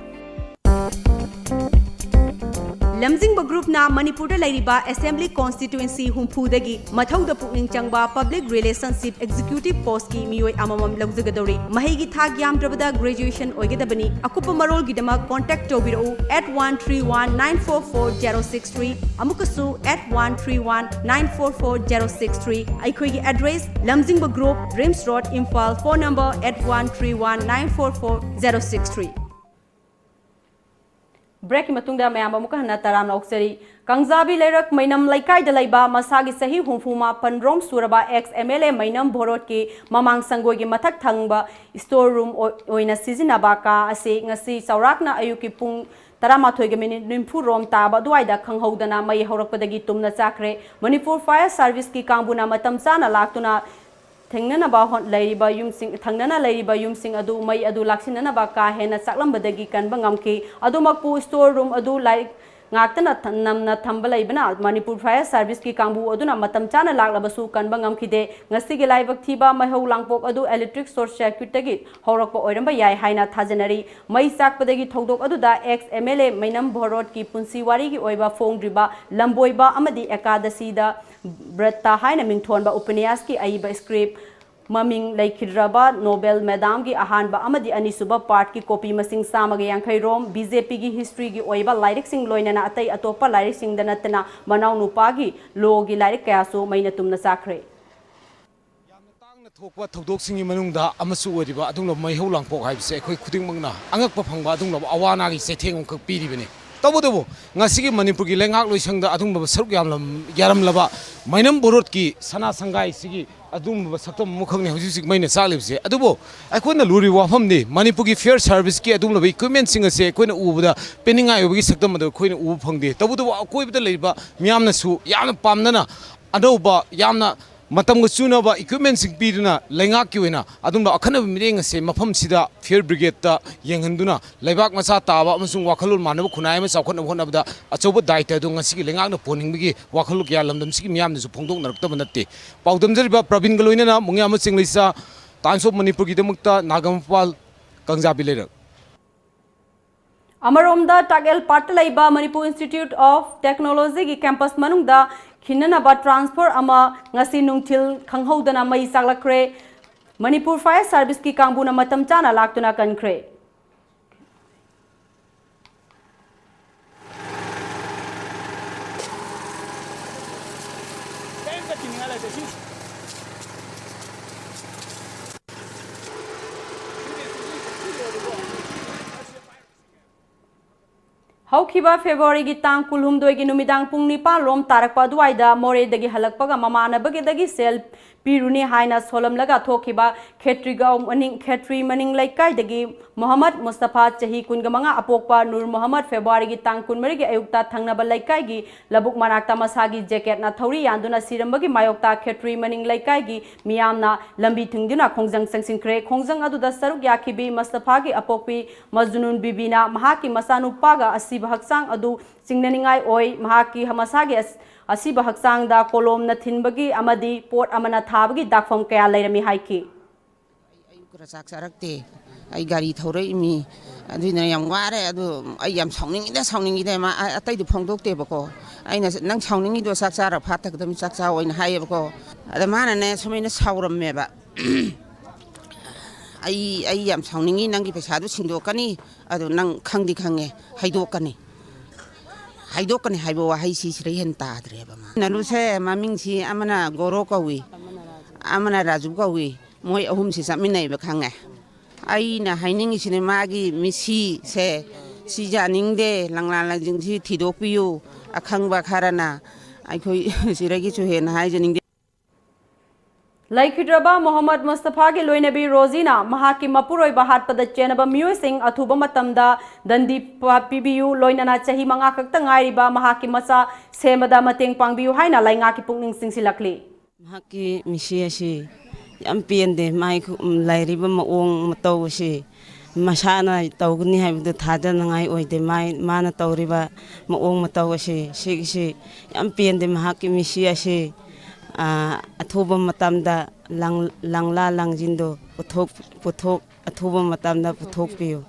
ꯂꯝꯖꯤꯡꯕ ꯒ꯭ꯔꯨꯞꯅ ꯃꯅꯤꯄꯨꯔꯗ ꯂꯩꯔꯤꯕ ꯑꯦꯁꯦꯝꯕ꯭ꯂꯤ ꯀꯣꯟꯁꯇꯤꯇ꯭ꯋꯦꯟꯁꯤ ꯍꯨꯝꯐꯨꯗꯒꯤ ꯃꯊꯧꯗ ꯄꯨꯛꯅꯤꯡ ꯆꯪꯕ ꯄꯕ꯭ꯂꯤꯛ ꯔꯤꯂꯦꯁꯟꯁꯤꯞ ꯑꯦꯛꯖꯤꯀ꯭ꯌꯨꯇꯤꯞ ꯄꯣꯁꯀꯤ ꯃꯤꯑꯣꯏ ꯑꯃꯃꯝ ꯂꯧꯖꯒꯗꯧꯔꯤ꯫ ꯃꯍꯩꯒꯤ ꯊꯥꯛ ꯌꯥꯝꯗ꯭ꯔꯕꯗ ꯒ꯭ꯔꯦꯖꯨꯑꯦꯁꯟ ꯑꯣꯏꯒꯗꯕꯅꯤ꯫ ꯑꯀꯨꯞꯄ ꯃꯔꯣꯜꯒꯤꯗꯃꯛ ꯀꯣꯟꯇꯦꯛ ꯇꯧꯕꯤꯔꯛꯎ eight one three one nine four four zero six three, ꯑꯃꯨꯛꯀꯁꯨ eight one three one nine four four zero six three꯫ ꯑꯩꯈꯣꯏꯒꯤ ꯑꯦꯗ꯭ꯔꯦꯁ, ꯂꯝꯖꯤꯡꯕ group, RIMS road, Imphal. Phone number eight one three one nine four four zero six three꯫ ꯕ꯭ꯔꯦꯛꯀꯤ ꯃꯇꯨꯡꯗ ꯃꯌꯥꯝ ꯑꯃꯨꯛꯀ ꯍꯟꯅ ꯇꯔꯥꯝꯅ ꯑꯣꯛꯆꯔꯤ꯫ ꯀꯥꯡꯖꯥꯕꯤ ꯂꯩꯔꯛ ꯃꯩꯅꯝ ꯂꯩꯀꯥꯏꯗ ꯂꯩꯕ ꯃꯁꯥꯒꯤ ꯆꯍꯤ ꯍꯨꯝꯐꯨ ꯃꯥꯄꯟ ꯔꯣꯝ ꯁꯨꯔꯕ ex M L A ꯃꯩꯅꯝ ꯚꯣꯔꯣꯠꯀꯤ ꯃꯃꯥꯡ ꯁꯪꯒꯣꯏꯒꯤ ꯃꯊꯛ ꯊꯪꯕ store room ꯑꯣꯏ-, ꯑꯣꯏꯅ ꯁꯤꯖꯤꯟꯅꯕ ꯀꯥ ꯑꯁꯤ ꯉꯁꯤ ꯆꯥꯎꯔꯥꯛꯅ ꯑꯌꯨꯛꯀꯤ ꯄꯨꯡ ꯇꯔꯥꯃꯥꯊꯣꯏꯒ ꯃꯤꯅꯤꯠ ꯅꯤꯐꯨ ꯔꯣꯝ ꯇꯥꯕ ꯑꯗꯨꯋꯥꯏꯗ ꯈꯪꯍꯧꯗꯅ ꯃꯩ ꯍꯧꯔꯛꯄꯗꯒꯤ ꯇꯨꯝꯅ ꯆꯥꯈ꯭ꯔꯦ꯫ ꯃꯅꯤꯄꯨꯔ Fire Serviceꯀꯤ ꯀꯥꯡꯕꯨꯅ ꯃꯇꯝ ꯆꯥꯅ ꯂꯥꯛꯇꯨꯅ ꯊꯦꯡꯅꯅꯕ ꯍꯣꯠ-, ꯂꯩꯔꯤꯕ ꯌꯨꯝꯁꯤꯡ, ꯊꯪꯅꯅ ꯂꯩꯔꯤꯕ ꯌꯨꯝꯁꯤꯡ ꯑꯗꯨ ꯃꯩ ꯑꯗꯨ ꯂꯥꯛꯁꯤꯟꯅꯅꯕ ꯀꯥ ꯍꯦꯟꯅ ꯆꯥꯛꯂꯝꯕꯗꯒꯤ ꯀꯟꯕ ꯉꯝꯈꯤ꯫ ꯑꯗꯨꯃꯛꯄꯨ store room ꯑꯗꯨ ꯂꯥꯏꯔꯤꯛ ꯉꯥꯛꯇꯅ ꯊ- ꯅꯝꯅ ꯊꯝꯕ ꯂꯩꯕꯅ ꯃꯅꯤꯄꯨꯔ ꯐꯥꯌꯔ ꯁꯥꯔꯚꯤꯁꯀꯤ ꯀꯥꯡꯕꯨ ꯑꯗꯨꯅ ꯃꯇꯝ ꯆꯥꯅ ꯂꯥꯛꯂꯕꯁꯨ ꯀꯟꯕ ꯉꯝꯈꯤꯗꯦ꯫ ꯉꯁꯤꯒꯤ ꯂꯥꯏꯕꯛ ꯊꯤꯕ ꯃꯩꯍꯧ ꯂꯥꯡꯄꯣꯛ ꯑꯗꯨ ꯏꯂꯦꯛꯇ꯭ꯔꯤꯛ ꯁꯣꯔꯠ ꯁꯔꯀ꯭ꯌꯨꯠꯇꯒꯤ ꯍꯧꯔꯛꯄ ꯑꯣꯏꯔꯝꯕ ꯌꯥꯏ ꯍꯥꯏꯅ ꯊꯥꯖꯅꯔꯤ꯫ ꯃꯩ ꯆꯥꯛꯄꯗꯒꯤ ꯊꯧꯗꯣꯛ ꯑꯗꯨꯗ ꯑꯦꯛꯁ ꯑꯦꯝ ꯑꯦꯜ ꯑꯦ ꯃꯩꯅꯝ ꯚꯣꯔꯣꯠꯀꯤ ꯄꯨꯟꯁꯤ ꯋꯥꯔꯤꯒꯤ ꯑꯣꯏꯕ ꯐꯣꯡꯗ꯭ꯔꯤꯕ ꯂꯝꯕꯣꯏꯕ ꯑꯃꯗꯤ ꯑꯦꯀꯥꯗꯁꯤꯗ ꯕ꯭ꯔꯠꯇ ꯍꯥꯏꯅ ꯃꯤꯡꯊꯣꯟꯕ ꯎꯄꯅ꯭ꯌꯥꯁꯀꯤ ꯑꯏꯕ ꯁ꯭ꯀ꯭ꯔꯤꯞ ꯃꯃꯤꯡ ꯂꯩꯈꯤꯗ꯭ꯔꯕ ꯅꯣꯕꯦꯜ ꯃꯦꯗꯥꯝꯒꯤ ꯑꯍꯥꯟꯕ ꯑꯃꯗꯤ ꯑꯅꯤꯁꯨꯕ ꯄꯥꯔꯠꯀꯤ ꯀꯣꯄꯤ ꯃꯁꯤꯡ ꯆꯥꯝꯃꯒ ꯌꯥꯡꯈꯩ ꯔꯣꯝ, ꯕꯤ ꯖꯦ ꯄꯤꯒꯤ ꯍꯤꯁꯇ꯭ꯔꯤꯒꯤ ꯑꯣꯏꯕ ꯂꯥꯏꯔꯤꯛꯁꯤꯡ, ꯂꯣꯏꯅꯅ ꯑꯇꯩ ꯑꯇꯣꯞꯄ ꯂꯥꯏꯔꯤꯛꯁꯤꯡꯗ ꯅꯠꯇꯅ ꯃꯅꯥꯎ ꯅꯨꯄꯥꯒꯤ ꯂꯣꯒꯤ ꯂꯥꯏꯔꯤꯛ ꯀꯌꯥꯁꯨ ꯃꯩꯅ ꯇꯨꯝꯅ ꯆꯥꯛꯈ꯭ꯔꯦ꯫ ꯌꯥꯝꯅ ꯇꯥꯡꯅ ꯊꯣꯛꯄ ꯊꯧꯗꯣꯛꯁꯤꯡꯒꯤ ꯃꯅꯨꯡꯗ ꯑꯃꯁꯨ ꯑꯣꯏꯔꯤꯕ ꯑꯗꯨꯒꯨꯝꯂꯕ ꯃꯩꯍꯧ ꯂꯥꯡꯄꯣꯛ ꯍꯥꯏꯕꯁꯦ ꯑꯩꯈꯣꯏ ꯈꯨꯗꯤꯡꯃꯛꯅ ꯑꯉꯛꯄ ꯐꯪꯕ ꯑꯗꯨꯒꯨꯝꯂꯕ ꯑꯋꯥ ꯑꯅꯥꯒꯤ ꯆꯩꯊꯦꯡ ꯑꯃꯈꯛ ꯄꯤꯔꯤꯕꯅꯤ꯫ ꯇꯧꯕꯇꯕꯨ ꯉꯁꯤꯒꯤ ꯃꯅꯤꯄꯨꯔꯒꯤ ꯂꯩꯉꯥꯛꯂꯣꯏꯁꯪꯗ ꯑꯗꯨꯒꯨꯝꯂꯕ ꯁꯔꯨꯛ ꯌꯥꯝꯂꯝ-, ꯌꯥꯔꯝꯂꯕ ꯃꯩꯅꯝ ꯚꯣꯔꯣꯠꯀꯤ ꯁꯅꯥ ꯁꯪꯒꯥꯏꯁꯤꯒꯤ ꯑꯗꯨꯒꯨꯝꯂꯕ ꯁꯛꯇꯝ ꯑꯃꯈꯛꯅꯤ ꯍꯧꯖꯤꯛ ꯍꯧꯖꯤꯛ ꯃꯩꯅ ꯆꯥꯛꯂꯤꯕꯁꯦ꯫ ꯑꯗꯨꯕꯨ ꯑꯩꯈꯣꯏꯅ ꯂꯨꯔꯤꯕ ꯋꯥꯐꯝꯗꯤ ꯃꯅꯤꯄꯨꯔꯒꯤ ꯐꯥꯌꯔ ꯁꯥꯔꯚꯤꯁꯀꯤ ꯑꯗꯨꯒꯨꯝꯂꯕ ꯏꯀ꯭ꯋꯤꯞꯃꯦꯟꯁꯤꯡ ꯑꯁꯦ ꯑꯩꯈꯣꯏꯅ ꯎꯕꯗ ꯄꯦꯟꯅꯤꯡꯉꯥꯏ ꯑꯣꯏꯕꯒꯤ ꯁꯛꯇꯝ ꯑꯗꯨ ꯑꯩꯈꯣꯏꯅ ꯎꯕ ꯐꯪꯗꯦ꯫ ꯇꯧꯕꯇꯕꯨ ꯑꯀꯣꯏꯕꯗ ꯂꯩꯔꯤꯕ ꯃꯤꯌꯥꯝꯅꯁꯨ ꯌꯥꯝꯅ ꯄꯥꯝꯅꯅ ꯑꯅꯧꯕ, ꯌꯥꯝꯅ ꯃꯇꯝꯒ ꯆꯨꯅꯕ ꯏꯀ꯭ꯋꯤꯞꯃꯦꯟꯁꯤꯡ ꯄꯤꯗꯨꯅ ꯂꯩꯉꯥꯛꯀꯤ ꯑꯣꯏꯅ ꯑꯗꯨꯝꯕ ꯑꯈꯟꯅꯕ ꯃꯤꯠꯌꯦꯡ ꯑꯁꯦ ꯃꯐꯝꯁꯤꯗ ꯐꯥꯌꯔ ꯕ꯭ꯔꯤꯒꯦꯗꯇ ꯌꯦꯡꯍꯟꯗꯨꯅ ꯂꯩꯕꯥꯛ ꯃꯆꯥ ꯇꯥꯕ ꯑꯃꯁꯨꯡ ꯋꯥꯈꯜꯂꯣꯟ ꯃꯥꯟꯅꯕ ꯈꯨꯟꯅꯥꯏ ꯑꯃ ꯆꯥꯎꯈꯠꯅꯕ ꯍꯣꯠꯅꯕꯗ ꯑꯆꯧꯕ ꯗꯥꯏꯇ ꯑꯗꯨ ꯉꯁꯤꯒꯤ ꯂꯩꯉꯥꯛꯅ ꯄꯨꯍꯟꯅꯤꯡꯕꯒꯤ ꯋꯥꯈꯜꯂꯣꯟ ꯀꯌꯥ ꯂꯝꯗꯝꯁꯤꯒꯤ ꯃꯤꯌꯥꯝꯅꯁꯨ ꯐꯣꯡꯗꯣꯛꯅꯔꯛꯇꯕ ꯅꯠꯇꯦ꯫ ꯄꯥꯎꯗꯝꯖꯔꯤꯕ ꯄ꯭ꯔꯕꯤꯟꯒ ꯂꯣꯏꯅꯅ ꯃꯨꯡꯌꯥꯝꯕꯝ ꯆꯤꯡꯂꯩꯆꯥ, ꯇꯥꯏꯝꯁ ꯑꯣꯐ ꯃꯅꯤꯄꯨꯔꯒꯤꯗꯃꯛꯇ ꯅꯥꯒꯥꯃꯄꯥꯜ, ꯀꯪꯖꯥꯕꯤ ꯂꯩꯔꯛ꯫ ꯑꯃꯔꯣꯝꯗ, ꯇꯥꯛꯌꯦꯜ ꯄꯥꯠꯇ ꯂꯩꯕ ꯃꯅꯤꯄꯨꯔ ꯏꯟꯁꯇꯤꯇ꯭ꯌꯨꯠ ꯑꯣꯐ ꯇꯦꯛꯅꯣꯂꯣꯖꯤꯒꯤ ꯀꯦꯝꯄꯁ ꯃꯅꯨꯡꯗ ꯈꯤꯟꯅꯅꯕ ꯇ꯭ꯔꯥꯟꯁꯐꯣꯔ ꯑꯃ ꯉꯁꯤ ꯅꯨꯡꯊꯤꯜ ꯈꯪꯍꯧꯗꯅ ꯃꯩ ꯆꯥꯛꯂꯛꯈ꯭ꯔꯦ꯫ ꯃꯅꯤꯄꯨꯔ ꯐꯥꯌꯔ ꯁꯥꯔꯚꯤꯁꯀꯤ ꯀꯥꯡꯕꯨꯅ ꯃꯇꯝ ꯆꯥꯅ ꯂꯥꯛꯇꯨꯅ ꯀꯟꯈ꯭ꯔꯦ꯫ ꯍꯧꯈꯤꯕ ꯐꯦꯕ꯭ꯔꯨꯋꯥꯔꯤꯒꯤ ꯇꯥꯡ ꯀꯨꯟꯍꯨꯝꯗꯣꯏꯒꯤ ꯅꯨꯃꯤꯗꯥꯡ ꯄꯨꯡ ꯅꯤꯄꯥꯟ ꯔꯣꯝ ꯇꯥꯔꯛꯄ ꯑꯗꯨꯋꯥꯏꯗ ꯃꯣꯔꯦꯗꯒꯤ ꯍꯜꯂꯛꯄꯒ ꯃꯃꯥꯟꯅꯕꯒꯤꯗꯒꯤ ꯁꯦꯜ ꯄꯤꯔꯨꯅꯤ ꯍꯥꯏꯅ ꯁꯣꯜꯂꯝꯂꯒ ꯊꯣꯛꯈꯤꯕ ꯈꯦꯇ꯭ꯔꯤꯒꯥꯎ ꯃꯅꯤꯡ, ꯈꯦꯇ꯭ꯔꯤ ꯃꯅꯤꯡ ꯂꯩꯀꯥꯏꯗꯒꯤ ꯃꯣꯍꯝꯃꯗ ꯃꯨꯁꯇꯐꯥ, ꯆꯍꯤ ꯀꯨꯟꯒ ꯃꯉꯥ, ꯑꯄꯣꯛꯄ ꯅꯨꯔ ꯃꯣꯍꯝꯃꯗ, ꯐꯦꯕ꯭ꯔꯨꯋꯥꯔꯤꯒꯤ ꯇꯥꯡ ꯀꯨꯟꯃꯔꯤꯒꯤ ꯑꯌꯨꯛꯇ ꯊꯪꯅꯕ ꯂꯩꯀꯥꯏꯒꯤ ꯂꯧꯕꯨꯛ ꯃꯅꯥꯛꯇ ꯃꯁꯥꯒꯤ ꯖꯦꯀꯦꯠꯅ ꯊꯧꯔꯤ ꯌꯥꯟꯗꯨꯅ ꯁꯤꯔꯝꯕꯒꯤ ꯃꯥꯌꯣꯛꯇ ꯈꯦꯇ꯭ꯔꯤ ꯃꯅꯤꯡ ꯂꯩꯀꯥꯏꯒꯤ ꯃꯤꯌꯥꯝꯅ ꯂꯝꯕꯤ ꯊꯤꯡꯗꯨꯅ ꯈꯣꯡꯖꯪ ꯆꯪꯁꯤꯟꯈ꯭ꯔꯦ꯫ ꯈꯣꯡꯖꯪ ꯑꯗꯨꯗ ꯁꯔꯨꯛ ꯌꯥꯈꯤꯕꯤ ꯃꯁꯇꯐꯥꯒꯤ ꯑꯄꯣꯛꯄꯤ ꯃꯖꯅꯨꯟ ꯕꯤꯕꯤꯅ ꯃꯍꯥꯛꯀꯤ ꯃꯆꯥꯅꯨꯄꯥꯒ ꯑꯁꯤꯕ ꯍꯛꯆꯥꯡ ꯑꯗꯨ ꯆꯤꯡꯅꯅꯤꯡꯉꯥꯏ ꯑꯣꯏ꯫ ꯃꯍꯥꯛꯀꯤ ꯃꯁꯥꯒꯤ ꯑꯁ-, ꯑꯁꯤꯕ ꯍꯛꯆꯥꯡꯗ ꯀꯣꯂꯣꯝꯅ ꯊꯤꯟꯕꯒꯤ ꯑꯃꯗꯤ ꯄꯣꯠ ꯑꯃꯅ ꯊꯥꯕꯒꯤ ꯗꯥꯛꯐꯝ ꯀꯌꯥ ꯂꯩꯔꯝꯃꯤ ꯍꯥꯏꯈꯤ꯫ ꯑꯌꯨꯛ ꯈꯔ ꯆꯥꯛ ꯆꯥꯔꯛꯇꯦ꯫ ꯑꯩ ꯒꯥꯔꯤ ꯊꯧꯔꯛꯏꯃꯤ꯫ ꯑꯗꯨꯏꯅ ꯌꯥꯝ ꯋꯥꯔꯦ꯫ ꯑꯗꯨ ꯑꯩ ꯌꯥꯝ ꯁꯥꯎꯅꯤꯡꯉꯤꯗ, ꯁꯥꯎꯅꯤꯡꯉꯤꯗ꯫ ꯃꯥ ꯑ-, ꯑꯇꯩꯗꯤ ꯐꯣꯡꯗꯣꯛꯇꯦꯕꯀꯣ꯫ ꯑꯩꯅ, "ꯅꯪ ꯁꯥꯎꯅꯤꯡꯉꯤꯗꯣ ꯆꯥꯛ ꯆꯥꯔ ꯐꯥꯠꯇꯒꯗꯕꯅꯤ, ꯆꯥꯛ ꯆꯥꯎ" ꯍꯥꯏꯅ ꯍꯥꯏꯌꯦꯕꯀꯣ꯫ ꯑꯗ ꯃꯥꯅꯅꯦ ꯁꯨꯃꯥꯏꯅ ꯁꯥꯎꯔꯝꯃꯦꯕ꯫ "ꯑꯩ, ꯑꯩ ꯌꯥꯝ ꯁꯥꯎꯅꯤꯡꯉꯤ, ꯅꯪꯒꯤ ꯄꯩꯁꯥꯗꯨ ꯁꯤꯡꯗꯣꯛꯀꯅꯤ, ꯑꯗꯨ ꯅꯪ ꯈꯪꯗꯤ ꯈꯪꯉꯦ, ꯍꯥꯏꯗꯣꯛꯀꯅꯤ꯫ ꯍꯥꯏꯗꯣꯛꯀꯅꯤ" ꯍꯥꯏꯕ ꯋꯥꯍꯩꯁꯤ ꯁꯤꯗꯩ ꯍꯦꯟꯅ ꯇꯥꯗ꯭ꯔꯦꯕ ꯃꯥ꯫ ꯅꯂꯨꯁꯦ ꯃꯃꯤꯡꯁꯤ ꯑꯃꯅ ꯒꯣꯔꯣ ꯀꯧꯏ, ꯑꯃꯅ ꯔꯥꯖꯨ ꯀꯧꯏ, ꯃꯣꯏ ꯑꯍꯨꯝꯁꯤ ꯆꯠꯃꯤꯟꯅꯩꯕ ꯈꯪꯉꯦ꯫ ꯑꯩꯅ ꯍꯥꯏꯅꯤꯡꯉꯤꯁꯤꯅꯦ, ꯃꯥꯒꯤ ꯃꯤꯁꯤꯁꯦ ꯁꯤ ꯌꯥꯅꯤꯡꯗꯦ, ꯂꯪꯂꯥ ꯂꯪꯖꯤꯡꯁꯤ ꯊꯤꯗꯣꯛꯄꯤꯌꯨ, ꯑꯈꯪꯕ ꯈꯔꯅ꯫ ꯑꯩꯈꯣꯏ ꯁꯤꯗꯒꯤꯁꯨ ꯍꯦꯟꯅ ꯍꯥꯏꯖꯅꯤꯡꯗꯦ꯫ ꯂꯩꯈꯤꯗ꯭ꯔꯕ ꯃꯣꯍꯝꯃꯗ ꯃꯨꯁꯇꯐꯥꯒꯤ ꯂꯣꯏꯅꯕꯤ ꯔꯣꯖꯤꯅ ꯃꯍꯥꯛꯀꯤ ꯃꯄꯨꯔꯣꯏꯕ ꯍꯥꯠꯄꯗ ꯆꯦꯟꯅꯕ ꯃꯤꯑꯣꯏꯁꯤꯡ ꯑꯊꯨꯕ ꯃꯇꯝꯗ ꯗꯟꯗꯤ ꯄ-, ꯄꯤꯕꯤꯌꯨ, ꯂꯣꯏꯅꯅ ꯆꯍꯤ ꯃꯉꯥ ꯈꯛꯇ ꯉꯥꯏꯔꯤꯕ ꯃꯍꯥꯛꯀꯤ ꯃꯆꯥ ꯁꯦꯝꯕꯗ ꯃꯇꯦꯡ ꯄꯥꯡꯕꯤꯌꯨ ꯍꯥꯏꯅ ꯂꯩꯉꯥꯛꯀꯤ ꯄꯨꯛꯅꯤꯡ ꯆꯤꯡꯁꯤꯜꯂꯛꯂꯤ꯫ ꯃꯍꯥꯛꯀꯤ ꯃꯤꯁꯤ ꯑꯁꯤ ꯌꯥꯝ ꯄꯦꯟꯗꯦ꯫ ꯃꯥꯒꯤ ꯈꯨ-, ꯂꯩꯔꯤꯕ ꯃꯑꯣꯡ ꯃꯇꯧ ꯑꯁꯤ ꯃꯁꯥꯅ ꯇꯧꯒꯅꯤ ꯍꯥꯏꯕꯗꯨ ꯊꯥꯖꯅꯉꯥꯏ ꯑꯣꯏꯗꯦ꯫ ꯃꯥꯏ-, ꯃꯥꯅ ꯇꯧꯔꯤꯕ ꯃꯑꯣꯡ ꯃꯇꯧ ꯑꯁꯤ, ꯁꯤꯒꯤꯁꯤ ꯌꯥꯝ ꯄꯦꯟꯗꯦ꯫ ꯃꯍꯥꯛꯀꯤ ꯃꯤꯁꯤ ꯑꯁꯤ, ꯑ, ꯑꯊꯨꯕ ꯃꯇꯝꯗ ꯂꯪ-, ꯂꯪꯂꯥ ꯂꯪꯖꯤꯟꯗꯨ ꯄꯨꯊꯣꯛ-, ꯄꯨꯊꯣꯛ-, ꯑꯊꯨꯕ ꯃꯇꯝꯗ ꯄꯨꯊꯣꯛꯄꯤꯌꯨ꯫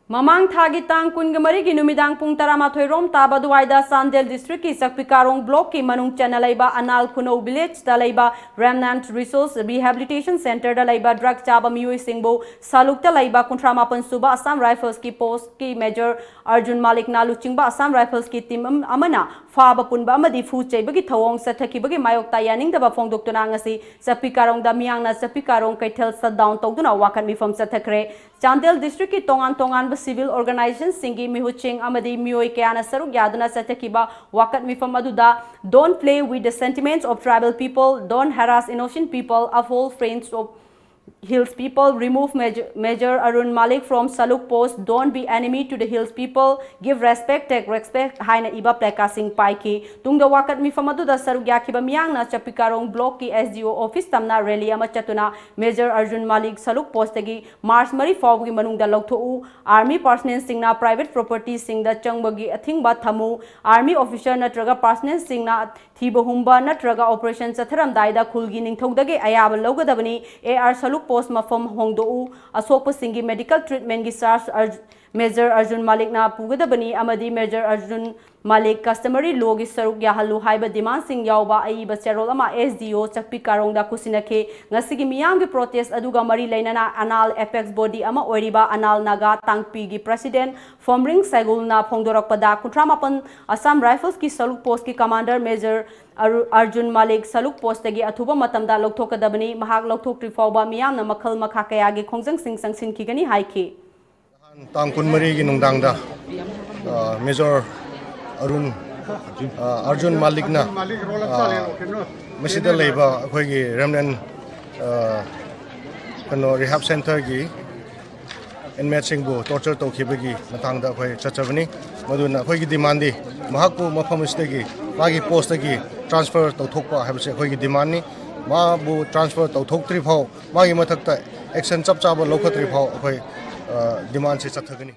ꯃꯃꯥꯡ ꯊꯥꯒꯤ ꯇꯥꯡ ꯀꯨꯟꯒ ꯃꯔꯤꯒꯤ ꯅꯨꯃꯤꯗꯥꯡ ꯄꯨꯡ ꯇꯔꯥꯃꯥꯊꯣꯏ ꯔꯣꯝ ꯇꯥꯕ ꯑꯗꯨꯋꯥꯏꯗ ꯆꯥꯟꯗꯦꯜ district ꯀꯤ ꯆꯛꯄꯤꯀꯥꯔꯣꯡ block ꯀꯤ ꯃꯅꯨꯡ ꯆꯟꯅ ꯂꯩꯕ ꯑꯅꯥꯜ ꯈꯨꯅꯧ village ꯇ ꯂꯩꯕ Remnant Resource Rehabilitation Centre ꯗ ꯂꯩꯕ drug ꯆꯥꯕ ꯃꯤꯑꯣꯏꯁꯤꯡꯕꯨ ꯁꯥꯂꯨꯛꯇ ꯂꯩꯕ ꯀꯨꯟꯊ꯭ꯔꯥ ꯃꯥꯄꯟ ꯁꯨꯕ Assam Rifles ꯀꯤ post ꯀꯤ Major ꯑꯔꯖꯨꯟ ꯃꯥꯂꯤꯛꯅ ꯂꯨꯆꯤꯡꯕ Assam Rifles ꯀꯤ team ꯑꯝ-, ꯑꯃꯅ ꯐꯥꯕ ꯄꯨꯟꯕ ꯑꯃꯗꯤ ꯐꯨ ꯆꯩꯕꯒꯤ ꯊꯧꯑꯣꯡ ꯆꯠꯊꯈꯤꯕꯒꯤ ꯃꯥꯌꯣꯛꯇ ꯌꯥꯅꯤꯡꯗꯕ ꯐꯣꯡꯗꯣꯛꯇꯨꯅ ꯉꯁꯤ ꯆꯛꯄꯤꯀꯥꯔꯣꯡꯗ ꯃꯤꯌꯥꯝꯅ ꯆꯛꯄꯤꯀꯥꯔꯣꯡ ꯀꯩꯊꯦꯜ shut down ꯇꯧꯗꯨꯅ ꯋꯥꯀꯠ ꯃꯤꯐꯝ ꯆꯠꯊꯈ꯭ꯔꯦ꯫ ꯆꯥꯟꯗꯦꯜ district ꯀꯤ ꯇꯣꯉꯥꯟ ꯇꯣꯉꯥꯟꯕ civil organization ꯁꯤꯡꯒꯤ ꯃꯤꯍꯨꯠꯁꯤꯡ ꯑꯃꯗꯤ ꯃꯤꯑꯣꯏ ꯀꯌꯥꯅ ꯁꯔꯨꯛ ꯌꯥꯗꯨꯅ ꯆꯠꯊꯈꯤꯕ ꯋꯥꯀꯠ ꯃꯤꯐꯝ ꯑꯗꯨꯗ "Don't play with the sentiments of tribal people, don't harass innocent people, uphold friends of Hills people, remove Major, Major Arun Malik from Saluk post, don't be enemy to the Hills people, give respect, take respect ꯍꯥꯏꯅ ꯏꯕ placardꯁꯤꯡ ꯄꯥꯏꯈꯤ꯫ ꯇꯨꯡꯗ ꯋꯥꯀꯠ ꯃꯤꯐꯝ ꯑꯗꯨꯗ ꯁꯔꯨꯛ ꯌꯥꯈꯤꯕ ꯃꯤꯌꯥꯝꯅ ꯆꯞꯄꯤꯀꯥꯔꯣꯡ blockꯀꯤ S D O office ꯇꯝꯅ rally ꯑꯃ ꯆꯠꯇꯨꯅ Major Arjun Malik Saluk postꯇꯒꯤ March ꯃꯔꯤ ꯐꯥꯎꯕꯒꯤ ꯃꯅꯨꯡꯗ ꯂꯧꯊꯣꯛꯎ, army personnelꯁꯤꯡꯅ private propertyꯁꯤꯡꯗ ꯆꯪꯕꯒꯤ ꯑꯊꯤꯡꯕ ꯊꯝꯃꯨ, army officer ꯅꯠꯇ꯭ꯔꯒ personnelꯁꯤꯡꯅ ꯊꯤꯕ ꯍꯨꯝꯕ ꯅꯠꯇ꯭ꯔꯒ operation ꯆꯠꯊꯔꯝꯗꯥꯏꯗ ꯈꯨꯜꯒꯤ ꯅꯤꯡꯊꯧꯗꯒꯤ ꯑꯌꯥꯕ ꯂꯧꯒꯗꯕꯅꯤ꯫ A R Saluk post ꯃꯐꯝ ꯍꯣꯡꯗꯣꯛꯎ꯫ ꯑꯁꯣꯛꯄꯁꯤꯡꯒꯤ medical treatmentꯀꯤ charge ꯑꯔ-, Major Arjun Malikꯅ ꯄꯨꯒꯗꯕꯅꯤ ꯑꯃꯗꯤ Major Arjun Malik customary lawꯒꯤ ꯁꯔꯨꯛ ꯌꯥꯍꯜꯂꯨ ꯍꯥꯏꯕ demandꯁꯤꯡ ꯌꯥꯎꯕ ꯑꯏꯕ ꯆꯦꯔꯣꯜ ꯑꯃ S D O ꯆꯛꯄꯤ ꯀꯥꯔꯣꯡꯗ ꯈꯨꯠꯁꯤꯟꯅꯈꯤ꯫ ꯉꯁꯤꯒꯤ ꯃꯤꯌꯥꯝꯒꯤ protest ꯑꯗꯨꯒ ꯃꯔꯤ ꯂꯩꯅꯅ ꯑꯅꯥꯜ apex body ꯑꯃ ꯑꯣꯏꯔꯤꯕ ꯑꯅꯥꯜ ꯅꯥꯒꯥ ꯇꯥꯡꯄꯤꯒꯤ president ꯐꯣꯝꯔꯤꯡ ꯁꯦꯒꯨꯜꯅ ꯐꯣꯡꯗꯣꯔꯛꯄꯗ, ꯀꯨꯟꯊ꯭ꯔꯥ ꯃꯥꯄꯟ Assam Riflesꯀꯤ ꯁꯂꯨꯛ postꯀꯤ commander Major ꯑꯔꯨ-, ꯑꯔꯖꯨꯟ ꯃꯥꯂꯤꯛ ꯁꯂꯨꯛ postꯇꯒꯤ ꯑꯊꯨꯕ ꯃꯇꯝꯗ ꯂꯧꯊꯣꯛꯀꯗꯕꯅꯤ꯫ ꯃꯍꯥꯛ ꯂꯧꯊꯣꯛꯇ꯭ꯔꯤ ꯐꯥꯎꯕ ꯃꯤꯌꯥꯝꯅ ꯃꯈꯜ ꯃꯈꯥ ꯀꯌꯥꯒꯤ ꯈꯣꯡꯖꯪꯁꯤꯡ ꯆꯪꯁꯤꯟꯈꯤꯒꯅꯤ ꯍꯥꯏꯈꯤ꯫ ꯅꯍꯥꯟ ꯇꯥꯡ ꯀꯨꯟꯃꯔꯤꯒꯤ ꯅꯨꯡꯗꯥꯡꯗ, ꯑ, Major ꯑꯔꯨꯟ, ꯑ, ꯑꯔꯖꯨꯟ ꯃꯥꯂꯤꯛꯅ, ꯑ, ꯃꯁꯤꯗ ꯂꯩꯕ ꯑꯩꯈꯣꯏꯒꯤ remnant, ꯑ, ꯀꯩꯅꯣ, rehab centreꯒꯤ inmateꯁꯤꯡꯕꯨ torture ꯇꯧꯈꯤꯕꯒꯤ ꯃꯇꯥꯡꯗ ꯑꯩꯈꯣꯏ ꯆꯠꯆꯕꯅꯤ꯫ ꯃꯗꯨꯅ ꯑꯩꯈꯣꯏꯒꯤ demandꯗꯤ ꯃꯍꯥꯛꯄꯨ ꯃꯐꯝ ꯑꯁꯤꯗꯒꯤ, ꯃꯥꯒꯤ postꯇꯒꯤ transfer ꯇꯧꯊꯣꯛꯄ ꯍꯥꯏꯕꯁꯤ ꯑꯩꯈꯣꯏꯒꯤ demandꯅꯤ꯫ ꯃꯥꯕꯨ transfer ꯇꯧꯊꯣꯛꯇ꯭ꯔꯤ ꯐꯥꯎ ꯃꯥꯒꯤ ꯃꯊꯛꯇ action ꯆꯞ ꯆꯥꯕ ꯂꯧꯈꯠꯇ꯭ꯔꯤ ꯐꯥꯎ ꯑꯩꯈꯣꯏ, ꯑ, demandꯁꯤ ꯆꯠꯊꯒꯅꯤ꯫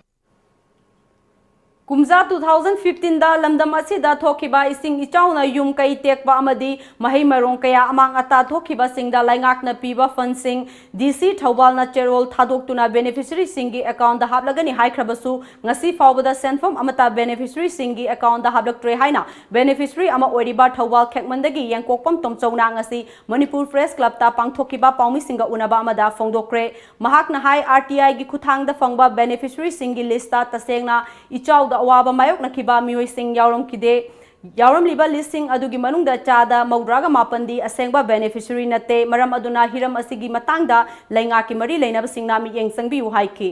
ꯀꯨꯝꯖꯥ two thousand fifteenꯗ ꯂꯝꯗꯝ ꯑꯁꯤꯗ ꯊꯣꯛꯈꯤꯕ ꯏꯁꯤꯡ ꯏꯆꯥꯎꯅ ꯌꯨꯝ ꯀꯩ ꯇꯦꯛꯄ ꯑꯃꯗꯤ ꯃꯍꯩ ꯃꯔꯣꯡ ꯀꯌꯥ ꯑꯃꯥꯡ ꯑꯇꯥ ꯊꯣꯛꯈꯤꯕꯁꯤꯡꯗ ꯂꯩꯉꯥꯛꯅ ꯄꯤꯕ fundꯁꯤꯡ DC ꯊꯧꯕꯥꯜꯅ ꯆꯦꯔꯣꯜ ꯊꯥꯗꯣꯛꯇꯨꯅ beneficiaryꯁꯤꯡꯒꯤ accountꯗ ꯍꯥꯞꯂꯒꯅꯤ ꯍꯥꯏꯈ꯭ꯔꯕꯁꯨ, ꯉꯁꯤ ꯐꯥꯎꯕꯗ ꯁꯦꯟꯐꯝ ꯑꯃꯠꯇ beneficiaryꯁꯤꯡꯒꯤ accountꯗ ꯍꯥꯞꯂꯛꯇ꯭ꯔꯦ ꯍꯥꯏꯅ beneficiary ꯑꯃ ꯑꯣꯏꯔꯤꯕ ꯊꯧꯕꯥꯜ ꯈꯦꯛꯃꯟꯗꯒꯤ ꯌꯦꯡꯀꯣꯛꯄꯝ ꯇꯣꯝꯆꯧꯅ ꯉꯁꯤ ꯃꯅꯤꯄꯨꯔ Press Clubꯇ ꯄꯥꯡꯊꯣꯛꯈꯤꯕ ꯄꯥꯎꯃꯤꯁꯤꯡꯒ ꯎꯅꯕ ꯑꯃꯗ ꯐꯣꯡꯗꯣꯛꯈ꯭ꯔꯦ꯫ ꯃꯍꯥꯛꯅ ꯍꯥꯏ, RTIꯒꯤ ꯈꯨꯠꯊꯥꯡꯗ ꯐꯪꯕ beneficiaryꯁꯤꯡꯒꯤ listꯇ ꯇꯁꯦꯡꯅ ꯏꯆꯥꯎꯗ ꯑꯋꯥꯕ ꯃꯥꯌꯣꯛꯅꯈꯤꯕ ꯃꯤꯑꯣꯏꯁꯤꯡ ꯌꯥꯎꯔꯝꯈꯤꯗꯦ꯫ ꯌꯥꯎꯔꯝꯂꯤꯕ listꯁꯤꯡ ꯑꯗꯨꯒꯤ ꯃꯅꯨꯡꯗ ꯆꯥꯗ ꯃꯧꯗ꯭ꯔꯥꯒ ꯃꯥꯄꯟꯗꯤ ꯑꯁꯦꯡꯕ beneficiary ꯅꯠꯇꯦ꯫ ꯃꯔꯝ ꯑꯗꯨꯅ ꯍꯤꯔꯝ ꯑꯁꯤꯒꯤ ꯃꯇꯥꯡꯗ ꯂꯩꯉꯥꯛꯀꯤ ꯃꯔꯤ ꯂꯩꯅꯕꯁꯤꯡꯅ ꯃꯤꯠꯌꯦꯡ ꯆꯪꯕꯤꯌꯨ ꯍꯥꯏꯈꯤ꯫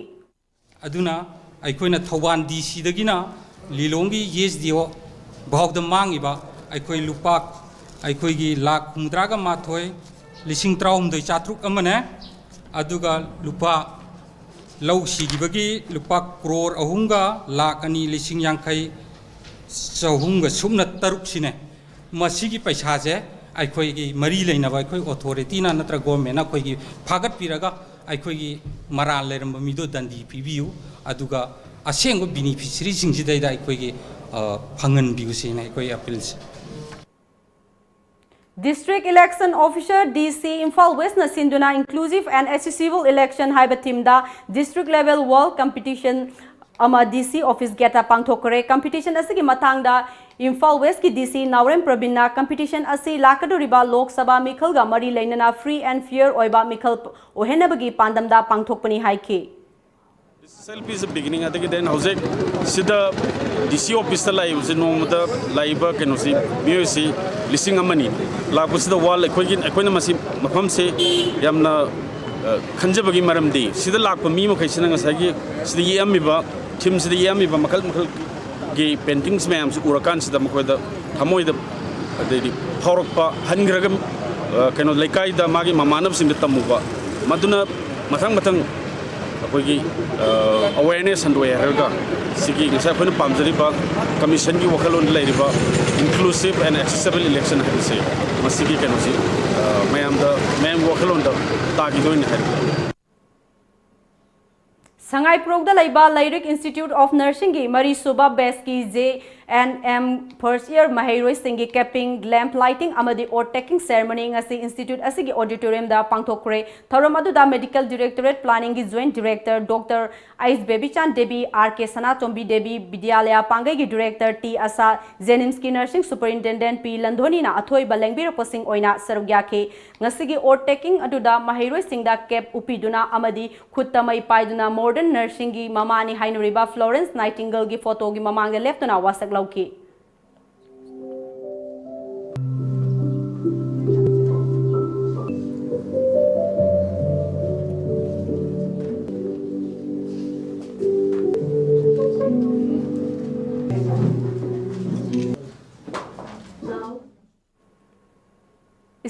ꯑꯗꯨꯅ ꯑꯩꯈꯣꯏꯅ ꯊꯧꯕꯥꯜ DCꯗꯒꯤꯅ ꯂꯤꯂꯣꯡꯒꯤ SDO ꯐꯥꯎꯗ ꯃꯥꯡꯉꯤꯕ ꯑꯩꯈꯣꯏ ꯂꯨꯄꯥ, ꯑꯩꯈꯣꯏꯒꯤ ꯂꯥꯈ ꯍꯨꯝꯐꯨꯇꯔꯥꯒ ꯃꯥꯊꯣꯏ, ꯂꯤꯁꯤꯡ ꯇꯔꯥꯍꯨꯝꯗꯣꯏ ꯆꯥꯇ꯭ꯔꯨꯛ ꯑꯃꯅꯦ꯫ ꯑꯗꯨꯒ ꯂꯨꯄꯥ, ꯂꯧ ꯁꯤꯈꯤꯕꯒꯤ ꯂꯨꯄꯥ ꯀ꯭ꯔꯣꯔ ꯑꯍꯨꯝꯒ ꯂꯥꯈ ꯑꯅꯤ ꯂꯤꯁꯤꯡ ꯌꯥꯡꯈꯩ ꯆꯍꯨꯝꯒ ꯁꯨꯞꯅ ꯇꯔꯨꯛꯁꯤꯅꯦ꯫ ꯃꯁꯤꯒꯤ ꯄꯩꯁꯥꯁꯦ ꯑꯩꯈꯣꯏꯒꯤ ꯃꯔꯤ ꯂꯩꯅꯕ ꯑꯩꯈꯣꯏ ꯑꯣꯊꯣꯔꯤꯇꯤꯅ ꯅꯠꯇ꯭ꯔꯒ ꯒꯣꯔꯃꯦꯟꯅ ꯑꯩꯈꯣꯏꯒꯤ ꯐꯥꯒꯠꯄꯤꯔꯒ ꯑꯩꯈꯣꯏꯒꯤ ꯃꯔꯥꯜ ꯂꯩꯔꯝꯕ ꯃꯤꯗꯣ ꯗꯟꯗꯤ ꯄꯤꯕꯤꯌꯨ, ꯑꯗꯨꯒ ꯑꯁꯦꯡꯕ ꯕꯤꯅꯤꯐꯤꯁꯔꯤꯁꯤꯡꯁꯤꯗꯩꯗ ꯑꯩꯈꯣꯏꯒꯤ, ꯑ, ꯐꯪꯍꯟꯕꯤꯌꯨ ꯁꯤꯅ ꯑꯩꯈꯣꯏ ꯑꯄꯤꯜꯁꯦ꯫ District Election Officer, D C, Imphal West ꯅ ꯁꯤꯟꯗꯨꯅ Inclusive and Accessible Election ꯍꯥꯏꯕ theme ꯗ district level wall competition ꯑꯃ D C office gate ꯇ ꯄꯥꯡꯊꯣꯛꯈ꯭ꯔꯦ꯫ Competition ꯑꯁꯤꯒꯤ ꯃꯇꯥꯡꯗ ꯏꯝꯐꯥꯜ West ꯀꯤ D C ꯅꯥꯎꯔꯦꯝ ꯄ꯭ꯔꯕꯤꯟꯅ competition ꯑꯁꯤ ꯂꯥꯛꯀꯗꯧꯔꯤꯕ ꯂꯣꯛ ꯁꯚꯥ ꯃꯤꯈꯜꯒ ꯃꯔꯤ ꯂꯩꯅꯅ free and fair ꯑꯣꯏꯕ ꯃꯤꯈꯜ ꯑꯣꯏꯍꯟꯅꯕꯒꯤ ꯄꯥꯟꯗꯝꯗ ꯄꯥꯡꯊꯣꯛꯄꯅꯤ ꯍꯥꯏꯈꯤ꯫ This is L P is the beginning. ꯑꯗꯒꯤ then ꯍꯧꯖꯤꯛ ꯁꯤꯗ D C office ꯇ ꯂꯥꯛꯏꯕꯁꯤ ꯅꯣꯡꯃꯗ ꯂꯥꯛꯏꯕ ꯀꯩꯅꯣꯁꯤ, ꯃꯤꯑꯣꯏꯁꯤ ꯂꯤꯁꯤꯡ ꯑꯃꯅꯤ꯫ ꯂꯥꯛꯄꯁꯤꯗ wall ꯑꯩꯈꯣꯏꯒꯤ, ꯑꯩꯈꯣꯏꯅ ꯃꯁꯤ ꯃꯐꯝꯁꯤ ꯌꯥꯝꯅ, ꯑ, ꯈꯟꯖꯕꯒꯤ ꯃꯔꯝꯗꯤ ꯁꯤꯗ ꯂꯥꯛꯄ ꯃꯤ ꯃꯈꯩꯁꯤꯅ ꯉꯁꯥꯏꯒꯤ ꯁꯤꯗ ꯌꯦꯛꯑꯝꯃꯤꯕ, theme ꯁꯤꯗ ꯌꯦꯛꯑꯝꯃꯤꯕ ꯃꯈꯜ ꯃꯈꯜꯒꯤ paintings ꯃꯌꯥꯝꯁꯤ ꯎꯔꯀꯥꯟꯁꯤꯗ ꯃꯈꯣꯏꯗ ꯊꯃꯣꯏꯗ, ꯑꯗꯩꯗꯤ ꯐꯥꯎꯔꯛꯄ, ꯍꯟꯈ꯭ꯔꯒ, ꯑ, ꯀꯩꯅꯣ, ꯂꯩꯀꯥꯏꯗ ꯃꯥꯒꯤ ꯃꯃꯥꯟꯅꯕꯁꯤꯡꯗ ꯇꯝꯃꯨꯕ, ꯃꯗꯨꯅ ꯃꯊꯪ ꯃꯊꯪ ꯑꯩꯈꯣꯏꯒꯤ, ꯑ, awareness ꯍꯟꯗꯣꯛꯑꯦ ꯍꯥꯏꯔꯒ ꯁꯤꯒꯤ ꯉꯁꯥꯏ ꯑꯩꯈꯣꯏꯅ ꯄꯥꯝꯖꯔꯤꯕ commission ꯒꯤ ꯋꯥꯈꯜꯂꯣꯟꯗ ꯂꯩꯔꯤꯕ Inclusive and Accessible Election ꯍꯥꯏꯕꯁꯦ ꯃꯁꯤꯒꯤ ꯀꯩꯅꯣꯁꯤ, ꯑ, ꯃꯌꯥꯝꯗ, ꯃꯌꯥꯝꯒꯤ ꯋꯥꯈꯜꯂꯣꯟꯗ ꯇꯥꯈꯤꯗꯣꯏꯅꯤ ꯍꯥꯏꯔꯤꯕ꯫ ꯁꯉꯥꯏꯄ꯭ꯔꯧꯗ ꯂꯩꯕ ꯂꯩꯔꯤꯛ Institute of Nursing ꯒꯤ ꯃꯔꯤꯁꯨꯕ batch ꯀꯤ J N M first year ꯃꯍꯩꯔꯣꯏꯁꯤꯡꯒꯤ capping, lamp lighting ꯑꯃꯗꯤ oath taking ceremony ꯉꯁꯤ institute ꯑꯁꯤꯒꯤ auditorium ꯗ ꯄꯥꯡꯊꯣꯛꯈ꯭ꯔꯦ꯫ ꯊꯧꯔꯝ ꯑꯗꯨꯗ Medical Directorate Planning ꯒꯤ Joint Director Doctor H Bebichan Devi, R K ꯁꯅꯥꯇꯣꯝꯕꯤ ꯗꯦꯕꯤ, ꯕꯤꯗ꯭ꯌꯥꯂꯌꯥ ꯄꯥꯡꯒꯩꯒꯤ Director T ꯑꯁꯥ, JNIMS ꯀꯤ Nursing Superintendent P ꯂꯟꯙꯣꯅꯤꯅ ꯑꯊꯣꯏꯕ ꯂꯦꯡꯕꯤꯔꯛꯄꯁꯤꯡ ꯑꯣꯏꯅ ꯁꯔꯨꯛ ꯌꯥꯈꯤ꯫ ꯉꯁꯤꯒꯤ oath taking ꯑꯗꯨꯗ ꯃꯍꯩꯔꯣꯏꯁꯤꯡꯗ cap ꯎꯞꯄꯤꯗꯨꯅ ꯑꯃꯗꯤ ꯈꯨꯠꯇ ꯃꯩ ꯄꯥꯏꯗꯨꯅ modern nursing ꯒꯤ ꯃꯃꯥꯅꯤ ꯍꯥꯏꯅꯔꯤꯕ Florence Nightingale ꯒꯤ photo ꯒꯤ ꯃꯃꯥꯡꯗ ꯂꯦꯞꯇꯨꯅ ꯋꯥꯁꯛ ꯂꯧꯈꯤ꯫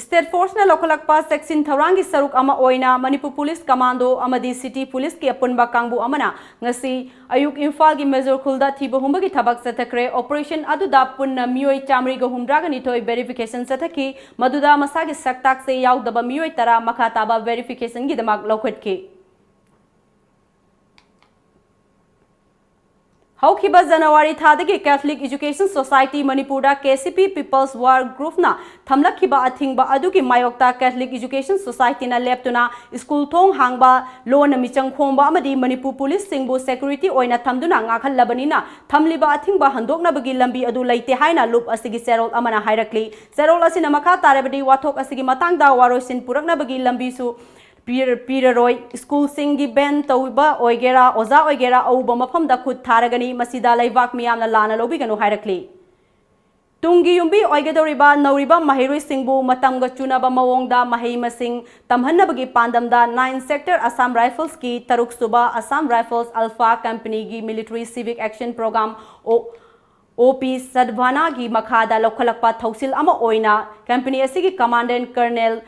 State Force ꯅ ꯂꯧꯈꯠꯂꯛꯄ ꯆꯦꯛꯁꯤꯟ ꯊꯧꯔꯥꯡꯒꯤ ꯁꯔꯨꯛ ꯑꯃ ꯑꯣꯏꯅ ꯃꯅꯤꯄꯨꯔ ꯄꯨꯂꯤꯁ ꯀꯃꯥꯟꯗꯣ ꯑꯃꯗꯤ City ꯄꯨꯂꯤꯁꯀꯤ ꯑꯄꯨꯟꯕ ꯀꯥꯡꯕꯨ ꯑꯃꯅ ꯉꯁꯤ ꯑꯌꯨꯛ ꯏꯝꯐꯥꯜꯒꯤ ꯃꯦꯖꯣꯔ ꯈꯨꯜꯗ ꯊꯤꯕ ꯍꯨꯝꯕꯒꯤ ꯊꯕꯛ ꯆꯠꯊꯈ꯭ꯔꯦ꯫ Operation ꯑꯗꯨꯗ ꯄꯨꯟꯅ ꯃꯤꯑꯣꯏ ꯆꯥꯃꯔꯤꯒ ꯍꯨꯝꯗ꯭ꯔꯥꯒ ꯅꯤꯊꯣꯏ verify ꯁꯟ ꯆꯠꯊꯈꯤ꯫ ꯃꯗꯨꯗ ꯃꯁꯥꯒꯤ ꯁꯛꯇꯥꯛꯁꯦ ꯌꯥꯎꯗꯕ ꯃꯤꯑꯣꯏ ꯇꯔꯥ ꯃꯈꯥ ꯇꯥꯕ verify ꯁꯟꯒꯤꯗꯃꯛ ꯂꯧꯈꯠꯈꯤ꯫ ꯍꯧꯈꯤꯕ ꯖꯅꯋꯥꯔꯤ ꯊꯥꯗꯒꯤ Catholic Education Society ꯃꯅꯤꯄꯨꯔꯗ, KCP People's War Group ꯅ ꯊꯝꯂꯛꯈꯤꯕ ꯑꯊꯤꯡꯕ ꯑꯗꯨꯒꯤ ꯃꯥꯌꯣꯛꯇ Catholic Education Society ꯅ ꯂꯦꯞꯇꯨꯅ ꯁ꯭ꯀꯨꯜ ꯊꯣꯡ ꯍꯥꯡꯕ, ꯂꯣꯟꯅ ꯃꯤꯆꯪ ꯈꯣꯝꯕ ꯑꯃꯗꯤ ꯃꯅꯤꯄꯨꯔ ꯄꯨꯂꯤꯁꯁꯤꯡꯕꯨ security ꯑꯣꯏꯅ ꯊꯝꯗꯨꯅ ꯉꯥꯛꯍꯜꯂꯕꯅꯤꯅ, ꯊꯝꯂꯤꯕ ꯑꯊꯤꯡꯕ ꯍꯟꯗꯣꯛꯅꯕꯒꯤ ꯂꯝꯕꯤ ꯑꯗꯨ ꯂꯩꯇꯦ ꯍꯥꯏꯅ ꯂꯨꯞ ꯑꯁꯤꯒꯤ ꯆꯦꯔꯣꯜ ꯑꯃꯅ ꯍꯥꯏꯔꯛꯂꯤ꯫ ꯆꯦꯔꯣꯜ ꯑꯁꯤꯅ ꯃꯈꯥ ꯇꯥꯔꯕꯗꯤ ꯋꯥꯊꯣꯛ ꯑꯁꯤꯒꯤ ꯃꯇꯥꯡꯗ ꯋꯥꯔꯣꯏꯁꯤꯟ ꯄꯨꯔꯛꯅꯕꯒꯤ ꯂꯝꯕꯤꯁꯨ ꯄꯤꯔ-, ꯄꯤꯔꯔꯣꯏ꯫ ꯁ꯭ꯀꯨꯜꯁꯤꯡꯒꯤ ban ꯇꯧꯕ ꯑꯣꯏꯒꯦꯔꯥ, ꯑꯣꯖꯥ ꯑꯣꯏꯒꯦꯔꯥ, ꯑꯎꯕ ꯃꯐꯝꯗ ꯈꯨꯠ ꯊꯥꯔꯒꯅꯤ꯫ ꯃꯁꯤꯗ ꯂꯩꯕꯥꯛ ꯃꯤꯌꯥꯝꯅ ꯂꯥꯟꯅ ꯂꯧꯕꯤꯒꯅꯨ ꯍꯥꯏꯔꯛꯂꯤ꯫ ꯇꯨꯡꯒꯤ ꯌꯨꯝꯕꯤ ꯑꯣꯏꯒꯗꯧꯔꯤꯕ ꯅꯧꯔꯤꯕ ꯃꯍꯩꯔꯣꯏꯁꯤꯡꯕꯨ ꯃꯇꯝꯒ ꯆꯨꯅꯕ ꯃꯑꯣꯡꯗ ꯃꯍꯩ ꯃꯁꯤꯡ ꯇꯝꯍꯟꯅꯕꯒꯤ ꯄꯥꯟꯗꯝꯗ Nine Sector Assam Rifles ꯀꯤ ꯇꯔꯨꯛ ꯁꯨꯕ Assam Rifles Alpha Company ꯒꯤ Military Civic Action Program, ꯑꯣ-, OP Sadbhana ꯒꯤ ꯃꯈꯥꯗ ꯂꯧꯈꯠꯂꯛꯄ ꯊꯧꯁꯤꯜ ꯑꯃ ꯑꯣꯏꯅ company ꯑꯁꯤꯒꯤ Commandant Colonel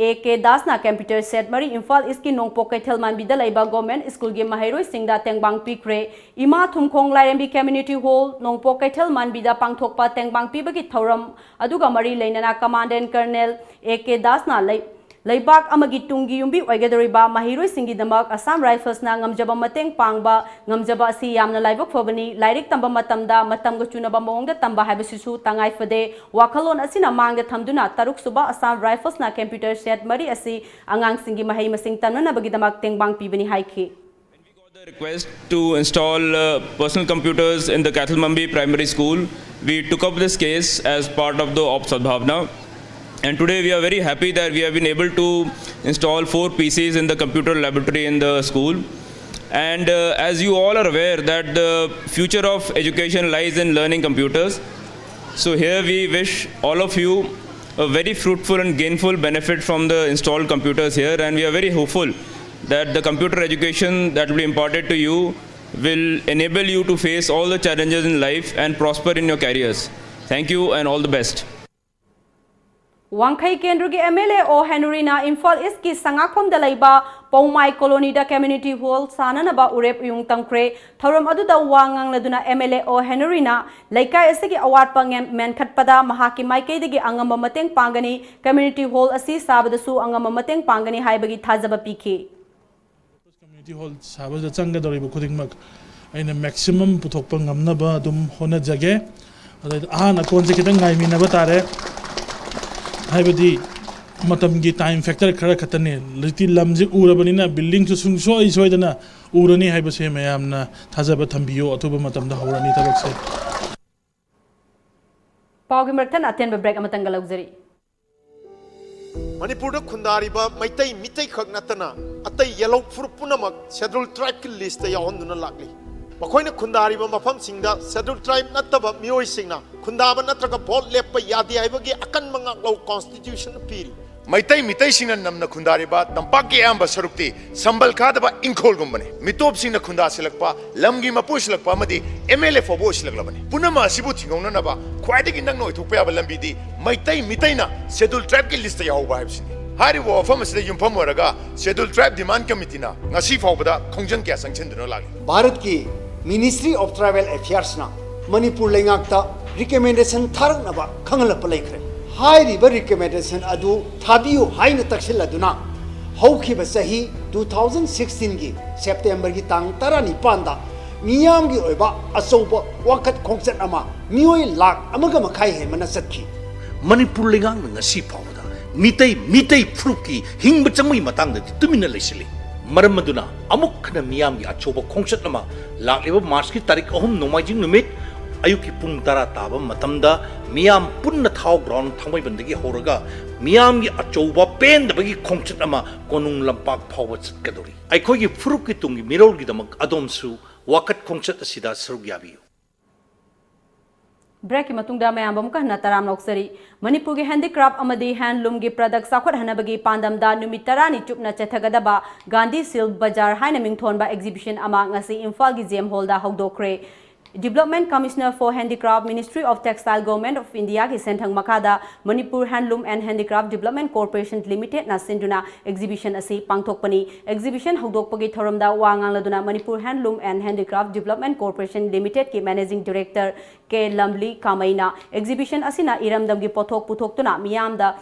A K ꯗꯥꯁꯅ computer set ꯃꯔꯤ ꯏꯝꯐꯥꯜ ꯏꯁꯀꯤ ꯅꯣꯡꯄꯣꯛ ꯀꯩꯊꯦꯜ ꯃꯥꯟꯕꯤꯗ ꯂꯩꯕ government school ꯒꯤ ꯃꯍꯩꯔꯣꯏꯁꯤꯡꯗ ꯇꯦꯡꯕꯥꯡ ꯄꯤꯈ꯭ꯔꯦ꯫ ꯏꯃꯥ ꯊꯨꯝꯈꯣꯡ ꯂꯥꯏꯔꯦꯝꯕꯤ Community Hall, ꯅꯣꯡꯄꯣꯛ ꯀꯩꯊꯦꯜ ꯃꯥꯟꯕꯤꯗ ꯄꯥꯡꯊꯣꯛꯄ ꯇꯦꯡꯕꯥꯡ ꯄꯤꯕꯒꯤ ꯊꯧꯔꯝ ꯑꯗꯨꯒ ꯃꯔꯤ ꯂꯩꯅꯅ Commandant Colonel A K ꯗꯥꯁꯅ ꯂꯩ-, ꯂꯩꯕꯥꯛ ꯑꯃꯒꯤ ꯇꯨꯡꯒꯤ ꯌꯨꯝꯕꯤ ꯑꯣꯏꯒꯗꯧꯔꯤꯕ ꯃꯍꯩꯔꯣꯏꯁꯤꯡꯒꯤꯗꯃꯛ Assam Rifles ꯅ ꯉꯝꯖꯕ ꯃꯇꯦꯡ ꯄꯥꯡꯕ ꯉꯝꯖꯕ ꯑꯁꯤ ꯌꯥꯝꯅ ꯂꯥꯏꯕꯛ ꯐꯕꯅꯤ꯫ ꯂꯥꯏꯔꯤꯛ ꯇꯝꯕ ꯃꯇꯝꯗ ꯃꯇꯝꯒ ꯆꯨꯅꯕ ꯃꯑꯣꯡꯗ ꯇꯝꯕ ꯍꯥꯏꯕꯁꯤꯁꯨ ꯇꯉꯥꯏ ꯐꯗꯦ꯫ ꯋꯥꯈꯜꯂꯣꯟ ꯑꯁꯤꯅ ꯃꯥꯡꯗ ꯊꯝꯗꯨꯅ ꯇꯔꯨꯛ ꯁꯨꯕ Assam Rifles ꯅ computer set ꯃꯔꯤ ꯑꯁꯤ ꯑꯉꯥꯡꯁꯤꯡꯒꯤ ꯃꯍꯩ ꯃꯁꯤꯡ ꯇꯝꯅꯅꯕꯒꯤꯗꯃꯛ ꯇꯦꯡꯕꯥꯡ ꯄꯤꯕꯅꯤ ꯍꯥꯏꯈꯤ꯫ The request to install uh, personal computers in the Kaithal Mambi Primary School, we took up this case as part of the Op Sadbhavna. And today we are very happy that we have been able to install four P Cs in the computer laboratory in the school. And uh, as you all are aware that the future of education lies in learning computers. So here we wish all of you a very fruitful and gainful benefit from the installed computers here, and we are very hopeful that the computer education that will be imparted to you will enable you to face all the challenges in life and prosper in your careers. Thank you and all the best. ꯋꯥꯡꯈꯩ ꯀꯦꯟꯗ꯭ꯔꯒꯤ ꯑꯦꯝ ꯑꯦꯜ ꯑꯦ ꯑꯣ ꯍꯦꯅꯔꯤꯅ ꯏꯝꯐꯥꯜ ꯏꯁꯀꯤ ꯁꯉꯥꯛꯐꯝꯗ ꯂꯩꯕ ꯄꯧꯃꯥꯏ ꯀꯣꯂꯣꯅꯤꯗ ꯀꯝꯃ꯭ꯌꯨꯅꯤꯇꯤ ꯍꯣꯜ ꯁꯥꯅꯅꯕ ꯎꯔꯦꯞ ꯎꯌꯨꯡ ꯇꯝꯈ꯭ꯔꯦ꯫ ꯊꯧꯔꯝ ꯑꯗꯨꯗ ꯋꯥ ꯉꯥꯡꯂꯗꯨꯅ ꯑꯦꯝ ꯑꯦꯜ ꯑꯦ ꯑꯣ ꯍꯦꯅꯔꯤꯅ ꯂꯩꯀꯥꯏ ꯑꯁꯤꯒꯤ ꯑꯋꯥꯠꯄ ꯉꯦꯟ-, ꯃꯦꯟꯈꯠꯄꯗ ꯃꯍꯥꯛꯀꯤ ꯃꯥꯏꯀꯩꯗꯒꯤ ꯑꯉꯝꯕ ꯃꯇꯦꯡ ꯄꯥꯡꯒꯅꯤ, ꯀꯝꯃ꯭ꯌꯨꯅꯤꯇꯤ ꯍꯣꯜ ꯑꯁꯤ ꯁꯥꯕꯗꯁꯨ ꯑꯉꯝꯕ ꯃꯇꯦꯡ ꯄꯥꯡꯒꯅꯤ ꯍꯥꯏꯕꯒꯤ ꯊꯥꯖꯕ ꯄꯤꯈꯤ꯫ ꯀꯝꯃ꯭ꯌꯨꯅꯤꯇꯤ ꯍꯣꯜ ꯁꯥꯕꯗ ꯆꯪꯒꯗꯧꯔꯤꯕ ꯈꯨꯗꯤꯡꯃꯛ ꯑꯩꯅ ꯃꯦꯛꯁꯤꯃꯝ ꯄꯨꯊꯣꯛꯄ ꯉꯝꯅꯕ ꯑꯗꯨꯝ ꯍꯣꯠꯅꯖꯒꯦ꯫ ꯑꯗꯩ ꯑꯍꯥꯟ ꯑꯀꯣꯟꯁꯦ ꯈꯤꯇꯪ ꯉꯥꯏꯃꯤꯟꯅꯕ ꯇꯥꯔꯦ꯫ ꯍꯥꯏꯕꯗꯤ ꯃꯇꯝꯒꯤ ꯇꯥꯏꯝ ꯐꯦꯛꯇꯔ ꯈꯔ ꯈꯛꯇꯅꯦ꯫ ꯍꯧꯖꯤꯛꯇꯤ ꯂꯝꯁꯦ ꯎꯔꯕꯅꯤꯅ ꯕꯤꯜꯗꯤꯡꯁꯨ ꯁꯨꯡꯁꯣꯏ ꯁꯣꯏꯗꯅ ꯎꯔꯅꯤ ꯍꯥꯏꯕꯁꯦ ꯃꯌꯥꯝꯅ ꯊꯥꯖꯕ ꯊꯝꯕꯤꯌꯨ꯫ ꯑꯊꯨꯕ ꯃꯇꯝꯗ ꯍꯧꯔꯅꯤ ꯊꯕꯛꯁꯦ꯫ ꯄꯥꯎꯒꯤ ꯃꯔꯛ ꯊꯠꯅ ꯑꯇꯦꯟꯕ ꯕ꯭ꯔꯦꯛ ꯑꯃꯇꯪꯒ ꯂꯧꯖꯔꯤ꯫ ꯃꯅꯤꯄꯨꯔꯗ ꯈꯨꯟꯗꯥꯔꯤꯕ ꯃꯩꯇꯩ ꯃꯤꯇꯩꯈꯛ ꯅꯠꯇꯅ ꯑꯇꯩ ꯌꯦꯜꯍꯧ ꯐꯨꯔꯨꯞ ꯄꯨꯝꯅꯃꯛ ꯁꯦꯗ꯭ꯌꯨꯜ ꯇ꯭ꯔꯥꯏꯕꯀꯤ ꯂꯤꯁꯇ ꯌꯥꯎꯍꯟꯗꯨꯅ ꯂꯥꯛꯂꯤ꯫ ꯃꯈꯣꯏꯅ ꯈꯨꯟꯗꯥꯔꯤꯕ ꯃꯐꯝꯁꯤꯡꯗ ꯁꯦꯗ꯭ꯌꯨꯜ ꯇ꯭ꯔꯥꯏꯕ ꯅꯠꯇꯕ ꯃꯤꯑꯣꯏꯁꯤꯡꯅ ꯈꯨꯟꯗꯥꯕ ꯅꯠꯇ꯭ꯔꯒ ꯚꯣꯠ ꯂꯦꯞꯄ ꯌꯥꯗꯦ ꯍꯥꯏꯕꯒꯤ ꯑꯀꯟꯕ ꯉꯥꯛꯂꯧ ꯀꯣꯟꯁꯇꯤꯇ꯭ꯌꯨꯁꯟꯅ ꯄꯤꯔꯤ꯫ ꯃꯩꯇꯩ ꯃꯤꯇꯩꯁꯤꯡꯅ ꯅꯝꯅ ꯈꯨꯟꯗꯥꯔꯤꯕ ꯇꯝꯄꯥꯛꯀꯤ ꯑꯌꯥꯝꯕ ꯁꯔꯨꯛꯇꯤ ꯁꯝꯕꯜ ꯈꯥꯗꯕ ꯏꯪꯈꯣꯜꯒꯨꯝꯕꯅꯤ꯫ ꯃꯤꯇꯣꯞꯁꯤꯡꯅ ꯈꯨꯟꯗꯥꯁꯤꯜꯂꯛꯄ, ꯂꯝꯒꯤ ꯃꯄꯨ ꯑꯣꯏꯁꯤꯜꯂꯛꯄ ꯑꯃꯗꯤ ꯑꯦꯝ ꯑꯦꯜ ꯑꯦ ꯐꯥꯎꯕ ꯑꯣꯏꯁꯤꯜꯂꯛꯂꯕꯅꯤ꯫ ꯄꯨꯝꯅꯃꯛ ꯑꯁꯤꯕꯨ ꯊꯤꯡꯒꯧꯅꯅꯕ ꯈ꯭ꯋꯥꯏꯗꯒꯤ ꯅꯛꯅ ꯑꯣꯏꯊꯣꯛꯄ ꯌꯥꯕ ꯂꯝꯕꯤꯗꯤ ꯃꯩꯇꯩ ꯃꯤꯇꯩꯅ ꯁꯦꯗ꯭ꯌꯨꯜ ꯇ꯭ꯔꯥꯏꯕꯀꯤ ꯂꯤꯁꯇ ꯌꯥꯎꯍꯧꯕ ꯍꯥꯏꯕꯁꯤꯅꯤ꯫ ꯍꯥꯏꯔꯤꯕ ꯋꯥꯐꯝ ꯑꯁꯤꯗ ꯌꯨꯝꯐꯝ ꯑꯣꯏꯔꯒ ꯁꯦꯗ꯭ꯌꯨꯜ ꯇ꯭ꯔꯥꯏꯕ ꯗꯤꯃꯥꯟ ꯀꯃꯤꯇꯤꯅ ꯉꯁꯤ ꯐꯥꯎꯕꯗ ꯈꯣꯡꯖꯪ ꯀꯌꯥ ꯆꯪꯁꯤꯟꯗꯨꯅ ꯂꯥꯛꯂꯤ꯫ ꯚꯥꯔꯠꯀꯤ Ministry of Tribal Affairsꯅ ꯃꯅꯤꯄꯨꯔ ꯂꯩꯉꯥꯛꯇ ꯔꯤꯀꯃꯦꯟꯗꯦꯁꯟ ꯊꯥꯔꯛꯅꯕ ꯈꯪꯍꯜꯂꯛꯄ ꯂꯩꯈ꯭ꯔꯦ꯫ ꯍꯥꯏꯔꯤꯕ ꯔꯤꯀꯃꯦꯟꯗꯦꯁꯟ ꯑꯗꯨ ꯊꯥꯕꯤꯌꯨ ꯍꯥꯏꯅ ꯇꯛꯁꯤꯜꯂꯗꯨꯅ ꯍꯧꯈꯤꯕ ꯆꯍꯤ two thousand sixteenꯒꯤ ꯁꯦꯞꯇꯦꯝꯕꯔꯒꯤ ꯇꯥꯡ ꯇꯔꯥꯅꯤꯄꯥꯟꯗ ꯃꯤꯌꯥꯝꯒꯤ ꯑꯣꯏꯕ ꯑꯆꯧꯕ ꯋꯥꯀꯠ ꯈꯣꯡꯆꯠ ꯑꯃ ꯃꯤꯑꯣꯏ ꯂꯥꯈ ꯑꯃꯒ ꯃꯈꯥꯏ ꯍꯦꯟꯕꯅ ꯆꯠꯈꯤ꯫ ꯃꯅꯤꯄꯨꯔ ꯂꯩꯉꯥꯛꯅ ꯉꯁꯤ ꯐꯥꯎꯕꯗ ꯃꯤꯇꯩ, ꯃꯤꯇꯩ ꯐꯨꯔꯨꯞꯀꯤ ꯍꯤꯡꯕ ꯆꯪꯕꯒꯤ ꯃꯇꯥꯡꯗꯗꯤ ꯇꯨꯃꯤꯟꯅ ꯂꯩꯁꯤꯜꯂꯤ꯫ ꯃꯔꯝ ꯑꯗꯨꯅ ꯑꯃꯨꯛ ꯍꯟꯅ ꯃꯤꯌꯥꯝꯒꯤ ꯑꯆꯧꯕ ꯈꯣꯡꯆꯠ ꯑꯃ ꯂꯥꯛꯂꯤꯕ ꯃꯥꯔꯆꯀꯤ ꯇꯥꯔꯤꯛ ꯑꯍꯨꯝ ꯅꯣꯡꯃꯥꯏꯖꯤꯡ ꯅꯨꯃꯤꯠ ꯑꯌꯨꯛꯀꯤ ꯄꯨꯡ ꯇꯔꯥ ꯇꯥꯕ ꯃꯇꯝꯗ ꯃꯤꯌꯥꯝ ꯄꯨꯟꯅ ꯊꯥꯎ ꯒ꯭ꯔꯥꯎꯟ ꯊꯥꯡꯃꯩꯕꯟꯗꯒꯤ ꯍꯧꯔꯒ ꯃꯤꯌꯥꯝꯒꯤ ꯑꯆꯧꯕ ꯄꯦꯟꯗꯕꯒꯤ ꯈꯣꯡꯆꯠ ꯑꯃ ꯀꯣꯅꯨꯡ ꯂꯝꯄꯥꯛ ꯐꯥꯎꯕ ꯆꯠꯀꯗꯧꯔꯤ꯫ ꯑꯩꯈꯣꯏꯒꯤ ꯐꯨꯔꯨꯞꯀꯤ ꯇꯨꯡꯒꯤ ꯃꯤꯔꯣꯜꯒꯤꯗꯃꯛ ꯑꯗꯣꯝꯁꯨ ꯋꯥꯀꯠ ꯈꯣꯡꯆꯠ ꯑꯁꯤꯗ ꯁꯔꯨꯛ ꯌꯥꯕꯤꯌꯨ꯫ ꯕ꯭ꯔꯦꯛꯀꯤ ꯃꯇꯨꯡꯗ ꯃꯌꯥꯝꯕꯨ ꯑꯃꯨꯛꯀ ꯍꯟꯅ ꯇꯔꯥꯝꯅ ꯑꯣꯛꯆꯔꯤ꯫ ꯃꯅꯤꯄꯨꯔꯒꯤ ꯍꯦꯟꯗꯤꯀ꯭ꯔꯥꯐ ꯑꯃꯗꯤ ꯍꯦꯟꯂꯨꯝꯒꯤ ꯄ꯭ꯔꯗꯛ ꯆꯥꯎꯈꯠꯍꯟꯅꯕꯒꯤ ꯄꯥꯟꯗꯝꯗ ꯅꯨꯃꯤꯠ ꯇꯔꯥꯅꯤ ꯆꯨꯞꯅ ꯆꯠꯊꯒꯗꯕ ꯒꯥꯟꯙꯤ ꯁꯤꯜꯛ ꯕꯖꯥꯔ ꯍꯥꯏꯅ ꯃꯤꯡꯊꯣꯟꯕ ꯑꯦꯛꯖꯤꯕꯤꯁꯟ ꯑꯃ ꯉꯁꯤ ꯏꯝꯐꯥꯜꯒꯤ ꯖꯦꯝ ꯍꯣꯜꯗ ꯍꯧꯗꯣꯛꯈ꯭ꯔꯦ꯫ Development Commissioner for Handicraft, Ministry of Textile, Government of India ꯒꯤ ꯁꯦꯟꯊꯪ ꯃꯈꯥꯗ Manipur Handloom and Handicraft Development Corporation Limited ꯅ ꯁꯤꯟꯗꯨꯅ exhibition ꯑꯁꯤ ꯄꯥꯡꯊꯣꯛꯄꯅꯤ꯫ Exhibition ꯍꯧꯗꯣꯛꯄꯒꯤ ꯊꯧꯔꯝꯗ ꯋꯥ ꯉꯥꯡꯂꯗꯨꯅ Manipur Handloom and Handicraft Development Corporation Limited ꯀꯤ Managing Director ꯀꯦ ꯂꯝꯂꯤ ꯀꯥꯃꯩꯅ exhibition ꯑꯁꯤꯅ ꯏꯔꯝꯗꯝꯒꯤ ꯄꯣꯠꯊꯣꯛ ꯄꯨꯊꯣꯛꯇꯨꯅ ꯃꯤꯌꯥꯝꯗ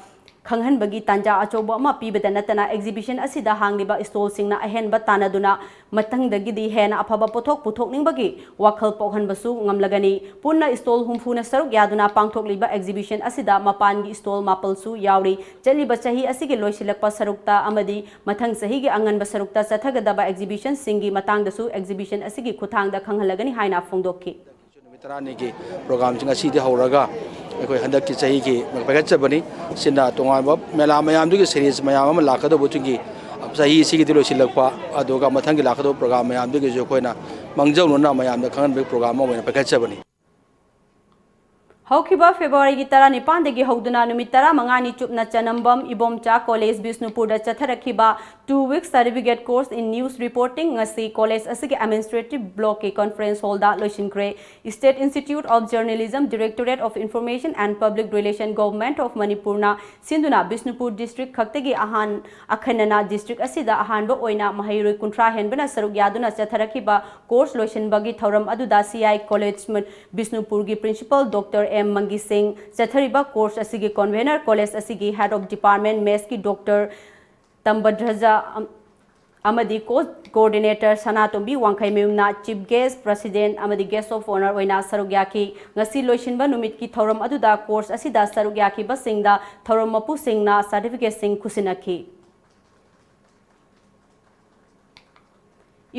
ꯈꯪꯍꯟꯕꯒꯤ ꯇꯥꯟꯖꯥ ꯑꯆꯧꯕ ꯑꯃ ꯄꯤꯕꯗ ꯅꯠꯇꯅ exhibition ꯑꯁꯤꯗ ꯍꯥꯡꯂꯤꯕ stall ꯁꯤꯡꯅ ꯑꯍꯦꯟꯕ ꯇꯥꯟꯅꯗꯨꯅ ꯃꯊꯪꯗꯒꯤꯗꯤ ꯍꯦꯟꯅ ꯑꯐꯕ ꯄꯣꯠꯊꯣꯛ ꯄꯨꯊꯣꯛꯅꯤꯡꯕꯒꯤ ꯋꯥꯈꯜ ꯄꯣꯛꯍꯟꯕꯁꯨ ꯉꯝꯂꯒꯅꯤ꯫ ꯄꯨꯟꯅ stall ꯍꯨꯝꯐꯨꯅ ꯁꯔꯨꯛ ꯌꯥꯗꯨꯅ ꯄꯥꯡꯊꯣꯛꯂꯤꯕ exhibition ꯑꯁꯤꯗ ꯃꯄꯥꯟꯒꯤ stall ꯃꯥꯄꯜꯁꯨ ꯌꯥꯎꯔꯤ꯫ ꯆꯠꯂꯤꯕ ꯆꯍꯤ ꯑꯁꯤꯒꯤ ꯂꯣꯏꯁꯤꯜꯂꯛꯄ ꯁꯔꯨꯛꯇ ꯑꯃꯗꯤ ꯃꯊꯪ ꯆꯍꯤꯒꯤ ꯑꯉꯟꯕ ꯁꯔꯨꯛꯇ ꯆꯠꯊꯒꯗꯕ exhibition ꯁꯤꯡꯒꯤ ꯃꯇꯥꯡꯗꯁꯨ exhibition ꯑꯁꯤꯒꯤ ꯈꯨꯠꯊꯥꯡꯗ ꯈꯪꯍꯜꯂꯒꯅꯤ ꯍꯥꯏꯅ ꯐꯣꯡꯗꯣꯛꯈꯤ꯫ ꯅꯨꯃꯤꯠ ꯇꯔꯥꯅꯤꯒꯤ program ꯁꯤꯡ ꯉꯁꯤꯗꯤ ꯍꯧꯔꯒ ꯑꯩꯈꯣꯏ ꯍꯟꯗꯛꯀꯤ ꯆꯍꯤꯒꯤ ꯄꯥꯏꯈꯠꯆꯕꯅꯤ꯫ ꯁꯤꯅ ꯇꯣꯉꯥꯟꯕ ꯃꯦꯂꯥ ꯃꯌꯥꯝꯗꯨꯒꯤ series ꯃꯌꯥꯝ ꯑꯃ ꯂꯥꯛꯀꯗꯧꯕꯗꯨꯒꯤ ꯆꯍꯤ ꯑꯁꯤꯒꯤꯗꯤ ꯂꯣꯏꯁꯤꯜꯂꯛꯄ, ꯑꯗꯨꯒ ꯃꯊꯪꯒꯤ ꯂꯥꯛꯀꯗꯧꯕ program ꯃꯌꯥꯝꯗꯨꯒꯤꯁꯨ ꯑꯩꯈꯣꯏꯅ ꯃꯥꯡꯖꯧꯅꯅ ꯃꯌꯥꯝꯗ ꯈꯪꯍꯟꯕꯒꯤ program ꯑꯃ ꯑꯣꯏꯅ ꯄꯥꯏꯈꯠꯆꯕꯅꯤ꯫ ꯍꯧꯈꯤꯕ February ꯒꯤ ꯇꯔꯥꯅꯤꯄꯥꯟꯗꯒꯤ ꯍꯧꯗꯨꯅ ꯅꯨꯃꯤꯠ ꯇꯔꯥꯃꯉꯥꯅꯤ ꯆꯨꯞꯅ ꯆꯅꯝꯕꯝ Ibomcha College ꯕꯤꯁꯅꯨꯄꯨꯔꯗ ꯆꯠꯊꯔꯛꯈꯤꯕ two week certificate course in news reporting ꯉꯁꯤ college ꯑꯁꯤꯒꯤ administrative block ꯀꯤ conference hall ꯗ ꯂꯣꯏꯁꯤꯟꯈ꯭ꯔꯦ꯫ State Institute of Journalism, Directorate of Information and Public Relation, Government of Manipur ꯅ ꯁꯤꯟꯗꯨꯅ ꯕꯤꯁꯅꯨꯄꯨꯔ district ꯈꯛꯇꯒꯤ ꯑꯍꯥꯟ ꯑꯈꯟꯅꯅ district ꯑꯁꯤꯗ ꯑꯍꯥꯟꯕ ꯑꯣꯏꯅ ꯃꯍꯩꯔꯣꯏ ꯀꯨꯟꯊ꯭ꯔꯥ ꯍꯦꯟꯕꯅ ꯁꯔꯨꯛ ꯌꯥꯗꯨꯅ ꯆꯠꯊꯔꯛꯈꯤꯕ course ꯂꯣꯏꯁꯤꯟꯕꯒꯤ ꯊꯧꯔꯝ ꯑꯗꯨꯗ C I College ꯕꯤꯁꯅꯨꯄꯨꯔꯒꯤ Principal Doctor M ꯃꯪꯒꯤ ꯁꯤꯡ, ꯆꯠꯊꯔꯤꯕ course ꯑꯁꯤꯒꯤ convener, college ꯑꯁꯤꯒꯤ Head of Department Maths ꯀꯤ Doctor ꯇꯝꯕꯗ꯭ꯔꯖ ꯑꯝ-, ꯑꯃꯗꯤ co-, coordinator ꯁꯅꯥꯇꯣꯝꯕꯤ ꯋꯥꯡꯈꯩꯃꯌꯨꯝꯅ chief guest, president ꯑꯃꯗꯤ guest of honour ꯑꯣꯏꯅ ꯁꯔꯨꯛ ꯌꯥꯈꯤ꯫ ꯉꯁꯤ ꯂꯣꯏꯁꯤꯟꯕ ꯅꯨꯃꯤꯠꯀꯤ ꯊꯧꯔꯝ ꯑꯗꯨꯗ course ꯑꯁꯤꯗ ꯁꯔꯨꯛ ꯌꯥꯈꯤꯕꯁꯤꯡꯗ ꯊꯧꯔꯝ ꯃꯄꯨꯁꯤꯡꯅ certificate ꯁꯤꯡ ꯈꯨꯠꯁꯤꯟꯅꯈꯤ꯫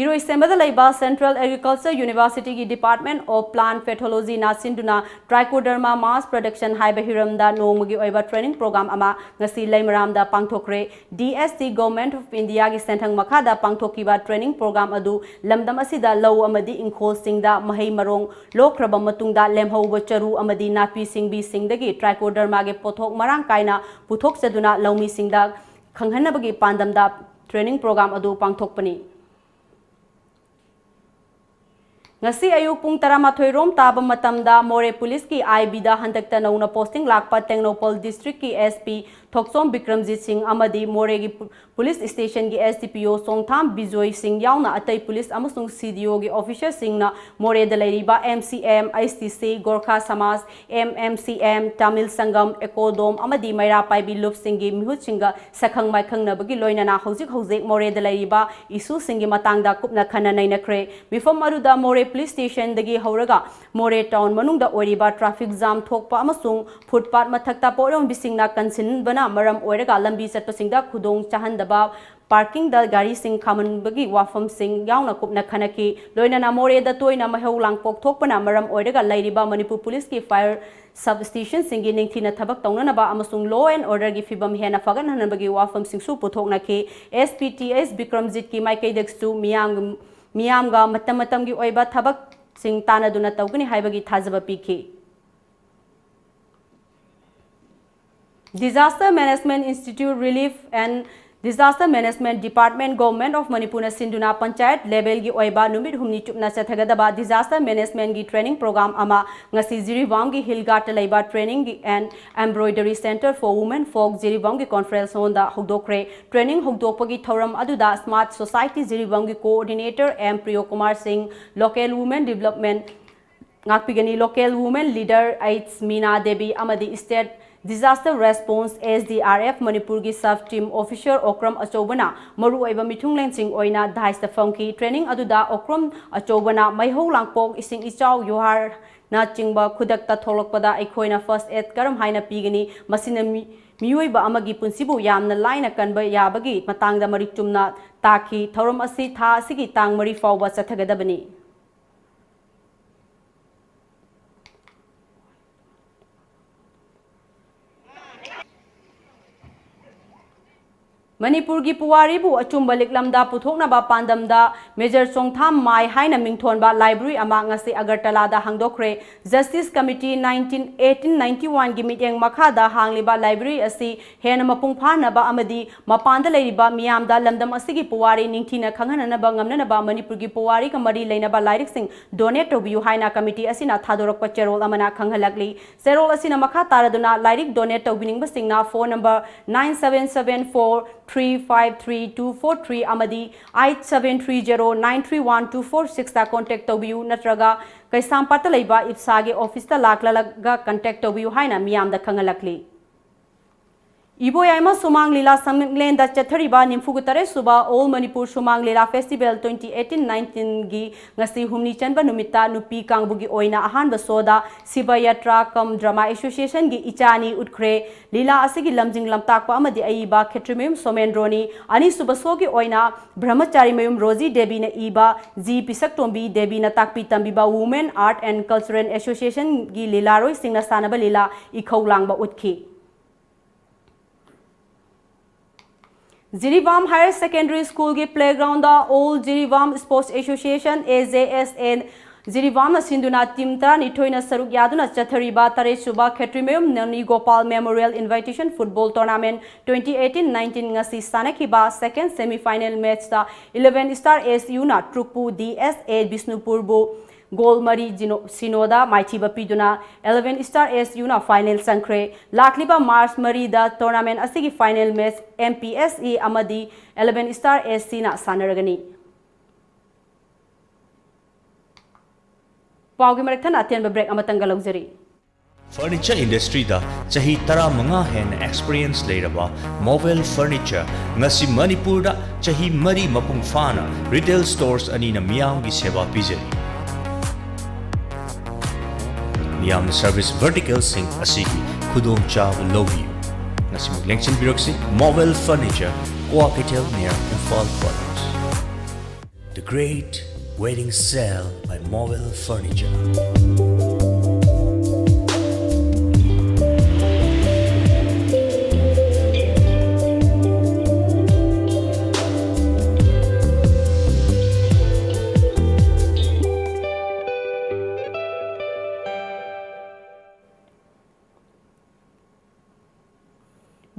ꯏꯔꯣꯏꯁꯦꯝꯕꯗ ꯂꯩꯕ Central Agriculture University ꯒꯤ Department of Plant Pathology ꯅ ꯁꯤꯟꯗꯨꯅ Trichoderma mass production ꯍꯥꯏꯕ ꯍꯤꯔꯝꯗ ꯅꯣꯡꯃꯒꯤ ꯑꯣꯏꯕ training program ꯑꯃ ꯉꯁꯤ ꯂꯩꯃꯔꯥꯝꯗ ꯄꯥꯡꯊꯣꯛꯈ꯭ꯔꯦ꯫ D S T Government of India ꯒꯤ ꯁꯦꯟꯊꯪ ꯃꯈꯥꯗ ꯄꯥꯡꯊꯣꯛꯈꯤꯕ training program ꯑꯗꯨ ꯂꯝꯗꯝ ꯑꯁꯤꯗ ꯂꯧ ꯑꯃꯗꯤ ꯏꯪꯈꯣꯜꯁꯤꯡꯗ ꯃꯍꯩ ꯃꯔꯣꯡ ꯂꯣꯛꯈ꯭ꯔꯕ ꯃꯇꯨꯡꯗ ꯂꯦꯝꯍꯧꯕ ꯆꯔꯨ ꯑꯃꯗꯤ ꯅꯥꯄꯤ ꯁꯤꯡꯕꯤꯁꯤꯡꯗꯒꯤ Trichoderma ꯒꯤ ꯄꯣꯠꯊꯣꯛ ꯃꯔꯥꯡ ꯀꯥꯏꯅ ꯄꯨꯊꯣꯛꯆꯗꯨꯅ ꯂꯧꯃꯤꯁꯤꯡꯗ ꯈꯪꯍꯟꯅꯕꯒꯤ ꯄꯥꯟꯗꯝꯗ training program ꯑꯗꯨ ꯄꯥꯡꯊꯣꯛꯄꯅꯤ꯫ ꯉꯁꯤ ꯑꯌꯨꯛ ꯄꯨꯡ ꯇꯔꯥꯃꯥꯊꯣꯏ ꯔꯣꯝ ꯇꯥꯕ ꯃꯇꯝꯗ ꯃꯣꯔꯦ ꯄꯨꯂꯤꯁꯀꯤ ꯑꯥꯏ ꯕꯤꯗ ꯍꯟꯗꯛꯇ ꯅꯧꯅ ꯄꯣꯁꯇꯤꯡ ꯂꯥꯛꯄ ꯇꯦꯡꯅꯧꯄꯜ ꯗꯤꯁꯇ꯭ꯔꯤꯛꯀꯤ ꯑꯦꯁ ꯄꯤ ꯊꯣꯛꯆꯣꯝ ꯕꯤꯀ꯭ꯔꯝꯖꯤꯠ ꯁꯤꯡ ꯑꯃꯗꯤ ꯃꯣꯔꯦꯒꯤ ꯄꯨ-, ꯄꯨꯂꯤꯁ ꯁ꯭ꯇꯦꯁꯟꯒꯤ ꯑꯦꯁ ꯗꯤ ꯄꯤ ꯑꯣ ꯆꯣꯡꯊꯥꯝ ꯕꯤꯖꯣꯏ ꯁꯤꯡ ꯌꯥꯎꯅ ꯑꯇꯩ ꯄꯨꯂꯤꯁ ꯑꯃꯁꯨꯡ ꯁꯤ ꯗꯤ ꯑꯣꯒꯤ ꯑꯣꯐꯤꯁꯔꯁꯤꯡꯅ ꯃꯣꯔꯦꯗ ꯂꯩꯔꯤꯕ M C M, H T C, Gorkha Samaj, M M C M, Tamil Sangam, ꯑꯦꯀꯣꯗꯣꯝ ꯑꯃꯗꯤ ꯃꯩꯔꯥ ꯄꯥꯏꯕꯤ ꯂꯨꯞꯁꯤꯡꯒꯤ ꯃꯤꯍꯨꯠꯁꯤꯡꯒ ꯁꯛꯈꯪ ꯃꯥꯏꯈꯪꯅꯕꯒꯤ ꯂꯣꯏꯅꯅ ꯍꯧꯖꯤꯛ ꯍꯧꯖꯤꯛ ꯃꯣꯔꯦꯗ ꯂꯩꯔꯤꯕ ꯏꯁꯨꯁꯤꯡꯒꯤ ꯃꯇꯥꯡꯗ ꯀꯨꯞꯅ ꯈꯟꯅ ꯅꯩꯅꯈ꯭ꯔꯦ꯫ ꯃꯤꯐꯝ ꯑꯗꯨꯗ ꯃꯣꯔꯦ ꯄꯨꯂꯤꯁ ꯁ꯭ꯇꯦꯁꯟꯗꯒꯤ ꯍꯧꯔꯒ ꯃꯣꯔꯦ ꯇꯥꯎꯟ ꯃꯅꯨꯡꯗ ꯑꯣꯏꯔꯤꯕ ꯇ꯭ꯔꯥꯐꯤꯛ ꯖꯥꯝ ꯊꯣꯛꯄ ꯑꯃꯁꯨꯡ ꯐꯨꯠꯄꯥꯠ ꯃꯊꯛꯇ ꯄꯣꯠ ꯌꯣꯟꯕꯤꯁꯤꯡꯅ ꯀꯟꯁꯤꯟꯕꯅ ꯃꯔꯝ ꯑꯣꯏꯔꯒ ꯂꯝꯕꯤ ꯆꯠꯄꯁꯤꯡꯗ ꯈꯨꯗꯣꯡ ꯆꯥꯍꯟꯗꯕ, ꯄꯥꯔꯀꯤꯡꯗ ꯒꯥꯔꯤꯁꯤꯡ ꯈꯥꯝꯍꯟꯕꯒꯤ ꯋꯥꯐꯝꯁꯤꯡ ꯌꯥꯎꯅ ꯀꯨꯞꯅ ꯈꯟꯅꯈꯤ꯫ ꯂꯣꯏꯅꯅ ꯃꯣꯔꯦꯗ ꯇꯣꯏꯅ ꯃꯩꯍꯧ ꯂꯥꯡꯄꯣꯛ ꯊꯣꯛꯄꯅ ꯃꯔꯝ ꯑꯣꯏꯔꯒ ꯂꯩꯔꯤꯕ ꯃꯅꯤꯄꯨꯔ ꯄꯨꯂꯤꯁꯀꯤ ꯐꯥꯌꯔ ꯁꯕ ꯁ꯭ꯇꯦꯁꯟꯁꯤꯡꯒꯤ ꯅꯤꯡꯊꯤꯅ ꯊꯕꯛ ꯇꯧꯅꯅꯕ ꯑꯃꯁꯨꯡ law and orderꯒꯤ ꯐꯤꯕꯝ ꯍꯦꯟꯅ ꯐꯒꯠꯍꯟꯅꯕꯒꯤ ꯋꯥꯐꯝꯁꯤꯡꯁꯨ ꯄꯨꯊꯣꯛꯅꯈꯤ꯫ ꯑꯦꯁ ꯄꯤ ꯇꯤ ꯑꯦꯁ ꯕꯤꯀ꯭ꯔꯝꯖꯤꯠꯀꯤ ꯃꯥꯏꯀꯩꯗꯒꯤꯁꯨ ꯃꯤꯌꯥꯝ, ꯃꯤꯌꯥꯝꯒ ꯃꯇꯝ ꯃꯇꯝꯒꯤ ꯑꯣꯏꯕ ꯊꯕꯛꯁꯤꯡ ꯇꯥꯟꯅꯗꯨꯅ ꯇꯧꯒꯅꯤ ꯍꯥꯏꯕꯒꯤ ꯊꯥꯖꯕ ꯄꯤꯈꯤ꯫ Disaster Management Institute, Relief and Disaster Management Department, Government of ꯃꯅꯤꯄꯨꯔꯅ ꯁꯤꯟꯗꯨꯅ ꯄꯟꯆꯥꯌꯠ ꯂꯦꯚꯦꯜꯒꯤ ꯑꯣꯏꯕ ꯅꯨꯃꯤꯠ ꯍꯨꯝꯅꯤ ꯆꯨꯞꯅ ꯆꯠꯊꯒꯗꯕ disaster managementꯀꯤ training program ꯑꯃ ꯉꯁꯤ ꯖꯤꯔꯤꯕꯥꯝꯒꯤ Hill Guardꯇ ꯂꯩꯕ Training and Embroidery Centre for Women Folk, ꯖꯤꯔꯤꯕꯥꯝꯒꯤ conference hallꯗ ꯍꯧꯗꯣꯛꯈ꯭ꯔꯦ꯫ Training ꯍꯧꯗꯣꯛꯄꯒꯤ ꯊꯧꯔꯝ ꯑꯗꯨꯗ Smart Society ꯖꯤꯔꯤꯕꯥꯝꯒꯤ coordinator M Priyokumar Singh, local women development ꯉꯥꯛꯄꯤꯒꯅꯤ꯫ Local women leader H Meena Devi ꯑꯃꯗꯤ State Disaster Response, S D R F, ꯃꯅꯤꯄꯨꯔꯒꯤ sub team officer ꯑꯣꯀ꯭ꯔꯝ ꯑꯆꯧꯕꯅ ꯃꯔꯨꯑꯣꯏꯕ ꯃꯤꯊꯨꯡꯂꯦꯟꯁꯤꯡ ꯑꯣꯏꯅ dais ꯇ ꯐꯝꯈꯤ꯫ Training ꯑꯗꯨꯗ ꯑꯣꯀ꯭ꯔꯝ ꯑꯆꯧꯕꯅ ꯃꯩꯍꯧ ꯂꯥꯡꯄꯣꯛ, ꯏꯁꯤꯡ ꯏꯆꯥꯎ, ꯌꯨꯍꯥꯔꯅꯆꯤꯡꯕ ꯈꯨꯗꯛꯇ ꯊꯣꯛꯂꯛꯄꯗ ꯑꯩꯈꯣꯏꯅ first aid ꯀꯔꯝ ꯍꯥꯏꯅ ꯄꯤꯒꯅꯤ, ꯃꯁꯤꯅ ꯃꯤ-, ꯃꯤꯑꯣꯏꯕ ꯑꯃꯒꯤ ꯄꯨꯟꯁꯤꯕꯨ ꯌꯥꯝꯅ ꯂꯥꯏꯅ ꯀꯟꯕ ꯌꯥꯕꯒꯤ ꯃꯇꯥꯡꯗ ꯃꯔꯤꯛ ꯆꯨꯝꯅ ꯇꯥꯛꯈꯤ꯫ ꯊꯧꯔꯝ ꯑꯁꯤ ꯊꯥ ꯑꯁꯤꯒꯤ ꯇꯥꯡ ꯃꯔꯤ ꯐꯥꯎꯕ ꯆꯠꯊꯒꯗꯕꯅꯤ꯫ ꯃꯅꯤꯄꯨꯔꯒꯤ ꯄꯨꯋꯥꯔꯤꯕꯨ ꯑꯆꯨꯝꯕ ꯂꯤꯛꯂꯝꯗ ꯄꯨꯊꯣꯛꯅꯕ ꯄꯥꯟꯗꯝꯗ ꯃꯦꯖꯔ ꯆꯣꯡꯊꯥꯝ ꯃꯥꯏ ꯍꯥꯏꯅ ꯃꯤꯡꯊꯣꯟꯕ ꯂꯥꯏꯕ꯭ꯔꯦꯔꯤ ꯑꯃ ꯉꯁꯤ ꯑꯒꯔꯇꯂꯥꯗ ꯍꯥꯡꯗꯣꯛꯈ꯭ꯔꯦ꯫ Justice Committee nineteen eighteen ninety one ꯒꯤ ꯃꯤꯠꯌꯦꯡ ꯃꯈꯥꯗ ꯍꯥꯡꯂꯤꯕ ꯂꯥꯏꯕ꯭ꯔꯦꯔꯤ ꯑꯁꯤ ꯍꯦꯟꯅ ꯃꯄꯨꯡ ꯐꯥꯅꯕ ꯑꯃꯗꯤ ꯃꯄꯥꯟꯗ ꯂꯩꯔꯤꯕ ꯃꯤꯌꯥꯝꯗ ꯂꯝꯗꯝ ꯑꯁꯤꯒꯤ ꯄꯨꯋꯥꯔꯤ ꯅꯤꯡꯊꯤꯅ ꯈꯪꯍꯟꯅꯅꯕ ꯉꯝꯅꯅꯕ ꯃꯅꯤꯄꯨꯔꯒꯤ ꯄꯨꯋꯥꯔꯤꯒ ꯃꯔꯤ ꯂꯩꯅꯕ ꯂꯥꯏꯔꯤꯛꯁꯤꯡ ꯗꯣꯅꯦꯠ ꯇꯧꯕꯤꯌꯨ ꯍꯥꯏꯅ ꯀꯃꯤꯇꯤ ꯑꯁꯤꯅ ꯊꯥꯗꯣꯔꯛꯄ ꯆꯦꯔꯣꯜ ꯑꯃꯅ ꯈꯪꯍꯜꯂꯛꯂꯤ꯫ ꯆꯦꯔꯣꯜ ꯑꯁꯤꯅ ꯃꯈꯥ ꯇꯥꯔꯗꯨꯅ ꯂꯥꯏꯔꯤꯛ ꯗꯣꯅꯦꯠ ꯇꯧꯕꯤꯅꯤꯡꯕꯁꯤꯡꯅ phone number nine seven seven four three five three two four three ꯑꯃꯗꯤ eight seven three zero nine three one two four six ꯇ ꯀꯣꯟꯇꯦꯛ ꯇꯧꯕꯤꯌꯨ ꯅꯠꯇ꯭ꯔꯒ ꯀꯩꯁꯥꯝꯄꯥꯠꯇ ꯂꯩꯕ ꯏꯞꯁꯥꯒꯤ ꯑꯣꯐꯤꯁꯇ ꯂꯥꯛꯂꯒ ꯀꯟꯇꯦꯛ ꯇꯧꯕꯤꯌꯨ ꯍꯥꯏꯅ ꯃꯤꯌꯥꯝꯗ ꯈꯪꯍꯜꯂꯛꯂꯤ꯫ ꯏꯕꯣꯌꯥꯏꯃ ꯁꯨꯃꯥꯡ ꯂꯤꯂꯥ ꯁꯪꯂꯦꯟꯗ ꯆꯠꯊꯔꯤꯕ ꯅꯤꯐꯨꯒ ꯇꯔꯦꯠ ꯁꯨꯕ All Manipur Suman Lila Festival twenty eighteen nineteen ꯒꯤ ꯉꯁꯤ ꯍꯨꯝꯅꯤ ꯆꯟꯕ ꯅꯨꯃꯤꯠꯇ ꯅꯨꯄꯤ ꯀꯥꯡꯕꯨꯒꯤ ꯑꯣꯏꯅ ꯑꯍꯥꯟꯕ ꯁꯣꯗ ꯁꯤꯕ ꯌꯥꯇ꯭ꯔꯥ ꯀꯝ ꯗ꯭ꯔꯃꯥ ꯑꯦꯁꯣꯁꯤꯌꯦꯁꯟꯒꯤ ꯏꯆꯥ ꯑꯅꯤ ꯎꯠꯈ꯭ꯔꯦ꯫ ꯂꯤꯂꯥ ꯑꯁꯤꯒꯤ ꯂꯝꯖꯤꯡ ꯂꯝꯇꯥꯛꯄ ꯑꯃꯗꯤ ꯑꯏꯕ ꯈꯦꯇ꯭ꯔꯤꯃꯌꯨꯝ ꯁꯣꯃꯦꯟꯗ꯭ꯔꯣꯅꯤ꯫ ꯑꯅꯤꯁꯨꯕ ꯁꯣꯒꯤ ꯑꯣꯏꯅ ꯕ꯭ꯔꯍꯃꯆꯥꯔꯤꯃꯌꯨꯝ ꯔꯣꯖꯤ ꯗꯦꯕꯤꯅ ꯏꯕ ꯖꯤ ꯄꯤꯁꯛꯇꯣꯝꯕꯤ ꯗꯦꯕꯤꯅ ꯇꯥꯛꯄꯤ ꯇꯝꯕꯤꯕ Women Art and Cultural Association ꯒꯤ ꯂꯤꯂꯥꯔꯣꯏꯁꯤꯡꯅ ꯁꯥꯟꯅꯕ ꯂꯤꯂꯥ ꯏꯈꯧ ꯂꯥꯡꯕ ꯎꯠꯈꯤ꯫ ꯖꯤꯔꯤꯕꯥꯝ Higher Secondary School ꯒꯤ playground the All Jiribam Sports Association, A J S A, ꯖꯤꯔꯤꯕꯥꯝꯅ ꯁꯤꯟꯗꯨꯅ team ꯇꯔꯥꯅꯤꯊꯣꯏꯅ ꯁꯔꯨꯛ ꯌꯥꯗꯨꯅ ꯆꯠꯊꯔꯤꯕ ꯇꯔꯦꯠ ꯁꯨꯕ ꯈꯦꯇ꯭ꯔꯤꯃꯌꯨꯝ ꯅꯅꯤ Gopal Memorial Invitation Football Tournament twenty eighteen nineteen ꯉꯁꯤ ꯁꯥꯟꯅꯈꯤꯕ second semi final match ꯇ eleven Star S U ꯅ ꯇ꯭ꯔꯨꯛꯄꯨ D S A ꯕꯤꯁꯅꯨꯄꯨꯔꯕꯨ ꯒꯣꯜ ꯃꯔꯤ ꯖꯤꯅꯣ-, ꯁꯤꯅꯣꯗ ꯃꯥꯏꯊꯤꯕ ꯄꯤꯗꯨꯅ eleven Star S U ꯅ final ꯆꯪꯈ꯭ꯔꯦ꯫ ꯂꯥꯛꯂꯤꯕ ꯃꯥꯔꯆ ꯃꯔꯤꯗ tournament ꯑꯁꯤꯒꯤ final match M P S E ꯑꯃꯗꯤ eleven Star S C ꯅ ꯁꯥꯟꯅꯔꯒꯅꯤ꯫ ꯄꯥꯎꯒꯤ ꯃꯔꯛ ꯊꯠꯅ ꯑꯇꯦꯟꯕ break ꯑꯃꯇꯪꯒ ꯂꯧꯖꯔꯤ꯫ Furniture industry ꯗ ꯆꯍꯤ ꯇꯔꯥꯃꯉꯥ ꯍꯦꯟꯅ experience ꯂꯩꯔꯕ Movel Furniture ꯉꯁꯤ ꯃꯅꯤꯄꯨꯔꯗ ꯆꯍꯤ ꯃꯔꯤ ꯃꯄꯨꯡ ꯐꯥꯅ retail stores ꯑꯅꯤꯅ ꯃꯤꯌꯥꯝꯒꯤ ꯁꯦꯕꯥ ꯄꯤꯖꯔꯤ꯫ ꯃꯤꯌꯥꯝꯅ service vertical ꯁꯤꯡ ꯑꯁꯤꯒꯤ ꯈꯨꯗꯣꯡꯆꯥꯕ ꯂꯧꯕꯤꯌꯨ꯫ ꯉꯁꯤꯃꯛ ꯂꯦꯡꯁꯤꯟꯕꯤꯔꯛꯁꯤ Movel Furniture, Kua Keitel near Imphal College. The Great Wedding Sale by Movel Furniture.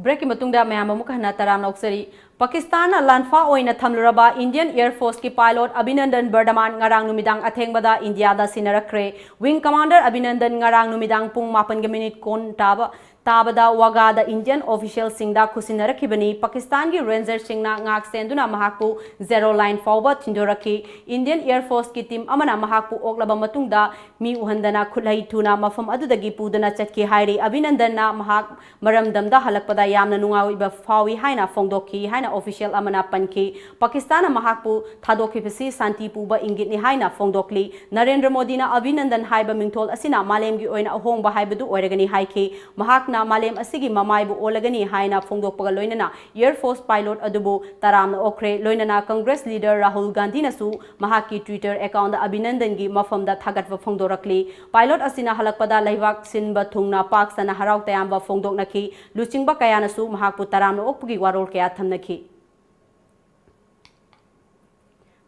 Breakꯀꯤ ꯃꯇꯨꯡꯗ ꯃꯌꯥꯝ ꯑꯃꯨꯛ ꯍꯟꯅ ꯇꯔꯥꯝꯅ ꯑꯣꯛꯆꯔꯤ꯫ ꯄꯥꯀꯤꯁꯇꯥꯟꯅ ꯂꯥꯟꯐꯥ ꯑꯣꯏꯅ ꯊꯝꯂꯨꯔꯕ Indian Air Forceꯀꯤ pilot ꯑꯕꯤꯅꯟꯗꯟ ꯕꯔꯗꯃꯥꯟ ꯉꯔꯥꯡ ꯅꯨꯃꯤꯗꯥꯡ ꯑꯊꯦꯡꯕꯗ ꯏꯟꯗꯤꯌꯥꯗ ꯁꯤꯟꯅꯔꯛꯈ꯭ꯔꯦ꯫ Wing Commander ꯑꯕꯤꯅꯟꯗꯟ ꯉꯔꯥꯡ ꯅꯨꯃꯤꯗꯥꯡ ꯄꯨꯡ ꯃꯥꯄꯟꯒ ꯃꯤꯅꯤꯠ ꯀꯨꯟ ꯇꯥꯕ, ꯇꯥꯕꯗ ꯋꯥꯒꯥꯗ Indian officialꯁꯤꯡꯗ ꯈꯨꯠꯁꯤꯟꯅꯔꯛꯈꯤꯕꯅꯤ꯫ ꯄꯥꯀꯤꯁꯇꯥꯟꯒꯤ rangerꯁꯤꯡꯅ ꯉꯥꯛ ꯁꯦꯟꯗꯨꯅ ꯃꯍꯥꯛꯄꯨ Zero Line ꯐꯥꯎꯕ ꯊꯤꯟꯗꯣꯔꯛꯈꯤ꯫ Indian Air Forceꯀꯤ team ꯑꯃꯅ ꯃꯍꯥꯛꯄꯨ ꯑꯣꯛꯂꯕ ꯃꯇꯨꯡꯗ ꯃꯤ ꯎꯍꯟꯗꯅ ꯈꯨꯠꯂꯩ ꯊꯨꯅ ꯃꯐꯝ ꯑꯗꯨꯗꯒꯤ ꯄꯨꯗꯨꯅ ꯆꯠꯈꯤ ꯍꯥꯏꯔꯤ꯫ ꯑꯕꯤꯅꯟꯗꯟꯅ ꯃꯍꯥꯛ ꯃꯔꯝꯗꯝꯗ ꯍꯜꯂꯛꯄꯗ ꯌꯥꯝꯅ ꯅꯨꯡꯉꯥꯏꯕ ꯐꯥꯎꯏ ꯍꯥꯏꯅ ꯐꯣꯡꯗꯣꯛꯈꯤ ꯍꯥꯏꯅ official ꯑꯃꯅ ꯄꯟꯈꯤ꯫ ꯄꯥꯀꯤꯁꯇꯥꯟꯅ ꯃꯍꯥꯛꯄꯨ ꯊꯥꯗꯣꯛꯈꯤꯕꯁꯤ ꯁꯥꯟꯇꯤ ꯄꯨꯕ ꯏꯪꯒꯤꯠꯅꯤ ꯍꯥꯏꯅ ꯐꯣꯡꯗꯣꯛꯂꯤ꯫ ꯅꯔꯦꯟꯗ꯭ꯔ ꯃꯣꯗꯤꯅ ꯑꯕꯤꯅꯟꯗꯟ ꯍꯥꯏꯕ ꯃꯤꯡꯊꯣꯜ ꯑꯁꯤꯅ ꯃꯥꯂꯦꯝꯒꯤ ꯑꯣꯏꯅ ꯑꯍꯣꯡꯕ ꯍꯥꯏꯕꯗꯨ ꯑꯣꯏꯔꯒꯅꯤ ꯍꯥꯏꯈꯤ꯫ ꯃꯍꯥꯛꯅ ꯃꯥꯂꯦꯝ ꯑꯁꯤꯒꯤ ꯃꯃꯥꯏꯕꯨ ꯑꯣꯜꯂꯒꯅꯤ ꯍꯥꯏꯅ ꯐꯣꯡꯗꯣꯛꯄꯒ ꯂꯣꯏꯅꯅ Air Force pilot ꯑꯗꯨꯕꯨ ꯇꯔꯥꯝꯅ ꯑꯣꯛꯈ꯭ꯔꯦ꯫ ꯂꯣꯏꯅꯅ Congress leader ꯔꯥꯍꯨꯜ ꯒꯥꯟꯙꯤꯅꯁꯨ ꯃꯍꯥꯛꯀꯤ Twitter accountꯇ ꯑꯕꯤꯅꯟꯗꯟꯒꯤ ꯃꯐꯝꯗ ꯊꯥꯒꯠꯄ ꯐꯣꯡꯗꯣꯔꯛꯂꯤ꯫ Pilot ꯑꯁꯤꯅ ꯍꯜꯂꯛꯄꯗ ꯂꯩꯕꯥꯛ ꯁꯤꯟꯕ ꯊꯨꯡꯅ ꯄꯥꯛ ꯁꯟꯅ ꯍꯔꯥꯎ ꯇꯌꯥꯝꯕ ꯐꯣꯡꯗꯣꯛꯅꯈꯤ꯫ ꯂꯨꯆꯤꯡꯕ ꯀꯌꯥꯅꯁꯨ ꯃꯍꯥꯛꯄꯨ ꯇꯔꯥꯝꯅ ꯑꯣꯛꯄꯒꯤ ꯋꯥꯔꯣꯜ ꯀꯌꯥ ꯊꯝꯅꯈꯤ꯫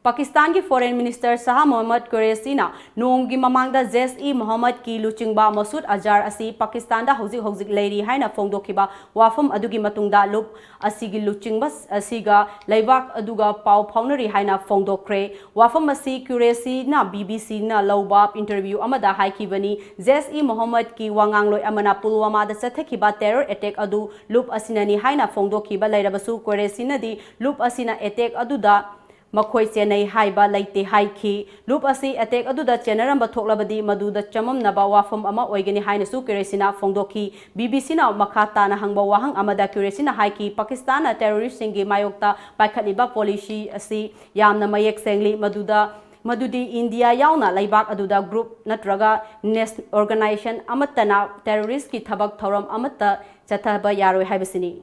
ꯄꯥꯀꯤꯁꯇꯥꯟꯒꯤ Foreign Minister ꯁꯥꯍ ꯃꯣꯍꯝꯃꯗ ꯀꯨꯔꯦꯁꯤꯅ ꯅꯣꯡꯃꯒꯤ ꯃꯃꯥꯡꯗ ꯖꯦꯁ ꯏ ꯃꯣꯍꯝꯃꯗꯀꯤ ꯂꯨꯆꯤꯡꯕ ꯃꯁꯨꯗ ꯑꯖꯥꯔ ꯑꯁꯤ ꯄꯥꯀꯤꯁꯇꯥꯟꯗ ꯍꯧꯖꯤꯛ ꯍꯧꯖꯤꯛ ꯂꯩꯔꯤ ꯍꯥꯏꯅ ꯐꯣꯡꯗꯣꯛꯈꯤꯕ ꯋꯥꯐꯝ ꯑꯗꯨꯒꯤ ꯃꯇꯨꯡꯗ ꯂꯨꯞ ꯑꯁꯤꯒꯤ ꯂꯨꯆꯤꯡꯕ ꯑꯁꯤꯒ ꯂꯩꯕꯥꯛ ꯑꯗꯨꯒ ꯄꯥꯎ ꯐꯥꯎꯅꯔꯤ ꯍꯥꯏꯅ ꯐꯣꯡꯗꯣꯛꯈ꯭ꯔꯦ꯫ ꯋꯥꯐꯝ ꯑꯁꯤ ꯀ꯭ꯌꯨꯔꯦꯁꯤꯅ ꯕꯤ ꯕꯤ ꯁꯤꯅ ꯂꯧꯕ interview ꯑꯃꯗ ꯍꯥꯏꯈꯤꯕꯅꯤ꯫ ꯖꯦꯁ ꯏ ꯃꯣꯍꯝꯃꯗꯀꯤ ꯋꯥꯉꯥꯡꯂꯣꯏ ꯑꯃꯅ ꯄꯨꯜꯋꯥꯃꯥꯗ ꯆꯠꯊꯈꯤꯕ terror attack ꯑꯗꯨ ꯂꯨꯞ ꯑꯁꯤꯅꯅꯤ ꯍꯥꯏꯅ ꯐꯣꯡꯗꯣꯛꯈꯤꯕ ꯂꯩꯔꯕꯁꯨ, ꯀ꯭ꯌꯨꯔꯦꯁꯤꯅꯗꯤ ꯂꯨꯞ ꯑꯁꯤꯅ attack ꯑꯗꯨꯗ ꯃꯈꯣꯏ ꯆꯦꯟꯅꯩ ꯍꯥꯏꯕ ꯂꯩꯇꯦ ꯍꯥꯏꯈꯤ꯫ ꯂꯨꯞ ꯑꯁꯤ attack ꯑꯗꯨꯗ ꯆꯦꯟꯅꯔꯝꯕ ꯊꯣꯛꯂꯕꯗꯤ ꯃꯗꯨꯗ ꯆꯃꯝꯅꯕ ꯋꯥꯐꯝ ꯑꯃ ꯑꯣꯏꯒꯅꯤ ꯍꯥꯏꯅꯁꯨ ꯀ꯭ꯌꯨꯔꯦꯁꯤꯅ ꯐꯣꯡꯗꯣꯛꯈꯤ꯫ ꯕꯤ ꯕꯤ ꯁꯤꯅ ꯃꯈꯥ ꯇꯥꯅ ꯍꯪꯕ ꯋꯥꯍꯪ ꯑꯃꯗ ꯀ꯭ꯌꯨꯔꯦꯁꯤꯅ ꯍꯥꯏꯈꯤ, ꯄꯥꯀꯤꯁꯇꯥꯟꯅ terroristꯁꯤꯡꯒꯤ ꯃꯥꯌꯣꯛꯇ ꯄꯥꯏꯈꯠꯂꯤꯕ policy ꯑꯁꯤ ꯌꯥꯝꯅ ꯃꯌꯦꯛ ꯁꯦꯡꯂꯤ, ꯃꯗꯨꯗ, ꯃꯗꯨꯗꯤ ꯏꯟꯗꯤꯌꯥ ꯌꯥꯎꯅ ꯂꯩꯕꯥꯛ ꯑꯗꯨꯗ group ꯅꯠꯇ꯭ꯔꯒ nation-, organization ꯑꯃꯠꯇꯅ terroristꯀꯤ ꯊꯕꯛ ꯊꯧꯔꯝ ꯑꯃꯠꯇ ꯆꯠꯊꯕ ꯌꯥꯔꯣꯏ ꯍꯥꯏꯕꯁꯤꯅꯤ꯫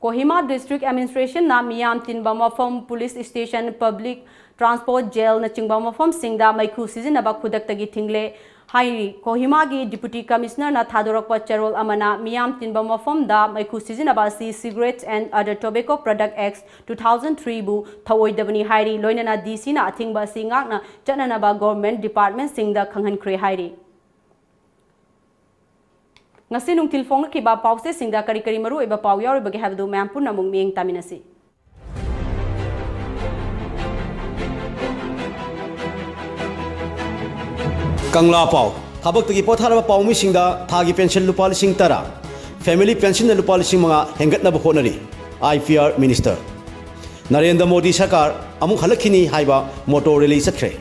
ꯀꯣꯍꯤꯃꯥ District Administrationꯅ ꯃꯤꯌꯥꯝ ꯇꯤꯟꯕ ꯃꯐꯝ, police station, public transport, jailꯅꯆꯤꯡꯕ ꯃꯐꯝꯁꯤꯡꯗ ꯃꯩꯈꯨ ꯁꯤꯖꯤꯟꯅꯕ ꯈꯨꯗꯛꯇꯒꯤ ꯊꯤꯡꯂꯦ ꯍꯥꯏꯔꯤ꯫ ꯀꯣꯍꯤꯃꯥꯒꯤ Deputy Commissionerꯅ ꯊꯥꯗꯣꯔꯛꯄ ꯆꯦꯔꯣꯜ ꯑꯃꯅ ꯃꯤꯌꯥꯝ ꯇꯤꯟꯕ ꯃꯐꯝꯗ ꯃꯩꯈꯨ ꯁꯤꯖꯤꯟꯅꯕ ꯑꯁꯤ Cigarettes and Other Tobacco Product Act two thousand threeꯕꯨ ꯊꯧꯑꯣꯏꯗꯕꯅꯤ ꯍꯥꯏꯔꯤ꯫ ꯂꯣꯏꯅꯅ ꯗꯤ ꯁꯤꯅ ꯑꯊꯤꯡꯕ ꯑꯁꯤ ꯉꯥꯛꯅ ꯆꯠꯅꯅꯕ government departmentꯁꯤꯡꯗ ꯈꯪꯍꯟꯈ꯭ꯔꯦ ꯍꯥꯏꯔꯤ꯫ ꯉꯁꯤ ꯅꯨꯡꯊꯤꯜ ꯐꯣꯡꯂꯛꯈꯤꯕ ꯄꯥꯎꯆꯦꯁꯤꯡꯗ ꯀꯔꯤ ꯀꯔꯤ ꯃꯔꯨꯑꯣꯏꯕ ꯄꯥꯎ ꯌꯥꯎꯔꯤꯕꯒꯦ ꯍꯥꯏꯕꯗꯨ ꯃꯌꯥꯝ ꯄꯨꯟꯅ ꯑꯃꯨꯛ ꯃꯤꯠꯌꯦꯡ ꯇꯥꯃꯤꯟꯅꯁꯤ꯫ ꯀꯪꯂꯥ ꯄꯥꯎ꯫ ꯊꯕꯛꯇꯒꯤ ꯄꯣꯊꯥꯔꯕ ꯄꯥꯎꯃꯤꯁꯤꯡꯗ ꯊꯥꯒꯤ ꯄꯦꯟꯁꯟ ꯂꯨꯄꯥ ꯂꯤꯁꯤꯡ ꯇꯔꯥ, ꯐꯦꯃꯤꯂꯤ ꯄꯦꯟꯁꯟꯅ ꯂꯨꯄꯥ ꯂꯤꯁꯤꯡ ꯃꯉꯥ ꯍꯦꯟꯒꯠꯅꯕ ꯍꯣꯠꯅꯔꯤ꯫ ꯑꯥꯏ P R minister. Narendra Modi ꯁꯔꯀꯥꯔ ꯑꯃꯨꯛ ꯍꯜꯂꯛꯈꯤꯅꯤ ꯍꯥꯏꯕ ꯃꯣꯇꯣ ꯔꯦꯂꯤ ꯆꯠꯈ꯭ꯔꯦ꯫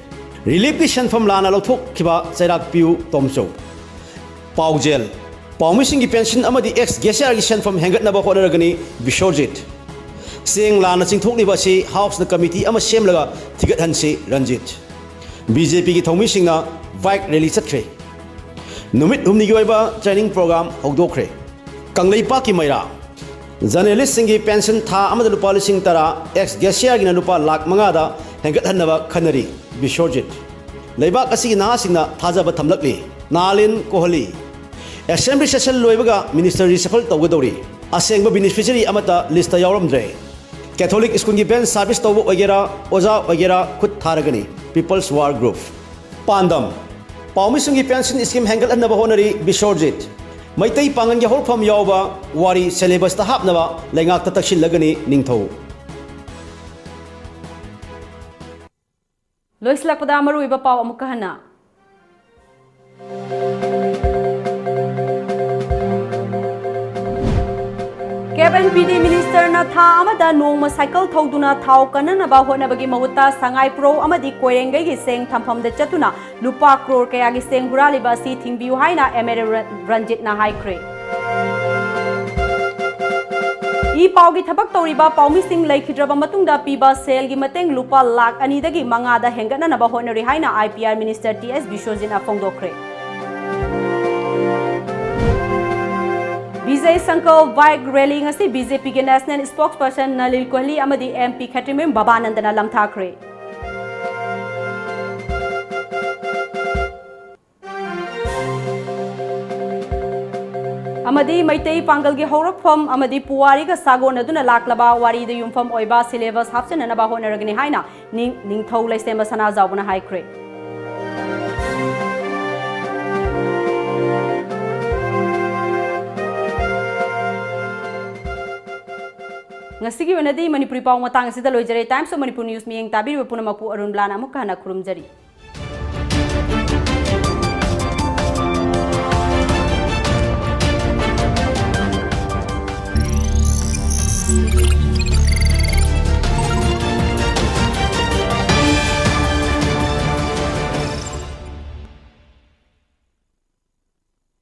ꯔꯤꯂꯤꯐꯀꯤ ꯁꯦꯟꯐꯝ ꯂꯥꯟꯅ ꯂꯧꯊꯣꯛꯈꯤꯕ ꯆꯩꯔꯥꯛ ꯄꯤꯌꯨ ꯇꯣꯝꯆꯧ꯫ ꯄꯥꯎꯖꯦꯜ꯫ ꯄꯥꯎꯃꯤꯁꯤꯡꯒꯤ ꯄꯦꯟꯁꯟ ꯑꯃꯗꯤ ꯑꯦꯛꯁ ꯒ꯭ꯔꯦꯁꯤꯌꯥꯒꯤ ꯁꯦꯟꯐꯝ ꯍꯦꯟꯒꯠꯅꯕ ꯍꯣꯠꯅꯔꯒꯅꯤ, ꯕꯤꯁ꯭ꯋꯖꯤꯠ꯫ ꯆꯦꯡ ꯂꯥꯟꯅ ꯆꯤꯡꯊꯣꯛꯂꯤꯕ ꯑꯁꯤ ꯍꯥꯎꯁꯅ ꯀꯃꯤꯇꯤ ꯑꯃ ꯁꯦꯝꯂꯒ ꯊꯤꯒꯠꯍꯟꯁꯤ, ꯔꯟꯖꯤꯠ꯫ ꯕꯤ ꯖꯦ ꯄꯤꯒꯤ ꯊꯧꯃꯤꯁꯤꯡꯅ ꯕꯥꯏꯛ ꯔꯦꯂꯤ ꯆꯠꯈ꯭ꯔꯦ꯫ ꯅꯨꯃꯤꯠ ꯍꯨꯝꯅꯤꯒꯤ ꯑꯣꯏꯕ ꯇ꯭ꯔꯦꯅꯤꯡ ꯄ꯭ꯔꯣꯒ꯭ꯔꯥꯝ ꯍꯧꯗꯣꯛꯈ꯭ꯔꯦ꯫ ꯀꯪꯂꯩꯄꯥꯛꯀꯤ ꯃꯩꯔꯥ꯫ ꯖꯔꯅꯦꯂꯤꯁꯁꯤꯡꯒꯤ ꯄꯦꯟꯁꯟ ꯊꯥ ꯑꯃꯗ ꯂꯨꯄꯥ ꯂꯤꯁꯤꯡ ꯇꯔꯥ, ꯑꯦꯛꯁ ꯒ꯭ꯔꯦꯁꯤꯌꯥꯒꯤꯅ ꯂꯨꯄꯥ ꯂꯥꯈ ꯃꯉꯥꯗ ꯍꯦꯟꯒꯠꯍꯟꯅꯕ ꯈꯟꯅꯔꯤ, ꯕꯤꯁ꯭ꯋꯖꯤꯠ꯫ ꯂꯩꯕꯥꯛ ꯑꯁꯤꯒꯤ ꯅꯍꯥꯁꯤꯡꯅ ꯊꯥꯖꯕ ꯊꯝꯂꯛꯂꯤ, ꯅꯥꯂꯤꯟ ꯀꯣꯍꯂꯤ꯫ ꯑꯦꯁꯦꯝꯕ꯭ꯂꯤ ꯁꯦꯁꯟ ꯂꯣꯏꯕꯒ ꯃꯤꯅꯤꯁꯇꯔ ꯔꯤꯁꯐꯜ ꯇꯧꯒꯗꯧꯔꯤ꯫ ꯑꯁꯦꯡꯕ ꯕꯦꯅꯤꯐꯤꯁꯔꯤ ꯑꯃꯠꯇ ꯂꯤꯁꯇ ꯌꯥꯎꯔꯝꯗ꯭ꯔꯦ꯫ ꯀꯦꯊꯣꯂꯤꯛ ꯁ꯭ꯀꯨꯜꯒꯤ ꯕꯦꯟꯆ ꯁꯥꯔꯚꯤꯁ ꯇꯧꯕ ꯑꯣꯏꯒꯦꯔꯥ, ꯑꯣꯖꯥ ꯑꯣꯏꯒꯦꯔꯥ, ꯈꯨꯠ ꯊꯥꯔꯒꯅꯤ, ꯄꯤꯄꯜꯁ ꯋꯥꯔ ꯒ꯭ꯔꯨꯞ꯫ ꯄꯥꯟꯗꯝ: ꯄꯥꯎꯃꯤꯁꯤꯡꯒꯤ ꯄꯦꯟꯁꯟ ꯁ꯭ꯀꯤꯝ ꯍꯦꯟꯒꯠꯍꯟꯅꯕ ꯍꯣꯠꯅꯔꯤ, ꯕꯤꯁ꯭ꯋꯖꯤꯠ꯫ ꯃꯩꯇꯩ ꯄꯥꯉꯜꯒꯤ ꯍꯧꯔꯛꯐꯝ ꯌꯥꯎꯕ ꯋꯥꯔꯤ ꯁꯦꯂꯦꯕꯁꯇ ꯍꯥꯞꯅꯕ ꯂꯩꯉꯥꯛꯇ ꯇꯛꯁꯤꯜꯂꯒꯅꯤ, ꯅꯤꯡꯊꯧ꯫ ꯂꯣꯏꯁꯤꯜꯂꯛꯄꯗ ꯃꯔꯨꯑꯣꯏꯕ ꯄꯥꯎ ꯑꯃꯨꯛꯀ ꯍꯟꯅ꯫ ꯀꯦꯞ ꯑꯦꯟ ꯄꯤ ꯗꯤ ꯃꯤꯅꯤꯁꯇꯔꯅ ꯊꯥ ꯑꯃꯗ ꯅꯣꯡꯃ ꯁꯥꯏꯀꯜ ꯊꯧꯗꯨꯅ ꯊꯥꯎ ꯀꯟꯅꯅꯕ ꯍꯣꯠꯅꯕꯒꯤ ꯃꯍꯨꯠꯇ ꯁꯉꯥꯏꯄ꯭ꯔꯧ ꯑꯃꯗꯤ ꯀꯣꯏꯔꯦꯡꯒꯩꯒꯤ ꯆꯦꯡ ꯊꯝꯐꯝꯗ ꯆꯠꯇꯨꯅ ꯂꯨꯄꯥ ꯀ꯭ꯔꯣꯔ ꯀꯌꯥꯒꯤ ꯆꯦꯡ ꯍꯨꯔꯥꯜꯂꯤꯕ ꯑꯁꯤ ꯊꯤꯡꯕꯤꯌꯨ ꯍꯥꯏꯅ ꯑꯦꯝ ꯑꯦꯜ ꯑꯦ ꯔꯟ-, ꯔꯟꯖꯤꯠꯅ ꯍꯥꯏꯈ꯭ꯔꯦ꯫ ꯏ ꯄꯥꯎꯒꯤ ꯊꯕꯛ ꯇꯧꯔꯤꯕ ꯄꯥꯎꯃꯤꯁꯤꯡ ꯂꯩꯈꯤꯗ꯭ꯔꯕ ꯃꯇꯨꯡꯗ ꯄꯤꯕ ꯁꯦꯜꯒꯤ ꯃꯇꯦꯡ ꯂꯨꯄꯥ ꯂꯥꯈ ꯑꯅꯤꯗꯒꯤ ꯃꯉꯥꯗ ꯍꯦꯟꯒꯠꯅꯅꯕ ꯍꯣꯠꯅꯔꯤ ꯍꯥꯏꯅ I P R minister T S ꯕꯤꯁ꯭ꯋꯖꯤꯠꯅ ꯐꯣꯡꯗꯣꯛꯈ꯭ꯔꯦ꯫ ꯕꯤꯖꯌ ꯁꯪꯀꯜ ꯕꯥꯏꯛ ꯔꯦꯂꯤ ꯉꯁꯤ ꯕꯤ ꯖꯦ ꯄꯤꯒꯤ national spokesperson Nalin Kohli ꯑꯃꯗꯤ ꯑꯦꯝ ꯄꯤ ꯈꯦꯇ꯭ꯔꯤꯃꯌꯨꯝ ꯕꯕꯥꯅꯟꯗꯅ ꯂꯝꯊꯥꯈ꯭ꯔꯦ꯫ ꯑꯃꯗꯤ ꯃꯩꯇꯩ ꯄꯥꯡꯒꯜꯒꯤ ꯍꯧꯔꯛꯐꯝ ꯑꯃꯗꯤ ꯄꯨꯋꯥꯔꯤꯒ ꯁꯥꯒꯣꯟꯅꯗꯨꯅ ꯂꯥꯛꯂꯕ ꯋꯥꯔꯤꯗ ꯌꯨꯝꯐꯝ ꯑꯣꯏꯕ ꯁꯤꯂꯦꯕꯁ ꯍꯥꯞꯆꯤꯟꯅꯅꯕ ꯍꯣꯠꯅꯔꯒꯅꯤ ꯍꯥꯏꯅ ꯅꯤꯡ-, ꯅꯤꯡꯊꯧ ꯂꯩꯁꯦꯝꯕ ꯁꯅꯥꯖꯥꯎꯕꯅ ꯍꯥꯏꯈ꯭ꯔꯦ꯫ ꯉꯁꯤꯒꯤ ꯑꯣꯏꯅꯗꯤ ꯃꯅꯤꯄꯨꯔꯤ ꯄꯥꯎ ꯃꯇꯥꯡ ꯑꯁꯤꯗ ꯂꯣꯏꯖꯔꯦ꯫ Times of Manipur News ꯃꯤꯠꯌꯦꯡ ꯇꯥꯕꯤꯔꯤꯕ ꯄꯨꯝꯅꯃꯛꯄꯨ ꯑꯔꯨꯟ ꯕ꯭ꯂꯥꯅ ꯑꯃꯨꯛꯀ ꯍꯟꯅ ꯈꯨꯔꯨꯝꯖꯔꯤ꯫